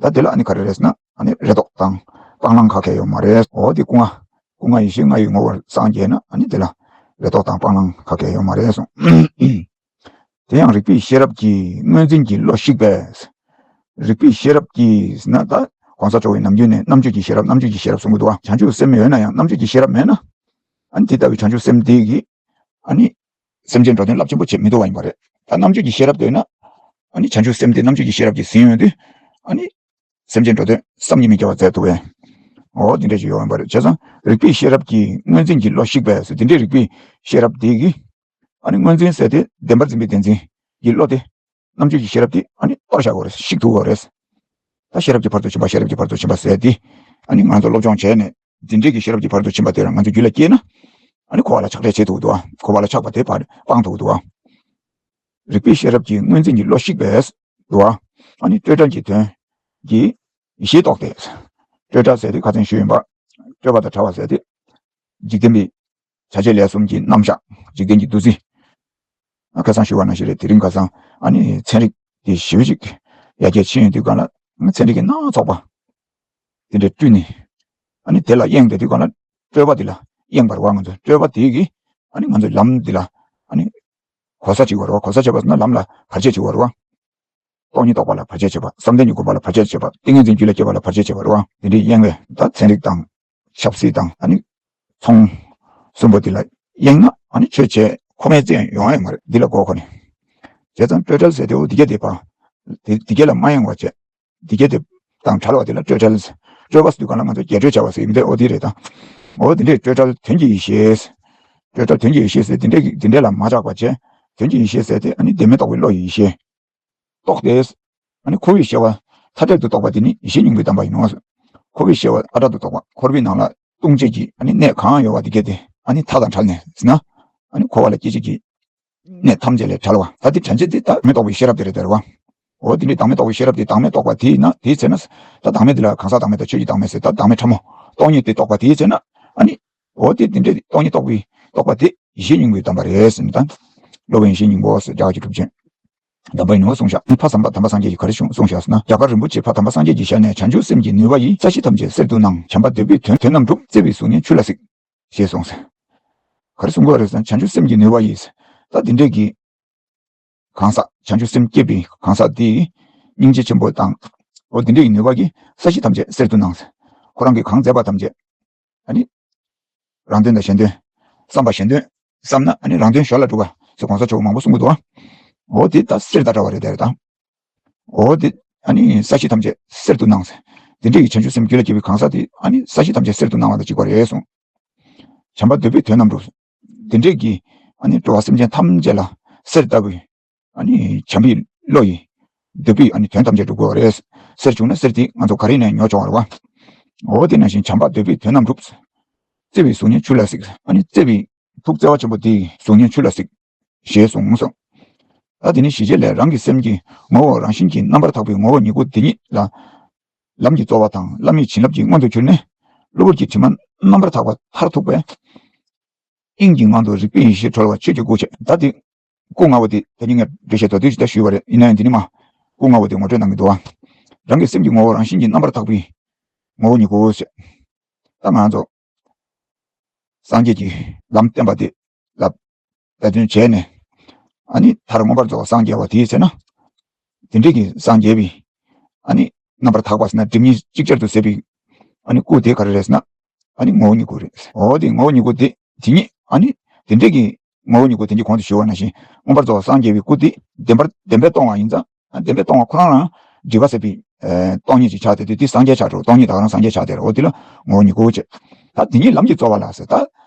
ད་དེ་ལ་ཨ་ནི་ག་རེ་རེད་ཟེར་ན་ཨ་ནི་རེ་དོགས་དང་སྤང་བླང་ག་གེ་ཡོད་མ་རེད། འོ་དེ་སྐུ་ལྔ་སྐུ་ལྔ་ཡེ་ཤེས་ལྔ་ཡི་ངོ་བོར་སངས་རྒྱས་ན་ཨ་ནི་དེ་ལ་རེ་དོགས་དང་སྤང་བླང་ག་གེ་ཡོད་མ་རེད་གསུངས། དེ་ཡང་རིག་པའི་ཤེས་རབ་ཀྱིས་དངོས་འཛིན་གྱི་བློ་བཤིག་པས། རིག་པའི་ཤེས་རབ་ཀྱིས་ཟེར་ན་ད་གོང་ས་མཆོག་གིས་ནམ་རྒྱུན་ནས་རྣམ་དཔྱོད་ཀྱི་ཤེས་རབ་རྣམ་དཔྱོད་ཀྱི་ཤེས་རབ་གསུང་གི་འདུག་བ། བྱང་ཆུབ་སེམས་ཡོད་ན་ཡང་རྣམ་དཔྱོད་ཀྱི་ཤེས་རབ་མེད་ན། ཨ་ནི་དེ་ལྟ་བུའི་བྱང་ཆུབ་སེམས་དེ་གིས་ཨ་ནི་སེམས་ཅན་འགྲོ་དོན་རླབས་ཆེན་པོ་བྱེད་མི་ཐུབ་པ་ཡིན་པ་རེད། ད་རྣམ་དཔྱོད་ཀྱི་ཤེས་རབ་དེ་ཡོད་ན་ཨ་ནི་བྱང་ཆུབ་སེམས་དེ་རྣམ་དཔྱོད་ཀྱི་ཤེས་རབ་ཀྱིས་ཟིན་ཡོང་དུས་ཨ་ནི་སེམས་ཅན་འགྲོ་དོན་བསམ་གྱིས་མི་ཁྱབ་པ་མཛད་ཐུབ་པས། འོ་དེ་འདྲ་ཞིག་ཡོང་བ་རེད། བྱས་ཙང་རིག་པའི་ཤེས་རབ་ཀྱིས་དངོས་འཛིན་གྱི་བློ་བཤིག་པས་ཟེར། དེ་འདྲའི་རིག་པའི་ཤེས་རབ་དེ་གིས་ཨ་ནི་དངོས་འཛིན་ཟེར་དེ་བདེན་པར་འཛིན་པའི་བདེན་འཛིན་གྱི་བློ་དེ། རྣམ་དཔྱོད་ཀྱི་ཤེས་རབ་དེ་ཨ་ནི་གཏོར་བཞག་དགོས་རེད། བཤིག་ཐུབ་དགོས་རེད། ད་ཤེས་རབ་ཀྱི་ཕ་རོལ་ཏུ་ཕྱིན་པ་ཤེས་རབ་ཀྱི་ཕ་རོལ་ཏུ་ཕྱིན་པ་ཟེར་དེ་ཨ་ནི་ང་ཚོ་སློབ་སྦྱོང་བྱས་ནས་འཛིན་གྲྭའི་ཀྱི་ཤེས་རབ་ཀྱི་ཕ་རོལ་ཏུ་ཕྱིན་པ་དེ་རང་ང་ཚོའི་རྒྱུད་ལ་སྐྱེས་ན་ཨ་ནི་འཁོར་བ་ལ་ཆགས་བྲལ་བྱེད་ཐུབ་འདུག་བ། འཁོར་བ་ལ་ཆགས་པ་དེ་ཕར་སྤང་ཐུབ་འདུག་བ། རིག་པའི་ཤེས་རབ་ཀྱིས་དངོས་འཛིན་གྱི་བློ་བཤིག་པས་འདུག་བ། ཨ་ནི་སྤྲོས་བྲལ་གྱི་དོན་གྱི་ཡེ་ཤེས་རྟོགས་ཏེ། སྤྲོས་བྲལ་ཟེར་དེ་ཁ་སང་ཞུས་ཡིན་པ། སྤྲོས་པ་དང་བྲལ་བ་ཟེར་དེ། འཇིག་རྟེན་པའི་བྱ་བྱེད་ལས་གསུམ་གྱི་རྣམ་གཞག་འཇིག་རྟེན་གྱི་འདུ་འཛི། ཁ་སང་ཞུས་པ་ནང་བཞིན་རེད། དེ་རིང་ཁ་སང་ཨ་ནི་ཚན་རིག་དེ་ཞེ་པོ་ཅིག་ཡར་རྒྱས་ཕྱིན་ཡོང་དུས་སྒང་ལ་ཚན་རིག་གི་སྣ་ཚོགས་པ་དེ་འདྲ་བསྐྲུན་ནས་ཨ་ནི་དེ་ལ་གཡེང་བསྡད་དུས་སྒང་ལ་སྤྲོས་པ་དེ་ལ་གཡེང་བར་བ། ང་ཚོ་སྤྲོས་པ་དེ་གིས་ཨ་ནི་ང་ཚོའི་ལམ་འདི་ལ་ཨ་ནི་གོལ་ས་བྱེད་ཀྱི་ཡོད་རེད་བ། གོལ་ས་བྱེད་པ་ཟེར་ན་ལམ་ལ་བར་ཆད་བྱེད་ཀྱི་ཡོད་རེད་བ། སྟོང་ཉིད་རྟོགས་པ་ལ་བར་ཆད་བྱེད་པ། བསམ་གཏན་གྱི་སྒོམ་པ་ལ་བར་ཆད་བྱེད་པ། ཏིང་ངེ་འཛིན་རྒྱུད་ལ་སྐྱེ་བ་ལ་བར་ཆད་བྱེད་པ་རེད་བ། དེ་འདྲའི་གཡེང་བས་ད་ཚན་རིག་དང་ཆབ་སྲིད་དང་ཨ་ནི་ཚོང་གསུམ་པོ་དེ་ལ་གཡེང་ན་ཨ་ནི་ཆོས་བྱེད་ཁོ་མའི་རྩིས་ཡོང་ཡ་ཡོད་མ་རེད། འདི་ལ་མགོ་འཁོར་ནས། བྱས་ཙང་སྤྲོས་བྲལ་ཟེར་དེ་འོ་དེ་གྱད་དེ་པ། དེ་དེ་གྱད་ལ་མ་གཡེང་བ་བྱས། དེ་གྱད་དེ་དང་བྲལ་བ་དེ་ལ་སྤྲོས་བྲལ། སྤྲོས་པ་ཟེར་དུས་ག་ལ་ང་ཚོ་རྒྱས་སྤྲོས་བྱ་བ་ཟེར་གྱི་མི་འདུག་འོ་དེ་རེད་ད། འོ་དེ་འདྲས་སྤྲོས་བྲལ་དོན་གྱི་ཡེ་ཤེས། སྤྲོས་བྲལ་དོན་གྱི་ཡེ་ཤེས་ཟེར་དེ་འདྲས་ཀྱི་དེ་འདྲས་ལ་མ་ཆགས་པ་བྱས། དོན་གྱི་ཡེ་ཤེས་ཟེར་དེ་ཨ་ནི་བདེན་མེད་རྟོགས་པའི་བློ་ཡི་ཡེ་ཤེས། རྟོགས་ཏེ། ཨ་ནི་འཁོར་བའི་སྐྱེ་བ་མཐའ་བྲལ་དུ་རྟོགས་པ་དེ་ནི་ཡེ་ཤེས་སྙིང་པོའི་གདམས་པ་ཡིན་ནོ། འཁོར་བའི་སྐྱེ་བ་ཨ་བྲལ་དུ་རྟོགས་པ། འཁོར་བའི་ནང་ལ་ལྟུང་བྱེད་ཀྱི་ཨ་ནི་གནས་གང་ཡོད་པ་དེ་གྱད་དེ་ཨ་ནི་མཐའ་དང་བྲལ་ནས་ཟེར་ན། ཨ་ནི་འཁོར་བ་ལ་སྐྱེ་བྱེད་ཀྱི་གནས་ཐམས་ཅད་ལས་བྲལ་བ། ད་དེ་བྲལ་བྱེད་དེ་ད་བདག་མེད་རྟོགས་པའི་ཤེས་རབ་དེ་རེད་དེ་རེད་བ། འོ་དེ་འདྲའི་བདག་མེད་རྟོགས་པའི་ཤེས་རབ་དེ་བདག་མེད་རྟོགས་པ་དེ་ཡིན་ན་དེའི་ཚེ་ན། ད་བདག་མེད་དེ་ལ་གང་ཟག་བདག་མེད་དང་ཆོས་ཀྱི་བདག་མེད་ཟེར། ད་བདག་མེད་ཕྲ་མོ་སྟོང་ཉིད་དེ་རྟོགས་པ་དེའི་ཚེ་ན། ཨ་ནི། འོ་དེ་དེ་འདྲའི་སྟོང་ཉིད་རྟོགས་པའི་རྟོགས་པ་དེ་ཡེ་ཤེས་སྙིང་པོའི་གདམས་པ་རེད་ཟེར་ནས་ད། སློབ་དཔོན་ཡེ་ཤེས་སྙིང་པོ་ཟེར་རྒྱ་གར་གྱི་གྲུབ་ཆེན་གདམས་པ་ཡིན་ནོ་གསུངས་ཤག་ཕ་དམ་པ་དམ་པ་སངས་རྒྱས་ཀྱིས་ག་རེ་གསུངས་གསུངས་ཤག་ཟེར་ན། རྒྱ་གར་རིན་པོ་ཆེ་ཕ་དམ་པ་སངས་རྒྱས་ཀྱི་ཞལ་ནས། བྱང་ཆུབ་སེམས་ཀྱི་ནུས་པ་ཡིས། ས་གཞི་ཐམས་ཅད་གསེར་དུ་སྣང་། བྱམས་པ་འདོད་པའི་དོན་དོན་རྣམས་གྲུབ། བརྩེ་བའི་གཟུགས་བརྙན་ཆུ་ལ་གཟིགས། ཞེས་གསུངས་ཟེར། ག་རེ་གསུང་གི་ཡོད་རེད་ཟེར་ན། བྱང་ཆུབ་སེམས་ཀྱི་ནུས་པ་ཡིས། ད་འདི་འདྲས་ཀྱི་གང་ཟག་བྱང་ཆུབ་སེམས་བསྐྱེད་པའི་གང་ཟག་དེ་སྙིང་རྗེ་ཆེན་པོ་དང་། འོ་འདི་འདྲས་ཀྱི་ནུས་པ་གིས་ས་གཞི་ཐམས་ཅད་གསེར་དུ་སྣང་ཟེར། ཁོ་རང་གིས་གང་མཛད་པ་ཐམས་ཅད་ཨ་ནི་རང་དོན་དང་གཞན་དོན། བསམ་པ་གཞན་དོན་བསམ་ན་ཨ་ནི་རང་དོན་ཞོར་ལ་འགྲུབ་པ་ཟེར་གོང་ས་མཆོག་གིས་མང་པོ་གསུང་གི་འདུག་འོ་དེ་ད་གསེར་དང་འདྲ་བ་རེད་དེ་རེད་ད། འོ་དེ་ཨ་ནི་ས་གཞི་ཐམས་ཅད་གསེར་དུ་སྣང་ཟེར། དེ་འདྲས་ཀྱི་བྱང་ཆུབ་སེམས་རྒྱུད་ལ་སྐྱེས་པའི་གང་ཟག་དེ་ཨ་ནི་ས་གཞི་ཐམས་ཅད་གསེར་དུ་སྣང་བ་དང་གཅིག་པ་རེད་གསུངས། བྱམས་པ་འདོད་པའི་དོན་རྣམས་གྲུབ། དེ་འདྲས་ཀྱི་ཨ་ནི་འགྲོ་བ་སེམས་ཅན་ཐམས་ཅད་ལ་གསེར་ལྟ་བུའི་ཨ་ནི་བྱམས་པའི་བློ་ཡིས་འདོད་པའི་ཨ་ནི་དོན་ཐམས་ཅད་འགྲུབ་དགོས་པ་རེད། གསེར་བྱུང་ན་གསེར་དེ་ང་ཚོ་ག་རེ་ནས་ཉོ་ཆོག་པ་རེད་བ། འོ་དེ་ནང་བཞིན་བྱམས་པ་འདོད་པའི་དོན་རྣམས་གྲུབ། བརྩེ་བའི་གཟུགས་བརྙན་ཆུ་ལ་གཟིགས། ཨ་ནི་བརྩེ་བའི་ཐུགས་བརྩེ་བ་ཆེན་པོ་དེའི་གཟུགས་བརྙན་ཆུ་ལ་གཟིགས། ཞེས་གསུངས་སོ། ད་དེ་ནི་ཞི་བྱེད་ལས། རང་གི་སེམས་ཀྱི་ངོ་བོ་རང་བཞིན་གྱིས་རྣམ་པར་དག་པའི་ངོ་བོ་ཉིད་སྐུ་དེ་ཉིད་ལ། ལམ་གྱི་རྩོལ་བ་དང་བླ་མེད་བྱིན་རླབས་ཀྱི་མངོན་དུ་གྱུར་ནས། གློ་བུར་གྱི་དྲི་མ་རྣམ་པར་དག་པ་མཐར་ཐུག་པས། དབྱིངས་ཀྱི་ངང་དུ་རིག་པའི་ཡེ་ཤེས་གྲོལ་བ་ཆོས་ཀྱི་སྐུ་བྱས། ད་དེ་སྐུ་ལྔ་པོ་དེ་ད་ནི་ངས་འགྲེལ་བཤད་མདོར་བསྡུས་ཤིག་ད་ཞུས་པ་རེད། ཡིན་ན་ཡང་འདི་ནི་མ་སྐུ་ལྔ་པོ་དེ་ངོ་སྤྲོད་གནང་གི་འདུག་བ། རང་གི་སེམས་ཀྱི་ངོ་བོ་རང་བཞིན་གྱིས་རྣམ་པར་དག་པའི་ངོ་བོ་ཉིད་སྐུ་བྱས། ད་ང་ཚོ་སངས་རྒྱས་ཀྱི་ལམ་བསྟན་པ་དེ་ལ་འབད་བརྩོན་བྱས་ནས། ཨ་ནི་མཐར་མངོན་པར་རྫོགས་པར་སངས་རྒྱས་པ་དེའི་ཚེ་ན། དེ་འདྲས་ཀྱི་སངས་རྒྱས་པའི་ཨ་ནི་རྣམ་པར་དག་པ་ཟེར་ན་སྒྲིབ་གཉིས་ཅིག་ཅར་དུ་ཟད་པའི་ཨ་ནི་སྐུ་དེ་ག་རེ་རེད་ཟེར་ན། ཨ་ནི་ངོ་བོ་ཉིད་སྐུ་རེད། འོ་དེ་ངོ་བོ་ཉིད་སྐུ་དེ་དེ་ཉིད་ཨ་ནི་དེ་འདྲས་ཀྱི་ངོ་བོ་ཉིད་སྐུ་དེ་གྱད་གོང་དུ་ཞུས་པ་ནང་བཞིན་མངོན་པར་རྫོགས་པར་སངས་རྒྱས་པའི་སྐུ་དེ་བདེན་པར་བདེན་པས་སྟོང་བ་ཡིན་ཙང་། བདེན་པས་སྟོང་བ་ཁོ་རང་རང་སྒྲིབ་པ་ཟད་པའི་ཨ་སྟོང་ཉིད་ཅིག་ཆགས་ཏེ། དེ་དེ་སངས་རྒྱས་ཆགས་འགྲོ། སྟོང་ཉིད་ད་ག་རང་སངས་རྒྱས་ཆགས་ཏེ་རེད། འོ་དེ་ལ་ངོ་བོ་ཉིད་སྐུ་བྱས། ད་དེ་ཉིད་ལམ་གྱི་རྩོལ་བ་ལ་ཟེར། ད་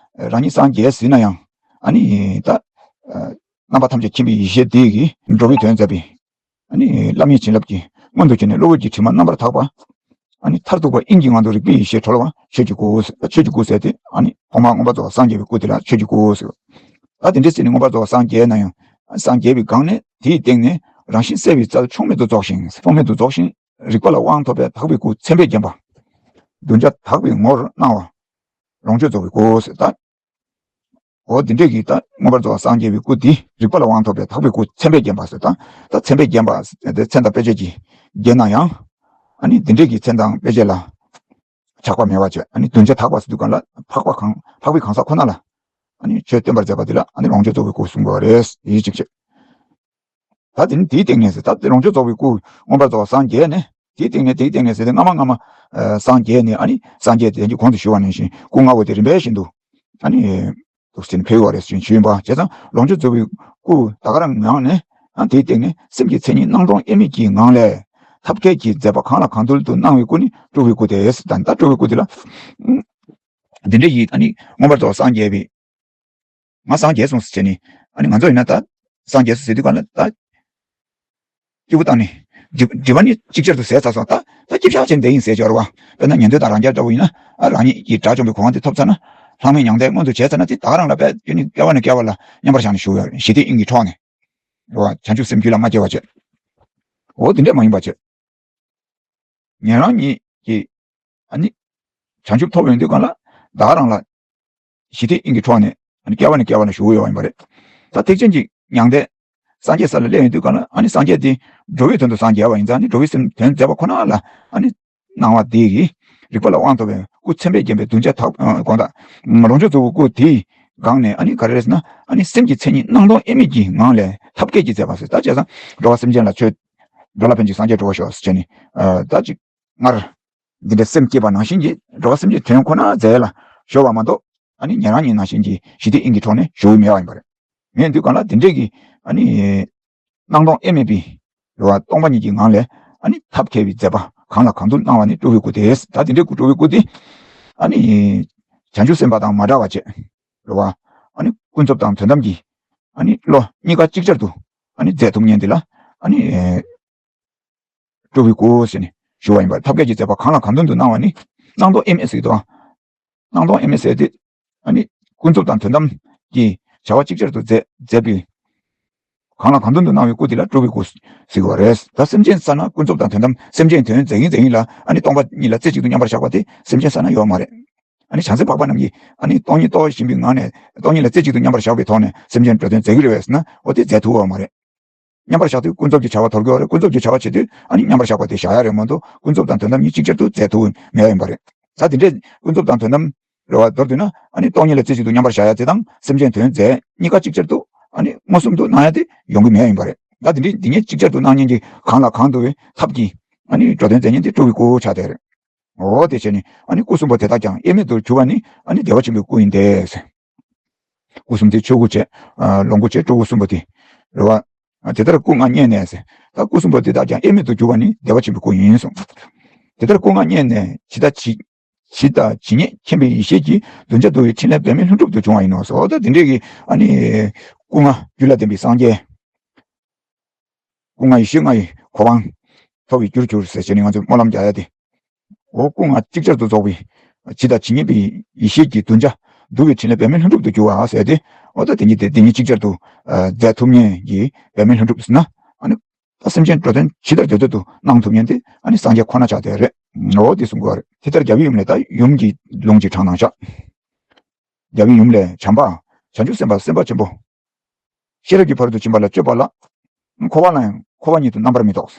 རང་ཉིད་སངས་རྒྱས་ཟིན་ན་ཡང་ཨ་ནི་ད་ཨ་རྣམ་པ་ཐམས་ཅད་མཁྱེན་པའི་ཡེ་ཤེས་དེ་གིས་འགྲོ་བའི་དོན་མཛད་པའི་ཨ་ནི་བླ་མེད་བྱིན་རླབས་ཀྱི་མངོན་དུ་གྱུར་ནས་གློ་བུར་གྱི་དྲི་མ་རྣམ་པར་དག་པ། ཨ་ནི་མཐར་ཐུག་པ་དབྱིངས་ཀྱི་ངང་དུ་རིག་པའི་ཡེ་ཤེས་གྲོལ་བ་ཆོས་ཀྱི་སྐུ་ཟེར། ཆོས་ཀྱི་སྐུ་ཟེར་དེ་ཨ་ནི་ཐོག་མར་མངོན་པར་རྫོགས་པར་སངས་རྒྱས་པའི་སྐུ་དེ་ལ་ཆོས་ཀྱི་སྐུ་ཟེར། ད་དེ་འདྲའི་ཚེ་ནི་མངོན་པར་རྫོགས་པར་སངས་རྒྱས་ན་ཡང་། སངས་རྒྱས་པའི་སྒང་ནས་དེའི་སྟེང་ནས་རང་བཞིན་གསལ་བའི་རྩལ་ཕྱོགས་མེད་དུ་རྫོགས་ཤིང་། ཕྱོགས་མེད་དུ་རྫོགས་ཤིང་རིག་པ་ལ་དབང་ཐོབ་པའི་དག་པའི་སྐུ་མཚན་དཔེས་བརྒྱན་པ། གདུལ་བྱ་དག་པའི་ངོར་སྣང་བ། ལོངས་སྤྱོད་རྫོགས་པའི་སྐུ་ཟེར། ད་འོ་དེ་འདྲས་ཀྱི་ད་མངོན་པར་རྫོགས་པར་སངས་རྒྱས་པའི་སྐུ་དེ་རིག་པ་ལ་དབང་ཐོབ་པའི་དག་པའི་སྐུ་མཚན་དཔེས་བརྒྱན་པ་ཟེར། ད་ད་མཚན་དཔེས་བརྒྱན་པ་དེ་མཚན་དང་དཔེ་བྱད་ཀྱིས་བརྒྱན་ན་ཡང་། ཨ་ནི་དེ་འདྲས་ཀྱི་མཚན་དང་དཔེ་བྱད་ལ་ཆགས་པ་མེད་པ་བྱས། ཨ་ནི་གདུལ་བྱ་དག་པ་ཟེར་དུས་གང་ལ་འཕགས་པ་གང་འཕགས་པའི་གང་ཟག་ཁོ་ན་ལ་ཨ་ནི་ཆོས་སྟོན་པར་མཛད་པ་དེ་ལ་ཨ་ནི་ལོངས་སྤྱོད་རྫོགས་པའི་སྐུ་གསུངས་པ་རེད། ཡིད་གཅིག་བྱས། ད་དེ་ནི་དེའི་སྟེང་ནས་ཟེར། ད་དེ་ལོངས་སྤྱོད་རྫོགས་པའི་སྐུ་མངོན་པར་རྫོགས་པར་སངས་རྒྱས་ནས། དེའི་སྟེང་ནས་དེའི་སྟེང་ནས་ཟེར་ཏེ་སྔ་མ་སྔ་མ་ཨ་སངས་རྒྱས་ནས། ཨ་ནི་སངས་རྒྱས་དེ་གྱད་གོང་དུ་ཞུས་པ་ནང་བཞིན་སྐུ་ལྔ་པོ་དེ་རིམ་པས་བཞིན་དུ་ཨ་ནི་འདུག་ཟེར་ནས་འཕེལ་བ་རེད་ཟེར་ཞུས་ཡིན་པ། བྱས་ཙང་ལོངས་སྤྱོད་རྫོགས་པའི་སྐུ་ད་ག་རང་ངང་ནས། ཨ་དེའི་སྟེང་ནས་སེམས་ཀྱི་མཚན་ཉིད་སྣང་སྟོང་དབྱེར་མེད་ཀྱི་ངང་ལས་ཐབས་མཁས་ཀྱི་མཛད་པ་གང་ལ་གང་འདུལ་དུ་སྣང་བའི་སྐུ་ནི་སྤྲུལ་པའི་སྐུ་སྟེ། ད་ད་སྤྲུལ་པའི་སྐུ་དེ་ལ་འདི་འདྲ་ཡིས་ཨ་ནི་མངོན་པར་རྫོགས་པར་སངས་རྒྱས་པའི། ང་སངས་རྒྱས་སོང་ཟེར་བྱས་ནས། ཨ་ནི་ང་ཚོ་ཡིན་ན་ད་སངས་རྒྱས་སོང་ཟེར་དུས་གང་ལ་ད་སྐྱིད་པོ་བཏང་ནས་སྒྲིབ་སྒྲིབ་པ་ནི་ཅིག་ཅར་དུ་ཟད་ཚར་སོང་། ད་ད་སྐྱིད་ཤག་བྱས་ནས་བསྡད་ཡིན་ཟེར་འབྱོར་བ། དཔེར་ན་ཉན་ཐོས་དང་རང་རྒྱལ་འདྲ་བོ་ཡིན་ན། ཨ་རང་ཉིད་ཀྱིས་དགྲ་བཅོམ་པའི་གོ་འཕང་དེ་ཐོབ་ཚར་ན། ལྷག་མེད་མྱང་འདས་མངོན་དུ་བྱས་ཚར་ན། དེ་ད་ག་རང་ལ་དཔེ་ཁྱོད་ནི་སྐྱེ་བ་ནས་སྐྱེ་བ་ལ་མཉམ་པར་བཞག་ནས་བཞུགས་ཡོད། ཞི་བདེ་དབྱིངས་ཀྱི་ཕྲོགས་ནས། རེད་བ། བྱང་ཆུབ་སེམས་རྒྱུད་ལ་མ་སྐྱེ་བ་བྱས། འོ་དེ་འདྲས་མ་ཡིན་པ་བྱས། ཉན་རང་ཉིད་ཀྱིས་ཨ་ནི་བྱང་ཆུབ་ཐོབ་ཡོང་དུས་གང་ལ་ད་ག་རང་ལ་ཞི་བདེ་དབྱིངས་ཀྱི་ཕྲོགས་ནས་ཨ་ནི་སྐྱེ་བ་ནས་སྐྱེ་བ་ལ་བཞུགས་ཡོད་པ་ཡིན་པ་རེད། ད་ཐེག་ཆེན་གྱི་མྱང་འདས་སངས་རྒྱས་ས་ལ་སླེབས་ཡོང་དུས་གང་ལ་ཨ་ནི་སངས་རྒྱས་དེ་འགྲོ་བའི་དོན་དུ་སངས་རྒྱས་པ་ཡིན་ཙང་། ཨ་ནི་འགྲོ་བའི་སེམས་དོན་མཛད་པ་ཁོ་ན་ལ་ཨ་ནི་སྣང་བ་དེ་གིས་རིག་པ་ལ་དབང་ཐོབ་པའི་སྐུ་མཚན་དཔེས་བརྒྱན་པའི་གདུལ་བྱ་དག་ཨ་དགོངས་དག་ལོངས་སྤྱོད་རྫོགས་པའི་སྐུ་དེའི་སྒང་ནས་ཨ་ནི་ག་རེ་རེད་ཟེར་ན། ཨ་ནི་སེམས་ཀྱི་མཚན་ཉིད་སྣང་སྟོང་དབྱེར་མེད་ཀྱི་ངང་ལས་ཐབས་མཁས་ཀྱིས་མཛད་པ་ཟེར། ད་བྱས་ཙང་འགྲོ་བ་སེམས་ཅན་ལ་ཆོས་ འགྲོ་ལ་ཕན་ཅིང་སངས་རྒྱས་འགྲུབ་པར་ཤོག་ཟེར་བྱས་ནས། ཨ་ད་ཅིག་སྔར་འདི་འདྲའི་སེམས་བསྐྱེད་པ་ནང་བཞིན་གྱི་འགྲོ་བ་སེམས་ཅན་དོན་ཁོ་ན་མཛད་ལ་གཞོལ་བ་མ་གཏོགས། ཨ་ནི་ཉན་རང་ཉིད་ནང་བཞིན་གྱི་ཞི་བདེ་དབྱིངས་ཀྱི་གྲོགས་ནས་ཞུ་གི་མེད་པ་ཡིན་པ་རེད། ངས་འདི་གང་ལ་དེ་འདྲས་ཀྱི་ཨ་ནི་སྣང་སྟོང་དབྱེར་མེད་པའི་རེ་བ་སྟོང་པ་ཉིད་ཀྱི་ངང་ལས། ཨ་ནི་ཐབས་མཁས་པའི་མཛད་པ་གང་ལ་གང་འདུལ་གནང་བ་ནི་སྤྲུལ་པའི་སྐུ་སྟེ། ད་དེ་འདྲའི་སྐུ་སྤྲུལ་པའི་སྐུ་དེ་ཨ་ནི་བྱང་ཆུབ་སེམས་དཔའ་དང་མ་འདྲ་བ་བྱས། རེ་བ་ཨ་ནི་ཀུན་རྫོབ་དང་དོན་དམ་གྱི་ཨ་ནི་བློ་གཉིས་ཀ་ཅིག་ཅར་དུ་ཨ་ནི་མཛད་ཐུབ་མཁན་དེ་ལ་ཨ་ནི། སྤྲུལ་པའི་སྐུ་ཟེར་ནས་ཞུ་བ་ཡིན་པ། ཐབས་མཁས་ཀྱི་མཛད་པ་གང་ལ་གང་འདུལ་དུ་སྣང་བ་ནི་སྣང་སྟོང་དབྱེར་མེད་ཟེར་དོ། སྣང་སྟོང་དབྱེར་མེད་ཟེར་དེ་ཨ་ནི་ཀུན་རྫོབ་དང་དོན་དམ་གྱི་བྱ་བ་ཅིག་ཅར་དུ་མཛད་མཛད་པའི། གང་ལ་གང་འདུལ་དུ་སྣང་བའི་སྐུ་དེ་ལ་སྤྲུལ་པའི་སྐུ་ཟེར་བ་རེད། ད་སེམས་ཅན་ས་ན་ཀུན་རྫོབ་དང་དོན་དམ་སེམས་ཅན་དོན་མཛད་ཀྱིན་མཛད་ཀྱིན་ལ་ཨ་ནི་སྟོང་པ་ཉིད་ལ་རྩེ་གཅིག་ཏུ་མཉམ་པར་བཞག་པ་དེ་སེམས་ཅན་ས་ན་ཡོད་མ་རེད། ཨ་ནི་བྱང་སེམས་འཕགས་པ་རྣམས་ཀྱིས་ཨ་ནི་སྟོང་ཉིད་རྟོགས་བཞིན་པའི་ངང་ནས་སྟོང་ཉིད་ལ་རྩེ་གཅིག་ཏུ་མཉམ་པར་བཞག་པའི་ཐོག་ནས་སེམས་ཅན་འགྲོ་དོན་མཛད་ཀྱི་རེད་པས་ཟེར་ན་འོ་དེ་མཛད་ཐུབ་པ་མ་རེད། མཉམ་པར་བཞག་དུས་ཀུན་རྫོབ་ཀྱི་བྱ་བ་དོར་གྱི་ཡོད་རེད། ཀུན་རྫོབ་ཀྱི་བྱ་བ་བྱེད་དུས་ཨ་ནི་མཉམ་པར་བཞག་པ་དེ་བཞག་ཡ་རེད་མ་གཏོགས་ཀུན་རྫོབ་དང་དོན་དམ་གཉིས་གཅིག་ཅར་དུ་མཛད་ཐུབ་མེད་ཡ་ཡིན་པ་རེད། ད་དེ་འདྲས་ཀུན་རྫོབ་དང་དོན་དམ་རེ་བ་མདོར་བསྡུས་ན་ཨ་ནི་སྟོང་ཉིད་ལ་རྩེ་གཅིག་ཏུ་མཉམ་པར་བཞག་ཡ་དེ་དང་སེམས་ཅན་དོན་མཛད་གཉིས་ཀ་གཅིག་ཅར་དུ་ཨ་ནི་མངོན་སུམ་དུ་སྣང་ཡ་དེ་ཡོང་གི་མེད་ཡ་ཡིན་པ་རེད། ད་དེ་འདྲས་འདི་གཉིས་གཅིག་ཅར་དུ་སྣང་མཁན་གྱི་གང་ལ་གང་འདུལ་བའི་ཐབས་ཀྱིས་ཨ་ནི་འགྲོ་དོན་མཛད་མཁན་དེ་སྤྲུལ་པའི་སྐུ་ཆགས་བསྡད་རེད། འོ་དེ་བྱས་ནས་ཨ་ནི་སྐུ་གསུམ་པོ་དེ་དག་ཀྱང་དབྱེར་མེད་དུ་གྱུར་པ་ནི་ཨ་ནི་བདེ་བ་ཆེན་པོའི་སྐུ་ཡིན་ཏེ། སྐུ་གསུམ་དེ་ཆོས་སྐུ་བྱས། ལོངས་སྐུ་བྱས་སྤྲུལ་སྐུ་གསུམ་པོ་དེ། རེ་བ། དེ་ལྟར་སྐུ་ལྔ་བརྙེས་ནས། ད་སྐུ་གསུམ་པོ་དེ་དག་ཀྱང་དབྱེར་མེད་དུ་གྱུར་པ་ནི་བདེ་བ་ཆེན་པོའི་སྐུ་ཡིན་གསུངས། དེ་ལྟར་སྐུ་ལྔ་བརྙེས་ནས་ཇི་ལྟ་ཇི། ཇི་ལྟ་ཇི་སྙེད་མཁྱེན་པའི་ཡེ་ཤེས་ཀྱི་གདུལ་བྱ་འདུལ་བའི་ཕྲིན་ལས་འབད་མེད་ལྷུན་གྲུབ་ཏུ་བྱུང་བ་ཡིན་ནོ་ཟེར། ད་དེ་འདྲས་ཀྱི་ཨ་ནི། སྐུ་ལྔ་རྒྱུད་ལ་ལྡན་པའི་སངས་རྒྱས། སྐུ་ལྔ་ཡེ་ཤེས་ལྔ་ཡི་གོ་འཕང་ཐོབ་པའི་རྒྱུར་གྱུར་ཟེར་བྱས་ནས་ང་ཚོས་སྨོན་ལམ་རྒྱག་ཡ་དེ། འོ་སྐུ་ལྔ་གཅིག་ཅར་དུ་རྫོགས་པའི་ཇི་ལྟ་ཇི་སྙེད་པའི་ཡེ་ཤེས་ཀྱི་གདུལ་བྱ་འདུལ་བའི་ཕྲིན་ལས་འབད་མེད་ལྷུན་གྲུབ་ཏུ་གྱུར་པ་ཟེར་ཏེ། འོ་ད་དེ་ཉིད་དེ་དེ་ཉིད་གཅིག་ཅར་དུ་མཛད་ཐུབ་མཁན་གྱི་འབད་མེད་ལྷུན་གྲུབ་ཟེར་ན་ཨ་ནི། ད་སེམས་ཅན་འགྲོ་དོན་ཇི་ལྟར་འདོད་འདོད་དུ་གནང་ཐུབ་མཁན་དེ་ཨ་ནི་སངས་རྒྱས་ཁོ་ན་ཆགས་བསྡད་རེད། འོ་དེ་གསུང་དགོས་རེད། དེ་ལྟར་རྒྱལ་བའི་ཡུམ་ལས། ད་ཡུམ་གྱི་ལུང་གཅིག་དྲངས་གནང་ཤག་རྒྱལ་བའི་ཡུམ་ལས་བྱམས་པ་བྱང་ཆུབ་སེམས་དཔའ་སེམས་དཔའ་ཆེན་པོ། ཤེས་རབ་ཀྱི་ཕ་རོལ་ཏུ་ཕྱིན་པ་ལ་སྤྱོད་པ་ལ། འཁོར་བ་ལ་ཡང་འཁོར་བ་ཉིད་དུ་རྣམ་པར་མི་རྟོག་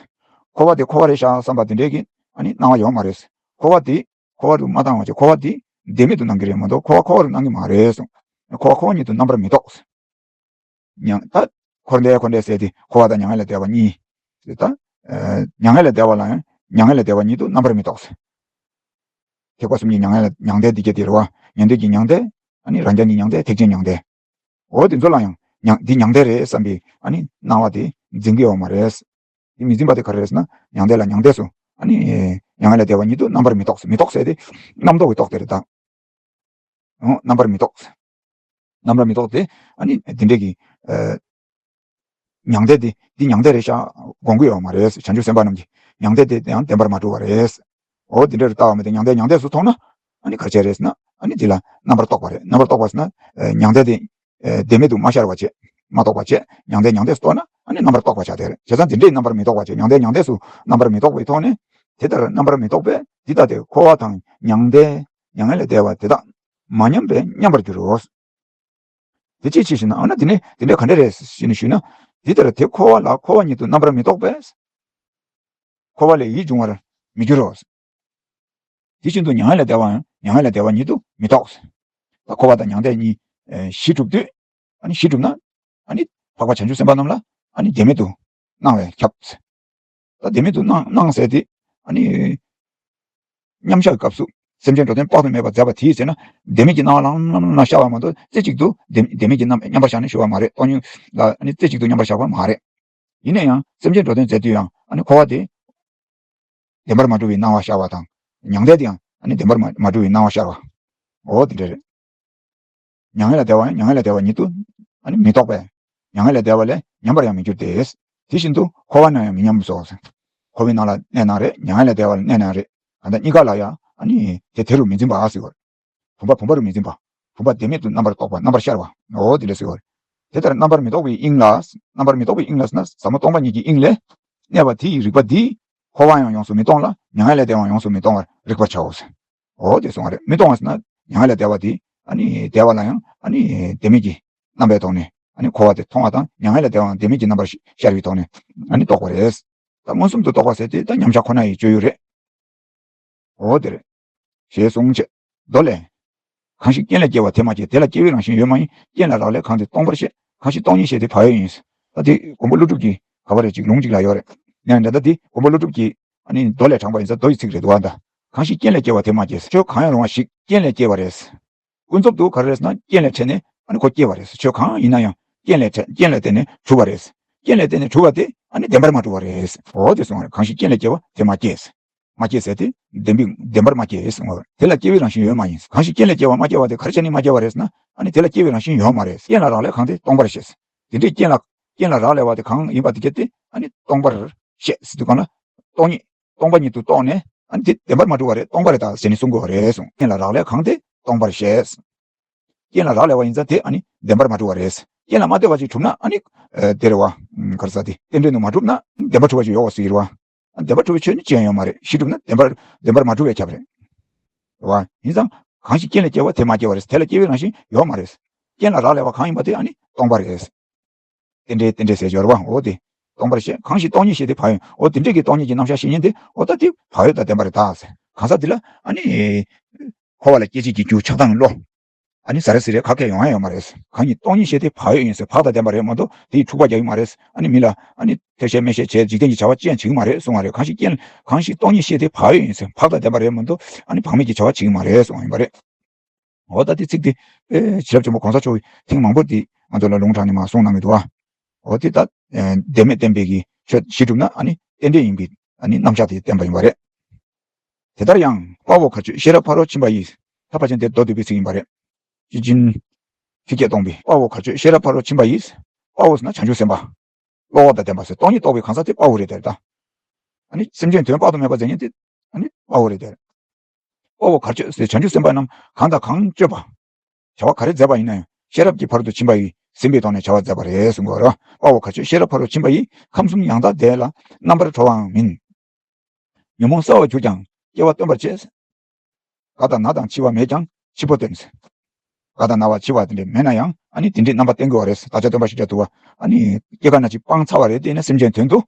འཁོར་བ་དེ་འཁོར་བ་རེད་ཤག་བསམ་པ་དེ་འདྲའི་གི་ཨ་ནི་སྣང་བ་ཡོད་མ་རེད། འཁོར་བ་དེ་འཁོར་བ་རུ་མ་བཏང་བ་བྱས། འཁོར་བ་དེ་བདེན་མེད་དུ་སྣང་གི་རེད་མ་གཏོགས་འཁོར་བ་འཁོར་བ་རུ་སྣང་གི་མ་རེད་གསུངས། འཁོར་བ་འཁོར་བ་ཉིད་དུ་རྣམ་པར་མི་རྟོག་མྱང་། ད་འཁོར་འདས་འཁོར་འདས་ཟེར་དེ་འཁོར་བ་དང་མྱ་ངན་ལས་འདས་པ་གཉིས། ད་མྱ་ངན་ལས་འདས་པ་ལ་ཡང་མྱ་ངན་ལས་འདས་པ་ཉིད་དུ་རྣམ་པར་མི་རྟོག་ཐེག་པ་གསུམ་གྱི་མྱ་ངན་ལས་མྱང་འདས་འདི་སྐད་དེ་རེད་བ། ཉན་ཐོས་ཀྱི་མྱང་འདས། ཨ་ནི་རང་རྒྱལ་གྱི་མྱང་འདས། ཐེག་ཆེན་མྱང་འདས། འོ་དེ་ཚོ་ལ་ཡང་མྱང་འདི་མྱང་འདས་རེད་བསམ་པའི་ཨ་ནི་སྣང་བ་དེ་འཛིན་གྱི་ཡོད་མ་རེད། དེ་མི་འཛིན་པ་དེ་ག་རེ་རེད་ཟེར་ན་མྱང་འདས་ལ་མྱང་འདས་སུ་ཨ་ནི་མྱ་ངན་ལས་འདས་པ་ཉིད་དུ་རྣམ་པར་མི་རྟོག་མི་རྟོག་ཟེར་དེ་རྣམ་རྟོག་གི་རྟོག་དེ་རེད་ད། འོ་རྣམ་པར་མི་རྟོག་རྣམ་པར་མི་རྟོག་སྟེ། ཨ་ནི་དེ་འདྲས་ཀྱི་ཨ་མྱང་འདས་དེ་འདི་མྱང་འདས་རེད་ཤག་དགོངས་ཀྱི་ཡོད་མ་རེད། བྱང་ཆུབ་སེམས་དཔའ་རྣམས་ཀྱིས་མྱང་འདས་དེ་ཡང་བདེན་པར་མ་གྲུབ་པ་རེད། འོ་དེ་འདྲ་རུ་ལྟ་བ་མི་འདུག་མྱང་འདས་མྱང་འདས་སུ་མཐོང་ན་ཨ་ནི་ག་རེ་བྱས་རེད་ཟེར་ན་ཨ་ནི་དེ་ལ་རྣམ་པར་རྟོག་པ་རེད། རྣམ་པར་རྟོག་པ་ཟེར་ན་ཨ་མྱང་འདས་དེ་ཨ་བདེན་མེད་དུ་མ་ཤར་བ་བྱས། མ་རྟོགས་པ་བྱས། མྱང་འདས་མྱང་འདས་སུ་རྟོགས་ན་ཨ་ནི་རྣམ་པར་རྟོག་པ་ཆགས་བསྡད་རེད། བྱས་ཙང་དེ་འདྲས་རྣམ་པར་མི་རྟོག་པ་བྱས། མྱང་འདས་མྱང་འདས་སུ་རྣམ་པར་མི་རྟོག་པའི་ཐོག་ནས་དེ་ལྟར་རྣམ་པར་མི་རྟོག་པས་འདི་ལྟ་སྟེ་འཁོར་བ་དང་མྱང་འདས་མྱ་ངན་ལས་འདས་པ་དེ་དག་མ་མཉམ་པས་མཉམ་པར་འགྱུར་རོ། དེ་ཅིའི་ཕྱིར་ཞེ་ན། འོ་ན་དེ་ནས་དེ་འདྲ་ག་འདྲ་རེད་ཞེས་ནས་ཞུས་ན། འདི་ལྟར་དེ་འཁོར་བ་ལ་འཁོར་བ་ཉིད་དུ་རྣམ་པར་མི་རྟོག་པས་འཁོར་བ་ལས་ཡིད་འབྱུང་བར་མི་འགྱུར་རོ། དེ་བཞིན་དུ་མྱ་ངན་ལས་འདས་པའང་མྱ་ངན་ལས་འདས་པ་ཉིད་དུ་མི་རྟོགས། ད་འཁོར་བ་དང་མྱང་འདས་གཉིས་ཨེ་གཞི་གྲུབ་དུས། ཨ་ནི་གཞི་གྲུབ་ན་ཨ་ནི་འཕགས་པ་བྱང་ཆུབ་སེམས་དཔའ་རྣམས་ལ་ཨ་ནི་བདེན་མེད་དུ་སྣང་བས་ཁྱབ། ད་བདེན་མེད་དུ་སྣང་སྣང་ཟེར་དེ་ཨ་ནི་མཉམ་བཞག་གི་སྐབས་སུ་སེམས་ཅན་འགྲོ་དོན་དཔག་ཏུ་མེད་པ་མཛད་པ་དེའི་ཚེ་ན་བདེན་མེད་ཀྱི་སྣང་བ་ལམ་ལམ་ལམ་ལམ་ཤར་བ་མ་གཏོགས་རྩེ་གཅིག་ཏུ་བདེན་བདེན་མེད་ཀྱི་རྣམ་མཉམ་པར་བཞག་ནས་ཞུ་བ་མ་རེད། སྟོང་ཉིད་ལ་ཨ་ནི་རྩེ་གཅིག་ཏུ་མཉམ་པར་བཞག་པ་མ་རེད། ཡིན་ན་ཡང་སེམས་ཅན་འགྲོ་དོན་མཛད་དུས་ཡང་ཨ་ནི་འཁོར་བ་དེ་བདེན་པར་མ་གྲུབ་པའི་སྣང་བ་ཤར་བ་དང་། མྱང་འདས་དེ་ཡང་ཨ་ནི་བདེན་པར་མ་མ་གྲུབ་པའི་སྣང་བ་ཤར་བ། འོ་དེ་འདྲ་རེད། མྱ་ངན་ལས་འདས་པ་ཡང་མྱ་ངན་ལས་འདས་པ་ཉིད་དུ་ཨ་ནི་མི་རྟོགས་པས། མྱ་ངན་ལས་འདས་པ་ལས་ཉམས་པར་ཡང་མི་འགྱུར་ཏེ། དེ་བཞིན་དུ་འཁོར་བ་ན་ཡང་མི་ཉམས་སོ། འཁོར་བའི་ནང་ལ་གནས་ན་རེད། མྱ་ངན་ལས་འདས་པ་ལ་གནས་ན་རེད། གང་ལྟར་གཉིས་ཀ་ལ་ཡང་ཨ་ནི་དེ་དེ་རུ་མི་འཛིན་པ་ཟེར་བ། བུམ་པ་བུམ་པ་རུ་མི་འཛིན་པ། བུམ་པ་བདེན་མེད་དུ་རྣམ་པར་རྟོག་པ། རྣམ་པར་ཤར་བ། འོ་དེ་འདྲ་ཟེར་བ་རེད། དེ་ལྟར་རྣམ་པར་མི་རྟོག་པའི་དབྱིངས་ལ། རྣམ་པར་མི་རྟོག་པའི་དབྱིངས་ལ་ཟེར་ན་ཟབ་མོ་སྟོང་པ་ཉིད་ཀྱི་དབྱིངས་ལས་གནས་པ་དེ་ཡི་རིག་པ་འདིས་འཁོར་བ་ཡང་ཡོངས་སུ་མི་གཏོང་ལ་མྱ་ངན་ལས་འདས་པའང་ཡོངས་སུ་མི་གཏོང་བར་རིག་པར་བྱའོ་ཟེར། འོ་དེ་གསུངས་པ་རེད། མི་གཏོང་བ་ཟེར་ན་མྱ་ངན་ལས་འདས་པ་དེ་ཨ་ནི་འདས་པ་ལ་ཡང་ཨ་ནི་བདེན་མེད་ཀྱི་རྣམ་པའི་ཐོག་ནས་ཨ་ནི་འཁོར་བ་དེ་མཐོང་བ་དང་། མྱ་ངན་ལས་འདས་པའང་བདེན་མེད་ཀྱི་རྣམ་པར་ཤར་བའི་ཐོག་ནས་ཨ་ནི་རྟོགས་པ་རེད། ད་མངོན་སུམ་དུ་རྟོགས་པ་ཟེར་དེ་ད་མཉམ་བཞག་ཁོ་ན་ཡི་སྤྱོད་ཡུལ་རེད། འོ་དེ་རེད། ཞེས་གསུངས་བྱས། མདོ་ལས། གང་ཞིག་རྐྱེན་ལས་སྐྱེ་བ་དེ་མ་སྐྱེས། དེ་ལ་སྐྱེ་བའི་རང་བཞིན་ཡོད་མ་ཡིན། རྐྱེན་ལ་རག་ལས་གང་དེ་སྟོང་པར་བཤད། གང་ཞིག་སྟོང་ཉིད་བཤད་དེ་བག་ཡོད་ཡིན། ད་དེ་མགོན་པོ་ཀླུ་སྒྲུབ་ཀྱི་ག་བ་རེད་ཅིག་ལུང་ཅིག་ལ་ཡོད་རེད། ནས་འདྲ་ད་དེ་མགོན་པོ་ཀླུ་སྒྲུབ་ཀྱི་ཨ་ནི་མདོ་ལས་དྲངས་པ་ཡིན་ཙང་མདོ་ཡི་ཚིག་རེད་འདུག་ཨ། ད་གང་ཞིག་རྐྱེན་ལས་སྐྱེ་བ་དེ་མ་སྐྱེས། ཆོས་གང་ཡང་རུང་བ་ཞིག་རྐྱེན་ལས་སྐྱེ་བ་རེད། ཀུན་རྫོབ་ཏུ་ག་རེ་རེད་ཟེར་ན་རྐྱེན་ལས་འཕྲད་ནས་ཨ་ནི་ཁོ་སྐྱེ་བ་རེད། ཆོས་གང་ཡིན་ན་ཡང་རྐྱེན་ལས་འཕྲད་རྐྱེན་ལ་བརྟེན་ནས་གྲུབ་པ་རེད། རྐྱེན་ལ་བརྟེན་ནས་གྲུབ་པ་དེ་ཨ་ནི་བདེན་པར་མ་གྲུབ་པ་རེད། འོ་དེ་གསུངས་པ་རེད། གང་ཞིག་རྐྱེན་ལས་སྐྱེ་བ་དེ་མ་སྐྱེས། མ་སྐྱེས་ཟེར་དེ་བདེན་པའི་བདེན་པར་མ་སྐྱེས་གསུངས་པ་རེད། དེ་ལ་སྐྱེ་བའི་རང་བཞིན་ཡོད་མ་ཡིན། གང་ཞིག་རྐྱེན་ལས་སྐྱེ་བ་མ་སྐྱེས་པ་དེ་ག་རེ་བྱས་ནས་མ་སྐྱེས་པ་རེད་ཟེར་ན་ཨ་ནི་དེ་ལ་སྐྱེ་བའི་རང་བཞིན་ཡོད་མ་རེད། རྐྱེན་ལ་རག་ལས་གང་དེ་སྟོང་པར་བཤད། དེ་འདྲའི་རྐྱེན་ལ་རྐྱེན་ལ་རག་ལས་པ་དེ་གང་ཡིན་པ་དེ་སྐྱེ་དེ་ཨ་ནི་སྟོང་པར་བཤད་ཟེར་དུས་གང་ལ་སྟོང་ཉིད་སྟོང་པ་ཉིད་དུ་རྟོགས་ནས་ཨ་ནི་དེ་བདེན་པར་མ་གྲུབ་པ་རེད། སྟོང་པ་རེད་ད་ཟེར་ནས་གསུང་དགོས་པ་རེད་གསུངས། རྐྱེན་ལ་རག་ལས་གང་དེ་སྟོང་པར་བཤད། རྐྱེན་ལ་རག་ལས་པ་ཡིན་ཙང་དེ་ཨ་ནི་བདེན་པར་མ་གྲུབ་པ་རེད། རྐྱེན་ལ་མ་ལྟོས་པ་ཅིག་གྲུབ་ན་ཨ་ནི་ཨ་དེ་རེད་བ། ག་རེ་ཟེར་དེ་རྟེན་འབྲེལ་དུ་མ་གྲུབ་ན་བདེན་པར་གྲུབ་པ་ཅིག་ཡོད་པ་ཟེར་གྱི་རེད་བ། བདེན་པར་གྲུབ་པའི་ཆོས་ནི་ཅི་ཡང་ཡོད་མ་རེད། གཞི་གྲུབ་ན་བདེན་པར་བདེན་པར་མ་གྲུབ་པས་ཁྱབ་རེད། རེད་བ། ཡིན་ཙང་གང་ཞིག་རྐྱེན་ལས་སྐྱེ་བ་དེ་མ་སྐྱེ་བ་རེད། དེ་ལ་སྐྱེ་བའི་རང་བཞིན་ཡོད་མ་རེད། རྐྱེན་ལ་རག་ལས་པ་གང་ཡིན་པ་དེ་ཨ་ནི་སྟོང་པ་རེད། རྟེན་འབྲེལ་རྟེན་འབྲེལ་ཟེར་སྦྱོར་བ་འོ་དེ། སྟོང་པར་བཤད། གང་ཞིག་སྟོང་ཉིད་ཤེས་དེ་བག་ཡོད། འོ་དེ་འདྲས་ཀྱི་སྟོང་ཉིད་ཀྱི་རྣམ་གཞག་ཤེས་ཉིན་དེ་འོ་ད་དེ་བག་ཡོད་དང་ལྡན་པ་རེད་ད་ཟེར། གང་ཟག་དེ་ལ་ཨ་ནི། འཁོར་བ་ལ་སྐྱེ་བྱེད་ཀྱི་རྒྱུ་ཆགས་སྡང་བློ། ཨ་ནི་ཟ་རེ་ཟི་རེ་ག་གེ་ཡོང་ཡ་ཡོད་མ་རེད། གང་ཉིད་སྟོང་ཉིད་ཤེས་དེ་བག་ཡོད་ཡིན་ཟེར། བག་དང་ལྡན་པ་རེད་མ་གཏོགས་དེ་ཡིས་འཁྲུག་པ་རྒྱག་གི་མ་རེད། ཨ་ནི་མི་ལ་ཨ་ནི་ཐེག་ཆེན་སྨྲས་བཤད་བྱས་འཇིག་རྟེན་གྱི་བྱ་བ་ཅི་ཡང་བྱེད་ཀྱི་མ་རེད་གསུང་བ་རེད། གང་ཞིག་རྐྱེན་གང་ཞིག་སྟོང་ཉིད་ཤེས་དེ་བག་ཡོད་ཡིན་ཟེར། བག་དང་ལྡན་པ་རེད་མ་གཏོགས་ཨ་ནི་བག་མེད་ཀྱི་བྱ་བ་བྱེད་ཀྱི་མ་རེད་གསུང་བ་ཡིན་པ་རེད། འོ་ད་དེ་ཚིག་དེ། ཨེ་བྱིན་རླབས་ཆེན་པོ་གོང་ས་མཆོག་གིས་ཐེངས་མང་པོ་དེ་ང་ཚོ་ལ་ལུང་དྲངས་ནས་མར་གསུངས་གནང་གི་འདུག་བ། འོ་དེ་ད། ཨེ་བདེན་མེད་བསྟན་པའི་གི་ཆོས་གཞི་གྲུབ་ན་ཨ་ནི་རྟེན་འབྲེལ་ཡིན་པའི་ཨ་ནི་རྣམ་གཞག་དེ་བསྟན་པ་ཡིན་པ་རེད། དེ་ལྟར་ཡང་དཔའ་བོ་གར་ཆོད་ཤེས་རབ་ཕ་རོལ་ཕྱིན་པ་ཡིས། ད་ཕལ་ཆེར་དེ་མདོ་སྡུད་པའི་ཚིག་ཡིན་པ་རེད། སྤྱི་ཆིངས་ཕི་སྐད་གཏོང་བའི་དཔའ་བོ་གར་ཆོད་ཤེས་རབ་ཕ་རོལ་ཕྱིན་པ་ཡིས། དཔའ་བོ་ཟེར་ན་བྱང་ཆུབ་སེམས་དཔའ། བློ་དང་ལྡན་པ་ཟེར། སྟོང་ཉིད་རྟོགས་པའི་གང་ཟག་དེ་དཔའ་བོ་རེད་དེ་ད། ཨ་ནི་སེམས་ཅན་དོན་དཔག་ཏུ་མེད་པ་མཛད་མཁན་དེ་ཨ་ནི་དཔའ་བོ་རེད་དེ། དཔའ་བོ་གར་ཆོད་ཟེར་བྱང་ཆུབ་སེམས་དཔའ་རྣམས་གང་དང་གང་སྤྱོད་པ། བྱ་བ་ག་རེ་མཛད་པ་ཡིན་ན་ཡང་ཤེས་རབ་ཀྱི་ཕ་རོལ་ཏུ་ཕྱིན་པ་ཡིས་ཟིན་པའི་ཐོག་ནས་བྱ་བ་མཛད་པ་རེད་གསུང་གི་ཡོད་རེད། དཔའ་བོ་གར་ཆོད་ཤེས་རབ་ཕ་རོལ་ཕྱིན་པ་ཡིས། ཁམས་གསུམ་ཡང་དག་དེ་ལ་རྣམ་པར་གྲོལ་བའང་མིན། ཉོན་མོངས་གསལ་བར་གྱུར་ཀྱང་སྐྱེ་བ་སྟོན་པར་བྱེད། རྒ་དང་ན་དང་འཆི་བ་མེད་ཀྱང་འཆི་འཕོ་སྟོན། རྒ་དང་ན་བ་འཆི་བ་དེ་འདྲ་མེད་ན་ཡང་ཨ་ནི་དེ་འདྲའི་རྣམ་པ་བསྟན་དགོས་པ་རེད། བདག་ཅག་སྟོན་པ་ཤཱཀྱ་ཐུབ་པ་ཨ་ནི་སྐྱེ་རྒ་ན་འཆི་སྤངས་ཚར་བ་རེད། དེ་ནི་སེམས་ཅན་དོན་དུ་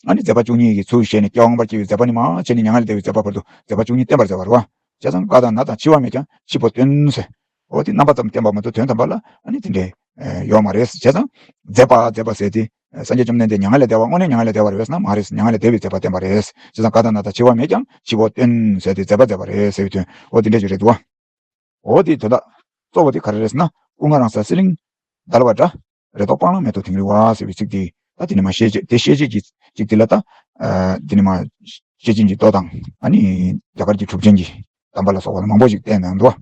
ཨ་ནི་མཛད་པ་བཅུ་གཉིས་ཀྱི་ཚུལ་བཞེས་ནས་སྐྱེ་བ་མངོན་པར་སྐྱེ་བའི་མཛད་པ་ནས་མར་བྱས་ནས་མྱ་ངན་ལས་འདས་པའི་མཛད་པ་བར་དུ་མཛད་པ་བཅུ་གཉིས་བསྟན་པར་མཛད་པ་རེད་བ། བྱས་ཙང་རྒ་དང་ན་དང་འཆི་བ་མེད་ཀྱང་འཆི་འཕོ་སྟོན་ཟེར། འོ་དེ་རྣམ་པ་ཙམ་བསྟན་པ་མ་གཏོགས་དོན་དམ་པ་ལ་ཨ་ནི་དེ་འདྲའི་ཡོད་མ་རེད། བྱས་ཙང་མཛད་པ་མཛད་པ་ཟེར་དེ་སངས་རྒྱས་བཅོམ་ལྡན་འདས་མྱ་ངན་ལས་འདས་པ་དངོས་གནས་མྱ་ངན་ལས་འདས་པ་རེད་ཟེར་ན་མ་རེད། མྱ་ངན་ལས་འདས་པའི་མཛད་པ་བསྟན་པ་རེད། བྱས་ཙང་རྒ་དང་ན་དང་འཆི་བ་མེད་ཀྱང་འཆི་འཕོ་སྟོན་ཟེར་དེ་མཛད་པ་མཛད་པ་རེད་ཟེར་བའི་དོན་འོ་དེ་འདྲ་ཞིག་རེད་འདུག་བ། འོ་དེའི་དོན་དག་གཙོ་བོ་དེ་ག་རེ་རེད་ཟེར་ན་སྐུ་ལྔ་རང་གསལ་གསེར་གླིང་དལ་བ་འདྲ། རེ་དོགས་སྤང་བླང་མེད་དོ་དིང་རི་བ་ཟེར་བའི་ཚིག་དེ་ད་དེ་ནས་མར་ཤེས་བྱེད་དེ་ཤེས་བྱེད་ཀྱི་ཚིག་དེ་ལ་ད། དེ་ནས་མར་ཤེར་ཕྱིན་གྱི་མདོ་དང་ཨ་ནི་རྒྱ་གར་གྱི་གྲུབ་ཆེན་གྱི་གདམས་པ་ལ་སོགས་པ་ལ་མང་པོ་ཞིག་བསྟན་གནང་འདུག